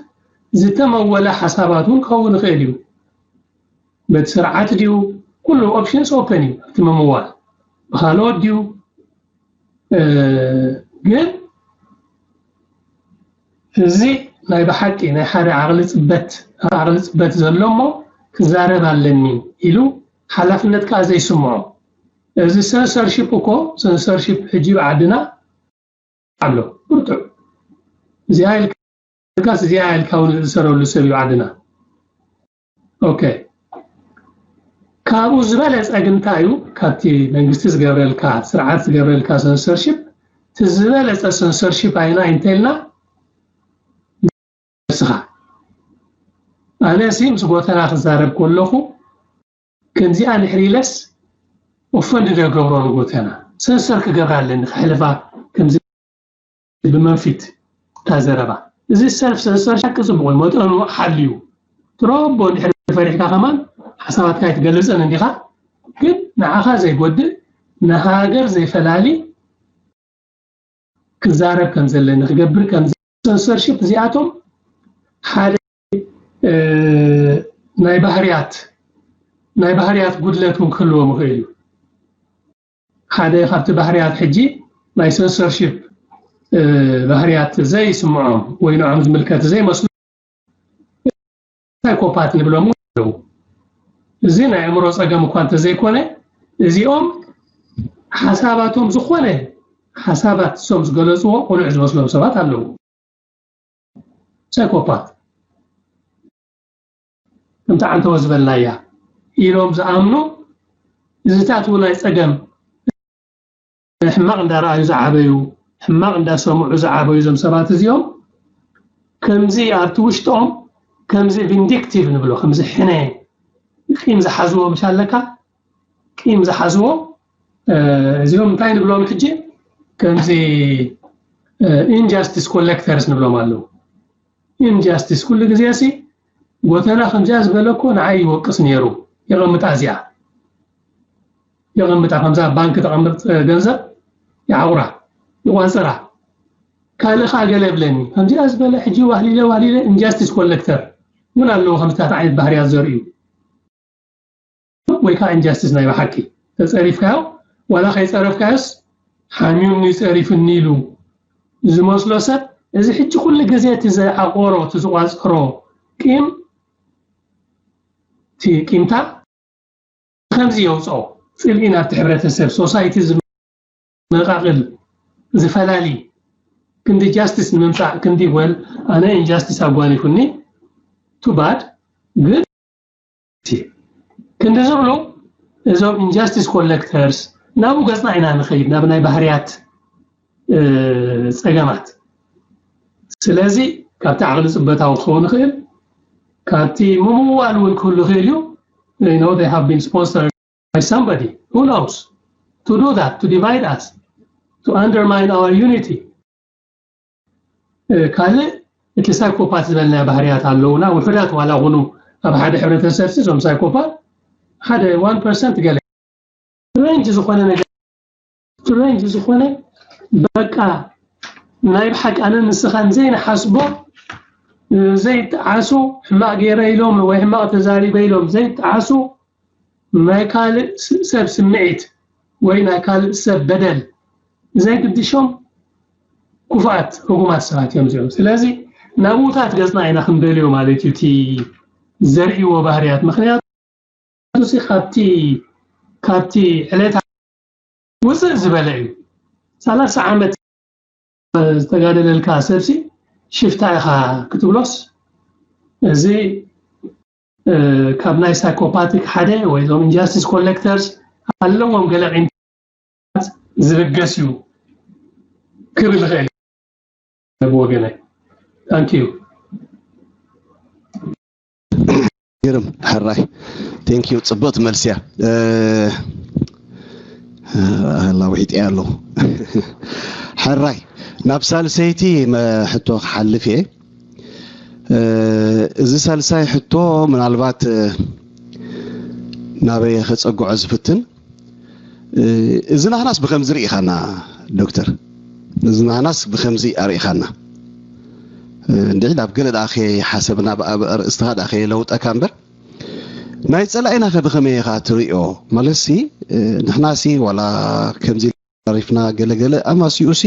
ዝተመወለ ሓሳባት እውን ክኸውን ይኽእል እዩ። በቲ ስርዓት ድዩ ኩሉ options open እዩ እቲ ምምዋል ብኻልኦት ድዩ ግን እዚ ናይ ብሓቂ ናይ ሓደ ዓቕሊ ፅበት ዓቕሊ ፅበት ዘሎ እሞ ክዛረብ ኣለኒ ኢሉ ሓላፍነት ከዓ ዘይስምዖ እዚ censorship እኮ censorship ሕጂ ብዓድና ኣሎ ብርቱዕ እዚኣ ኢልካስ እዚኣ ኢልካ እውን ዝእሰረሉ ሰብ እዩ ዓድና okay ካብኡ ዝበለፀ ግን እንታይ እዩ ካብቲ መንግስቲ ዝገብረልካ ስርዓት ዝገብረልካ censorship እቲ ዝበለፀ censorship ኣይና እንተልና ንስኻ ኣነ ሲ ምስ ጎተና ክዛረብ ከለኹ ከምዚኣ እንድሕር ኢለስ offend ዶ ይገብሮ ንጎተና censor ክገብራ ኣለኒ ከሕልፋ ከምዚ ብመንፊት እታ ዘረባ እዚ self censor ሓቂ ፅቡቕ እዩ መጠኑ ሓልዩ ትሮቦ እንድሕር ፈሪሕካ ከማን ሓሳባትካ ኣይትገልፅን እንዲኻ ግን ንዓኻ ዘይጎድእ ንሃገር ዘይፈላሊ ክዛረብ ከም ዘለኒ ክገብር ከም censorship እዚኣቶም ሓደ ናይ ባህርያት ናይ ባህርያት ጉድለት እውን ክህልዎም ይኽእል እዩ ሓደ ካብቲ ባህርያት ሕጂ ናይ censorship ባህርያት ዘይስምዖም ወይ ንዖም ዝምልከት ዘይመስሉ psychopath ንብሎም ኣለዉ እዚ ናይ ኣእምሮ ፀገም እኳ እንተዘይኮነ እዚኦም ሓሳባቶም ዝኾነ ሓሳባት እሶም ዝገለፅዎ ቁኑዕ ዝመስሎም ሰባት ኣለዉ psychopath ከምቲ ዓንተወ ዝበልናያ ኢሎም ዝኣምኑ እዚታት እውን ኣይፀገም ሕማቕ እንዳረኣዩ ዝዓበዩ፣ ሕማቕ እንዳሰምዑ ዝዓበዩ እዞም ሰባት እዚኦም ከምዚ ኣብቲ ውሽጦም ከምዚ ቪንዲክቲቭ ንብሎ፣ ከምዚ ሕነ ቂም ዝሓዝዎ ምሽ ኣለካ፣ ቂም ዝሓዝዎ እዚኦም እንታይ ንብሎም ሕጂ? ከምዚ ኢንጃስቲስ ኮሌክተርስ ንብሎም ኣለዉ። ኢንጃስቲስ ኩሉ ግዜ ሲ ጎተና ከምዚኣ ዝበለ እኮ ንዓይ ይወቅስ ነይሩ። የቐምጣ እዚኣ፣ የቐምጣ ከምዛ ባንክ ተቐምጥ ገንዘብ ይዓቑራ፣ ይቋፅራ። ካልእ ከዓ ገለ የብለኒ ከምዚኣ ዝበለ ሕጂ ዋህሊለ ዋህሊለ ኢንጃስቲስ ኮሌክተር እውን ኣለዉ። ከምዚታት ዓይነት ባህርያት ዘርእዩ ወይ ከዓ ኢንጃስቲስ ናይ ብሓቂ ተፀሪፍካዮ ዋላ ከይፀረፍካዮስ ሓሚዩኒ ፀሪፍኒ ኢሉ ዝመስሎ ሰብ፣ እዚ ሕጂ ኩሉ ግዜ እቲ ዝዓቆሮ እቲ ዝቋፀሮ ቂም እቲ ቂምታ ከምዚ የውፅኦ። ፅልኢ ናብቲ ሕብረተሰብ ሶሳይቲ ዝመቃቅል ዝፈላሊ ክንዲ ጃስቲስ ንምምፃእ ክንዲ ወል ኣነ ኢንጃስቲስ ኣጓኒፉኒ ቱ ባድ ግን ክንዲ ዝብሉ እዞም ኢንጃስቲስ ኮሌክተርስ ናብኡ ገፅና ኢና ንኸይድ ናብ ናይ ባህርያት ፀገማት። ስለዚ ካብቲ ዓቕሊ ፅበታዊ ክኸውን ይኽእል፣ ካብቲ ምምዋል እውን ክህሉ ይኽእል እዩ። They know they have been sponsored by somebody who knows to do that, to divide us, to undermine our unity. ካልእ እቲ ሳይኮፓት ዝበልና ባህርያት ኣለውና። ውሑዳት ዋላ ኹኑ ኣብ ሓደ ሕብረተሰብ እዞም ሳይኮፓት ሓደ ዋን ፐርሰንት ገለ ስትሬንጅ ዝኾነ ነገር ስትሬንጅ ዝኾነ በቃ ናይ ብሓቂ ኣነ ንስኻን ዘይንሓስቦ ዘይጠዓሱ ሕማቕ ገይረ ኢሎም ወይ ሕማቕ ተዛሪበ ኢሎም ዘይጠዓሱ ናይ ካልእ ሰብ ስምዒት ወይ ናይ ካልእ ሰብ በደል ዘይግድሾም ክፉኣት ርጉማት ሰባት እዮም እዚኦም። ስለዚ ናብኡታት ገፅና ኢና ክንደልዮ ማለት እዩ እቲ ዘርእይዎ ባህርያት። ምክንያቱ ካብቲ ካብቲ ዕለታ ውፅእ ዝበለ እዩ። ሰላሳ ዓመት ዝተጋደለልካ ሰብሲ ሽፍታ ኢኻ ክትብሎስ እዚ ካብ ናይ ሳይኮፓቲክ ሓደ ወይ ዞም ኢንጃስቲስ ኮሌክተርስ ኣለዎም ገለ ዒንታት ዝብገስ እዩ ክብል ይኽእል ብወገነ ታንኪዩ ግርም ሕራይ ቴንኪዩ ፅብቕቲ መልሲ እያ ኣላ ውሒጥ እያ ኣለኹ ሕራይ ናብ ሳልሰይቲ ሕቶ ክሓልፍ እየ እዚ ሳልሳይ ሕቶ ምናልባት ናበየ ከፀግዖ ዝፍትን እዚ ናህናስ ብከምዚ ርኢኻና ዶክተር እዚ ናህናስ ብከምዚ ኣርኢኻና እንድዒ ናብ ገለ ደኣ ከይሓሰብና ብኣርእስትኻ ደኣ ከየለውጠካ እምበር ናይ ፀላኢና ከ ብኸመይ ኢኻ ትርእዮ ማለትሲ ንሕናሲ ዋላ ከምዚ ተሪፍና ገለገለ ኣማሲኡ ሲ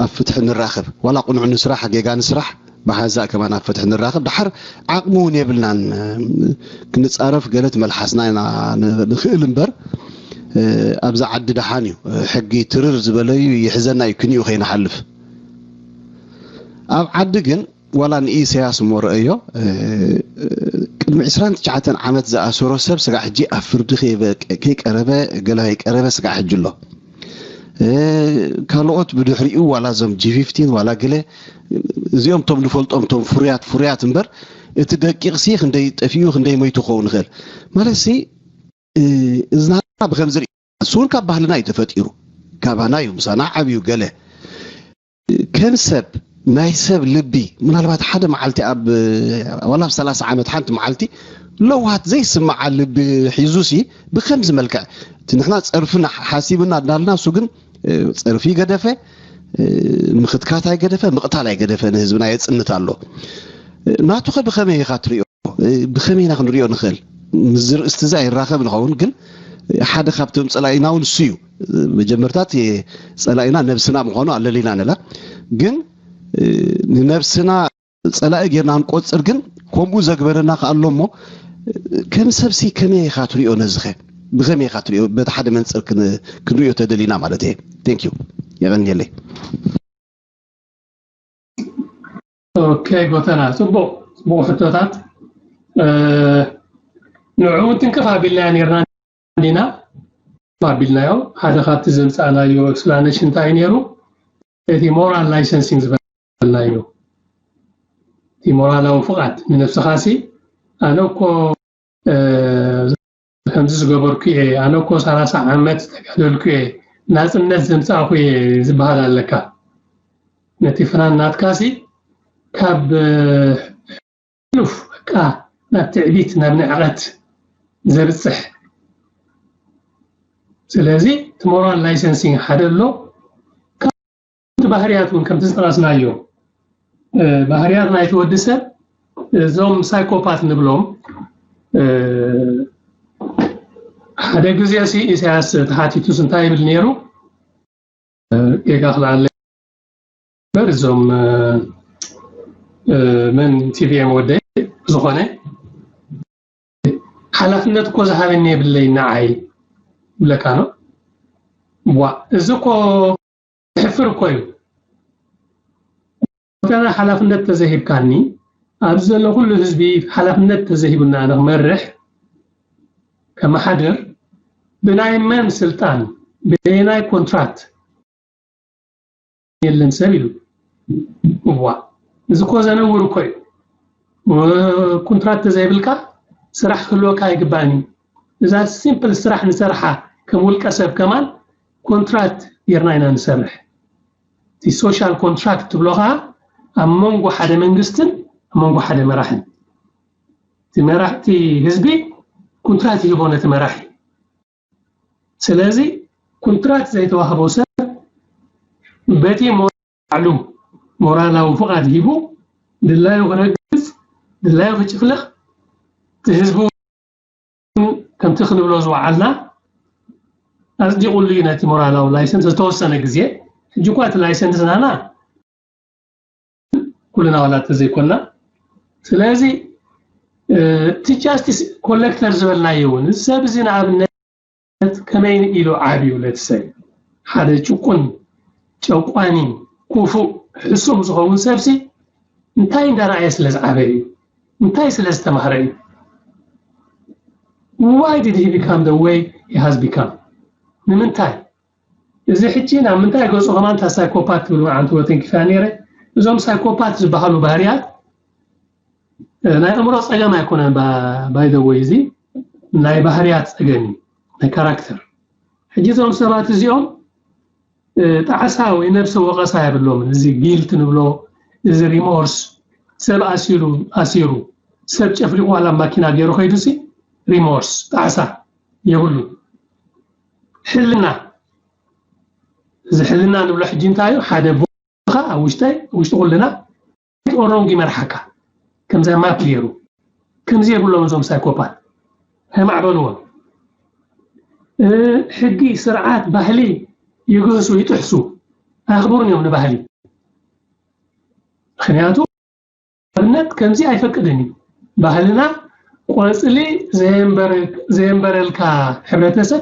ኣብ ፍትሒ ንራኸብ ዋላ ቁኑዕ ንስራሕ ጌጋ ንስራሕ ብሓንሳእ ከማን ኣብ ፍትሒ ንራኸብ ድሓር ዓቕሚ እውን የብልናን ክንፃረፍ ገለ ትመልሓስና ኢና ንኽእል እምበር ኣብዛ ዓዲ ደሓን እዩ ሕጊ ትርር ዝበለዩ ይሕዘና እዩ ክንኡ ከይንሓልፍ ኣብ ዓዲ ግን ዋላ ንኢሰያስ እሞ ረአዮ ቅድሚ ዕስራን ትሽዓተን ዓመት ዝኣሰሮ ሰብ ስጋዕ ሕጂ ኣብ ፍርዲ ከይቀረበ ገለ ከይቀረበ ስጋዕ ሕጂ ኣሎ ካልኦት ብድሕሪኡ ዋላ እዞም ጂ ፊፍቲን ዋላ ገለ እዚኦም ቶም ንፈልጦም ቶም ፍሩያት ፍሩያት እምበር እቲ ደቂቕ ሲ ክንደይ ጠፊኡ ክንደይ ሞይቱ ክኸውን ይኽእል ማለት ሲ እዝና ብከምዚ ርእዩ እሱ እውን ካብ ባህልና እዩ ተፈጢሩ ካባና እዩ ምሳና ዓብዩ ገለ ከም ሰብ ናይ ሰብ ልቢ ምናልባት ሓደ መዓልቲ ኣብ ዋላ ኣብ ሰላሳ ዓመት ሓንቲ መዓልቲ ለዋት ዘይስምዓ ልቢ ሒዙ ሲ ብከምዚ መልክዕ እቲ ንሕና ፀርፊ ሓሲብና እናልና እሱ ግን ፀርፊ ገደፈ ምኽትካት ኣይገደፈ ምቕታል ኣይገደፈ ንህዝብና የፅንት ኣሎ ናቱኸ ብኸመይ ኢኻ ትሪኦ ብኸመይ ኢና ክንሪኦ ንኽእል ምስ ዝርእስቲ እዚ ኣይራኸብ ንኸውን ግን ሓደ ካብቶም ፀላኢና እውን እሱ እዩ መጀመርታት ፀላኢና ነብስና ምዃኑ ኣለሊና ንላ ግን ንነብስና ፀላኢ ጌርና ክንቆፅር ግን ከምኡ ዘግበረና ከኣሎ እሞ ከም ሰብሲ ከመይ ኢኻ ትሪኦ ነዚኸ ብኸመይ ኢኻ ትሪኦ በቲ ሓደ መንፅር ክንሪኦ ተደሊና ማለት እየ ቴንክ ዩ የቐንየለይ ኦኬ ጎተና ፅቡቅ ፅቡቅ ሕቶታት ንዕኡ እውን ትንክፍ ኣቢልና ኔርና ዲና ኣቢልናዮ። ሓደ ካብቲ ዘምጻእናዮ ኤክስፕላነሽን እንታይ እዩ ነይሩ? እቲ ሞራል ላይሰንሲንግ ዝበልናዮ፣ እቲ ሞራላዊ ፍቓድ ንነብስኻ ሲ፣ ኣነ እኮ፣ እ፣ ከምዚ ዝገበርኩ እየ፣ ኣነ እኮ ሰላሳ ዓመት ዝተጋደልኩ እየ፣ ናጽነት ዘምጻእኩ እየ ዝበሃል ኣለካ። ነቲ ፍናን ናትካ ሲ ካብ፣ እ፣ ሕሉፍ፣ በቃ፣ ናብ ትዕቢት፣ ናብ ንዕቐት ዘብጽሕ። ስለዚ እቲ ሞራል ላይሰንሲንግ ሓደ ኣሎ። እቲ ባህርያት እውን ከምቲ ዝጠቐስናዮ፣ እ፣ ባህርያት ናይቲ ወዲ ሰብ፣ እዞም ሳይኮፓት ንብሎም፣ እ፣ ሓደ ግዜ ሲ ኢሳያስ ተሓቲቱስ እንታይ ይብል ነይሩ? እ፣ ጌጋ ክልዓለ እምበር እዞም፣ እ፣ እ፣ መን ቲቪኤም ወደይ ዝኾነ ሓላፍነት እኮ ዝሃበኒ የብለይ ንዓይ ይብለካ ነው። ዋ፣ እዚ እኮ ዘሕፍር እኮ እዩ። ወተና ሓላፍነት ተዘሂብካኒ፣ ኣብዚ ዘሎ ኩሉ ህዝቢ ሓላፍነት ተዘሂቡና ንኽመርሕ፣ ከመሓድር፣ ብናይ መን ስልጣን፣ በየናይ ኮንትራት የለን ሰብ ኢሉ። እዋ፣ እዚ እኮ ዘነውር እኮ እዩ። ኮንትራት ተዘይብልካ ስራሕ ክህልወካ ኣይግባእን እዩ። እዛ ሲምፕል ስራሕ ንሰርሓ ከም ውልቀ ሰብ ከማን ኮንትራት ጌርና ኢና ንሰርሕ። እቲ ሶሻል ኮንትራክት ትብሎ ኸዓ ኣብ መንጎ ሓደ መንግስትን ኣብ መንጎ ሓደ መራሕን። እቲ መራሕቲ ህዝቢ ኮንትራት ይህቦ ነቲ መራሒ። ስለዚ ኮንትራት ዘይተዋህቦ ሰብ በቲ ሞራሉ ሞራላዊ ፍቓድ ሂቡ ድላዩ ክረግጽ፣ ድላዩ ክጭፍልቕ፣ እቲ ህዝቡ ከምቲ ክንብሎ ዝወዓልና ኣጽዲቑሉ እዩ ነቲ ሞራላዊ ላይሰንስ ዝተወሰነ ግዜ። ሕጂ እኳ እቲ ላይሰንስ ናና ኩልና ዋላ ተዘይኮና። ስለዚ፣ እ፣ እቲ ጃስቲስ ኮሌክተር ዝበልናዮ እውን፣ እዚ ሰብ እዚ ንኣብነት ከመይ ኢሉ ዓብዩ? ለትሰይ ሓደ ጭቁን፣ ጨቋኒ፣ ክፉእ፣ ሕሱም ዝኸውን ሰብሲ እንታይ እንዳረኣየ ስለ ዝዓበየ እዩ? እንታይ ስለ ዝተማህረ እዩ? Why did he become the way he has become? ንምንታይ? እዚ ሕጂ ናብ ምንታይ ገጹ ከማን እታ ሳይኮፓት ትብል መዓንቲ ወተንኪፋ ነይረ። እዞም ሳይኮፓት ዝበሃሉ ባህርያት፣ እ፣ ናይ ኣእምሮ ጸገም ኣይኮነን፣ ባ-፣ by the way፣ እዚ ናይ ባህርያት ጸገም እዩ፣ ናይ ካራክተር። ሕጂ እዞም ሰባት እዚኦም፣ እ፣ ጣዕሳ ወይ ነብሰ ወቐሳ የብሎምን። እዚ ጊልት ንብሎ፣ እዚ ሪሞርስ፣ ሰብ ኣሲሩ፣ ኣሲሩ፣ ሰብ ጨፍሊቑ ዋላ ማኪና ገይሩ ከይዱሲ ሪሞርስ፣ ጣዕሳ የብሉ። ሕልና፣ እዚ ሕልና ንብሎ ሕጂ እንታይ እዩ? ሓደ ቦኻ ኣብ ውሽጠይ፣ ኣብ ውሽጢ ኩልና ሮንግ ይመርሓካ። ከምዚ ማፕ ገይሩ ከምዚ የብሎም እዞም ሳይኮፓት። ኣይማዕበልዎም። እ፣ ሕጊ፣ ስርዓት፣ ባህሊ ይግህሱ፣ ይጥሕሱ። ኣኽብሩን እዮም ንባህሊ። ምኽንያቱ ኣብነት ከምዚ ኣይፈቅድን እዩ። ባህልና ቆጽሊ ዘየንበረ-፣ ዘየንበረልካ ሕብረተሰብ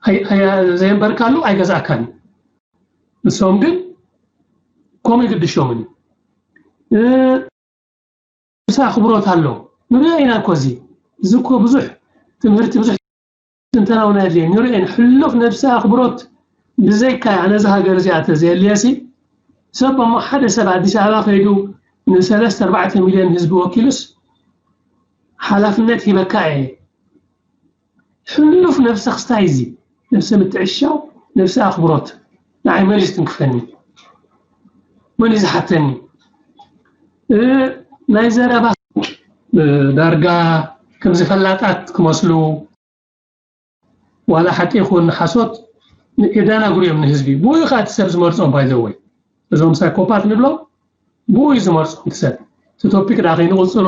ኣይ-፣ ኣይ-፣ ዘየንበርካሉ ኣይገዛእካን እዩ። ንሶም ግን ከምኡ ይግድሾምን እዩ። እ፣ ነብሰ ኣኽብሮት ኣሎ። ንሪኦ ኢና እኮ እዚ። እዚ እኮ ብዙሕ ትምህርቲ፣ ብዙሕ ትንተና እውን ኣድልየኒ። ንሪኦ ኢና። ሕሉፍ ነብሰ ኣኽብሮት ብዘይካ ኣነ እዛ ሃገር እዚኣ ተዘየልየሲ፣ ሰብ እሞ ሓደ ሰብ ኣዲስ ኣበባ ከይዱ ንሰለስተ ኣርባዕተ ሚልዮን ህዝቢ ወኪሉስ ሓላፍነት ሂበካ እየ። ሕሉፍ ነብሰ ክስታይ እዚ፣ ነብሰ ምትዕሻው፣ ነብሰ ኣኽብሮት። ንዓይ መን እዩ ዝትንክፈኒ? መን እዩ ዝሓተኒ? እ፣ ናይ ዘረባ፣ እ፣ ዳርጋ ከምዚ ፈላጣት ክመስሉ፣ ዋላ ሓቂ ይኹን ሓሶት የደናግሩ እዮም ንህዝቢ። ብኡ እዩ ከዓ እቲ ሰብ ዝመርጾም፣ by the way። እዞም ሳይኮፓት ንብሎም ብኡ እዩ ዝመርጾም እቲ ሰብ። እቲ ቶፒክ ደኣ ከይንቕጽሎ፣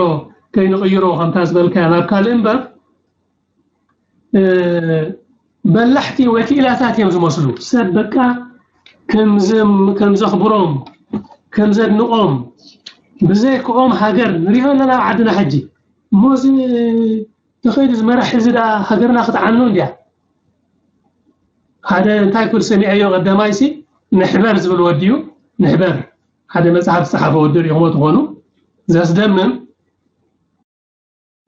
ከይንቕይሮ፣ ከምታ ዝበልካያ ናብ ካልእ እምበር፣ እ፣ በላሕቲ ወኪላታት እዮም ዝመስሉ። ሰብ በቃ ከምዘም-፣ ከምዘኽብሮም፣ ከምዘድንቖም፣ ብዘይክኦም ሃገር ንሪኦ ኣለና ኣብ ዓድና ሕጂ። እሞ እዚ ተኸይዱ ዝመራሕ እዚ ደኣ ሃገርና ክትዓኑ እንድያ። ሓደ እንታይ ክብል ሰሚዐዮ ቀዳማይሲ፣ ንሕበር ዝብል ወዲ እዩ። ንሕበር ሓደ መጽሓፍ ዝጸሓፈ ወዲ ርኢኹሞ ትኾኑ። ዘስደምም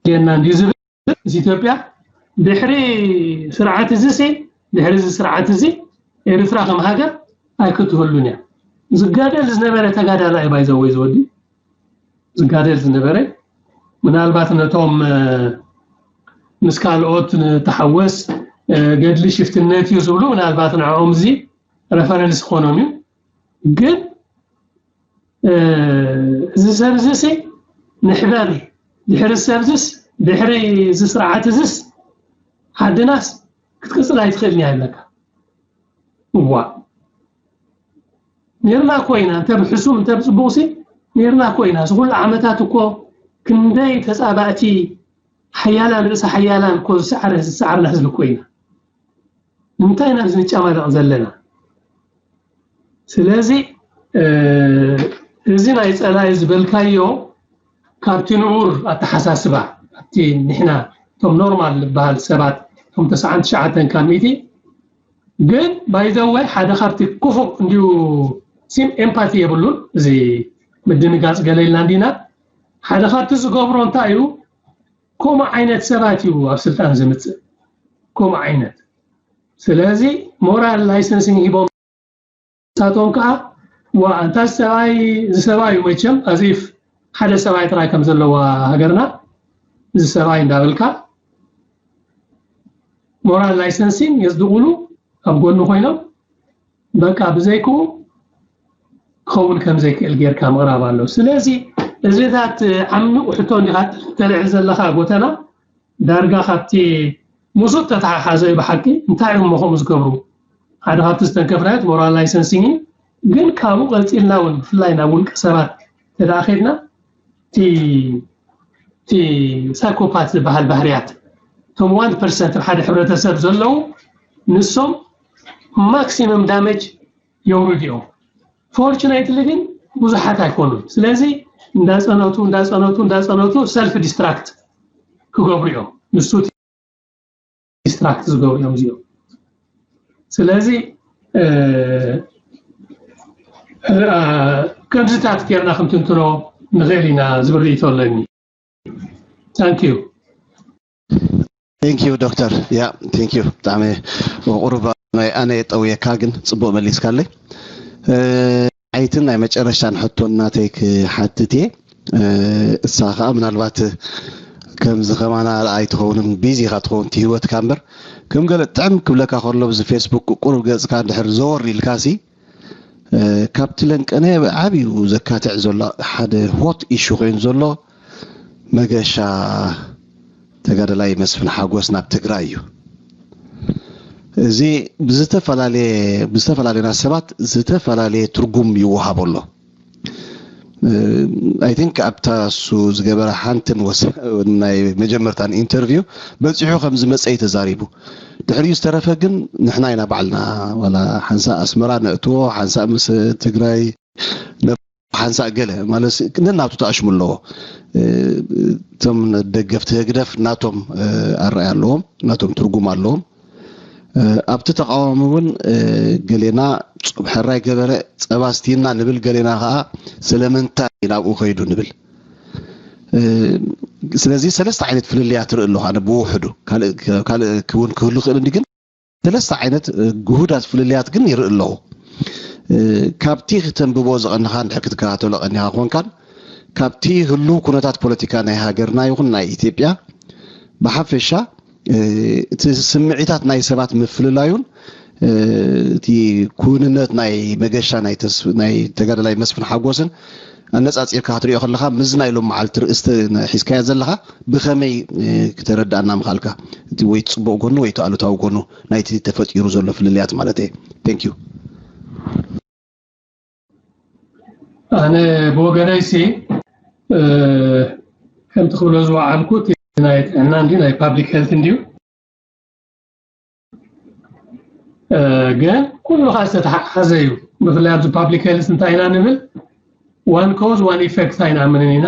ጌና እንድዩ ዝብል ምስ ኢትዮጵያ ድሕሪ ስርዓት እዚ ሲ ድሕሪ እዚ ስርዓት እዚ ኤርትራ ከም ሃገር ኣይክትህሉን እያ። ዝጋደል ዝነበረ ተጋዳላይ ባይዘወይ ዝወዲ ዝጋደል ዝነበረ ምናልባት ነቶም ምስ ካልኦት ንተሓወስ ገድሊ ሽፍትነት እዩ ዝብሉ ምናልባት ንዕኦም እዚ ረፈረንስ ክኾኖም እዩ። ግን እዚ ሰብ እዚ ሲ ንሕበር ድሕሪ ሰብ ዝስ ድሕሪ እዚ ስርዓት እዝስ ዓድናስ ክትቅፅል ኣይትኽእልን እያ ይብለካ። እዋ ኔርና ኮይና እንተ ብሕሱም እንተ ብፅቡቕሲ ኔርና ኮይና እዚ ኩሉ ዓመታት እኮ ክንደይ ተፃባእቲ ሓያላን ርእሰ ሓያላን እኮ ዝሰዓረ ዝሰዓርና ህዝቢ ኮይና እንታይ ኢና ዝንጫማለቕ ዘለና? ስለዚ እዚ ናይ ፀላኢ ዝበልካዮ ካብቲ ንዑር ኣተሓሳስባ ኣብቲ ንሕና እቶም ኖርማል ዝበሃል ሰባት እቶም ተስዓን ትሽዓተን ካብ ሚእቲ ግን ባይዘወይ ሓደ ካብቲ ክፉእ እንዲዩ ሲም ኤምፓቲ የብሉን። እዚ ምድንጋፅ ገለ ኢልና እንዲና ሓደ ካብቲ ዝገብሮ እንታይ እዩ? ከምኡ ዓይነት ሰባት እዩ ኣብ ስልጣን ዝምፅእ ከምኡ ዓይነት ስለዚ ሞራል ላይሰንሲንግ ሂቦም ሳቶም ከዓ ዋ እንታ ሰብኣይ ዝሰብኣይ እዩ መቸም ኣዚፍ ሓደ ሰብኣይ ጥራይ ከም ዘለዋ ሃገርና እዚ ሰብኣይ እንዳበልካ ሞራል ላይሰንሲንግ የፅድቑሉ ኣብ ጎኒ ኮይኖም በቃ ብዘይክኡ ክኸውን ከም ዘይክእል ጌርካ ምቕራብ ኣሎ። ስለዚ እዚታት ዓሚቑ ሕቶ እንዲኻ ተልዕል ዘለኻ ጎተና ዳርጋ ካብቲ ምስኡ ተተሓሓዘ እዩ ብሓቂ እንታይ እዮም እሞ ከምኡ ዝገብሩ ሓደ ካብቲ ዝተንከፍናዮ ሞራል ላይሰንሲንግ ግን ካብኡ ቀፂልና እውን ብፍላይ ናብ ውልቀ ሰባት ተደኣ ከድና እቲ ሳይኮፓት ዝበሃል ባህርያት እቶም ዋን ፐርሰንት ሓደ ሕብረተሰብ ዘለዉ ንሶም ማክሲመም ዳሜጅ የውርድ እዮም። ፎርቹኔትሊ ግን ብዙሓት ኣይኮኑን። ስለዚ እንዳፀነቱ እንዳፀነቱ እንዳፀነቱ ሰልፍ ዲስትራክት ክገብሩ እዮም። ንሱ ዲስትራክት ዝገብሩ እዮም እዚኦም። ስለዚ ከምዚታት ጌርና ክንትንትኖ ንኽእል ኢና ዝብል ርእይቶ ኣለኒ። Thank you። Thank you ዶክተር። ያ thank you ብጣዕሚ ቁሩብ ናይ ኣነ ጠውየካ ግን ጽቡቅ መሊስካለይ። ዓይትን ናይ መጨረሻን ሕቶ እናተይ ክሓትት እየ። እሳ ከዓ ምናልባት ከምዚ ከማና ኣይትኸውንን ቢዚ ኢኻ ትኸውን እቲ ህይወትካ እምበር ከም ገለ ጥዕም ክብለካ ከሎ ብዚ ፌስቡክ ቁሩብ ገፅካ እንድሕር ዘወር ኢልካ ሲ ካብቲ ለንቀነ ዓብዩ ዘካትዕ ዘሎ ሓደ ሆት ኢሹ ኮይኑ ዘሎ መገሻ ተጋደላይ መስፍን ሓጎስ ናብ ትግራይ እዩ። እዚ ብዝተፈላለየ ብዝተፈላለዩና ሰባት ዝተፈላለየ ትርጉም ይወሃቦ ኣሎ። I think ኣብታ እሱ ዝገበረ ሓንትን ናይ መጀመርታን ኢንተርቪው በፂሑ ከም ዝመፀ እዩ ተዛሪቡ። ድሕሪኡ ዝተረፈ ግን ንሕና ኢና ባዕልና ዋላ ሓንሳእ ኣስመራ ነእትዎ ሓንሳእ ምስ ትግራይ ሓንሳእ ገለ ማለት ነናቱ ተኣሽሙ ኣለዎ። እቶም ደገፍቲ ህግደፍ ናቶም ኣረኣያ ኣለዎም፣ ናቶም ትርጉም ኣለዎም። ኣብቲ ተቃዋሚ እውን ገሌና ሕራይ ገበረ ጸባ ስቲና ንብል፣ ገሌና ከዓ ስለምንታይ ናብኡ ከይዱ ንብል። ስለዚ ሰለስተ ዓይነት ፍልልያት ርኢ ኣለኹ ኣነ ብውሕዱ፣ ካልእ እውን ክህሉ ክእል እንዲ ግን ሰለስተ ዓይነት ግሁዳት ፍልልያት ግን ይርኢ ኣለኹ። ካብቲ ክተንብቦ ዝቐንኻ እንድሕር ክትከታተሎ ቀኒኻ ኮንካን ካብቲ ህሉው ኩነታት ፖለቲካ ናይ ሃገርና ይኹን ናይ ኢትዮጵያ ብሓፈሻ እቲ ስምዒታት ናይ ሰባት ምፍልላዩን እቲ ክውንነት ናይ መገሻ ናይ ተጋዳላይ መስፍን ሓጎስን ኣነፃፂርካ ክትሪኦ ከለካ ምስዚ ናይ ሎም መዓልቲ ርእስቲ ሒዝካዮ ዘለካ ብከመይ ክተረድኣና ምክኣልካ እቲ ወይ እቲ ፅቡቅ ጎኑ ወይ እቲ ኣሉታዊ ጎኑ ናይቲ ተፈጢሩ ዘሎ ፍልልያት ማለት እየ። Thank you። ኣነ ብወገነይ ሲ ከምቲ ክብሎ ዝወዓልኩ ናይ ጥዕና እንዲ ናይ ፓብሊክ ሄልት እንዲዩ ግን ኩሉ ከዓ ዝተተሓሓዘ እዩ። ብፍላይ ኣብዚ ፓብሊክ ሄልት እንታይ ኢና ንብል one cause one effect ኣይንኣምንን ኢና።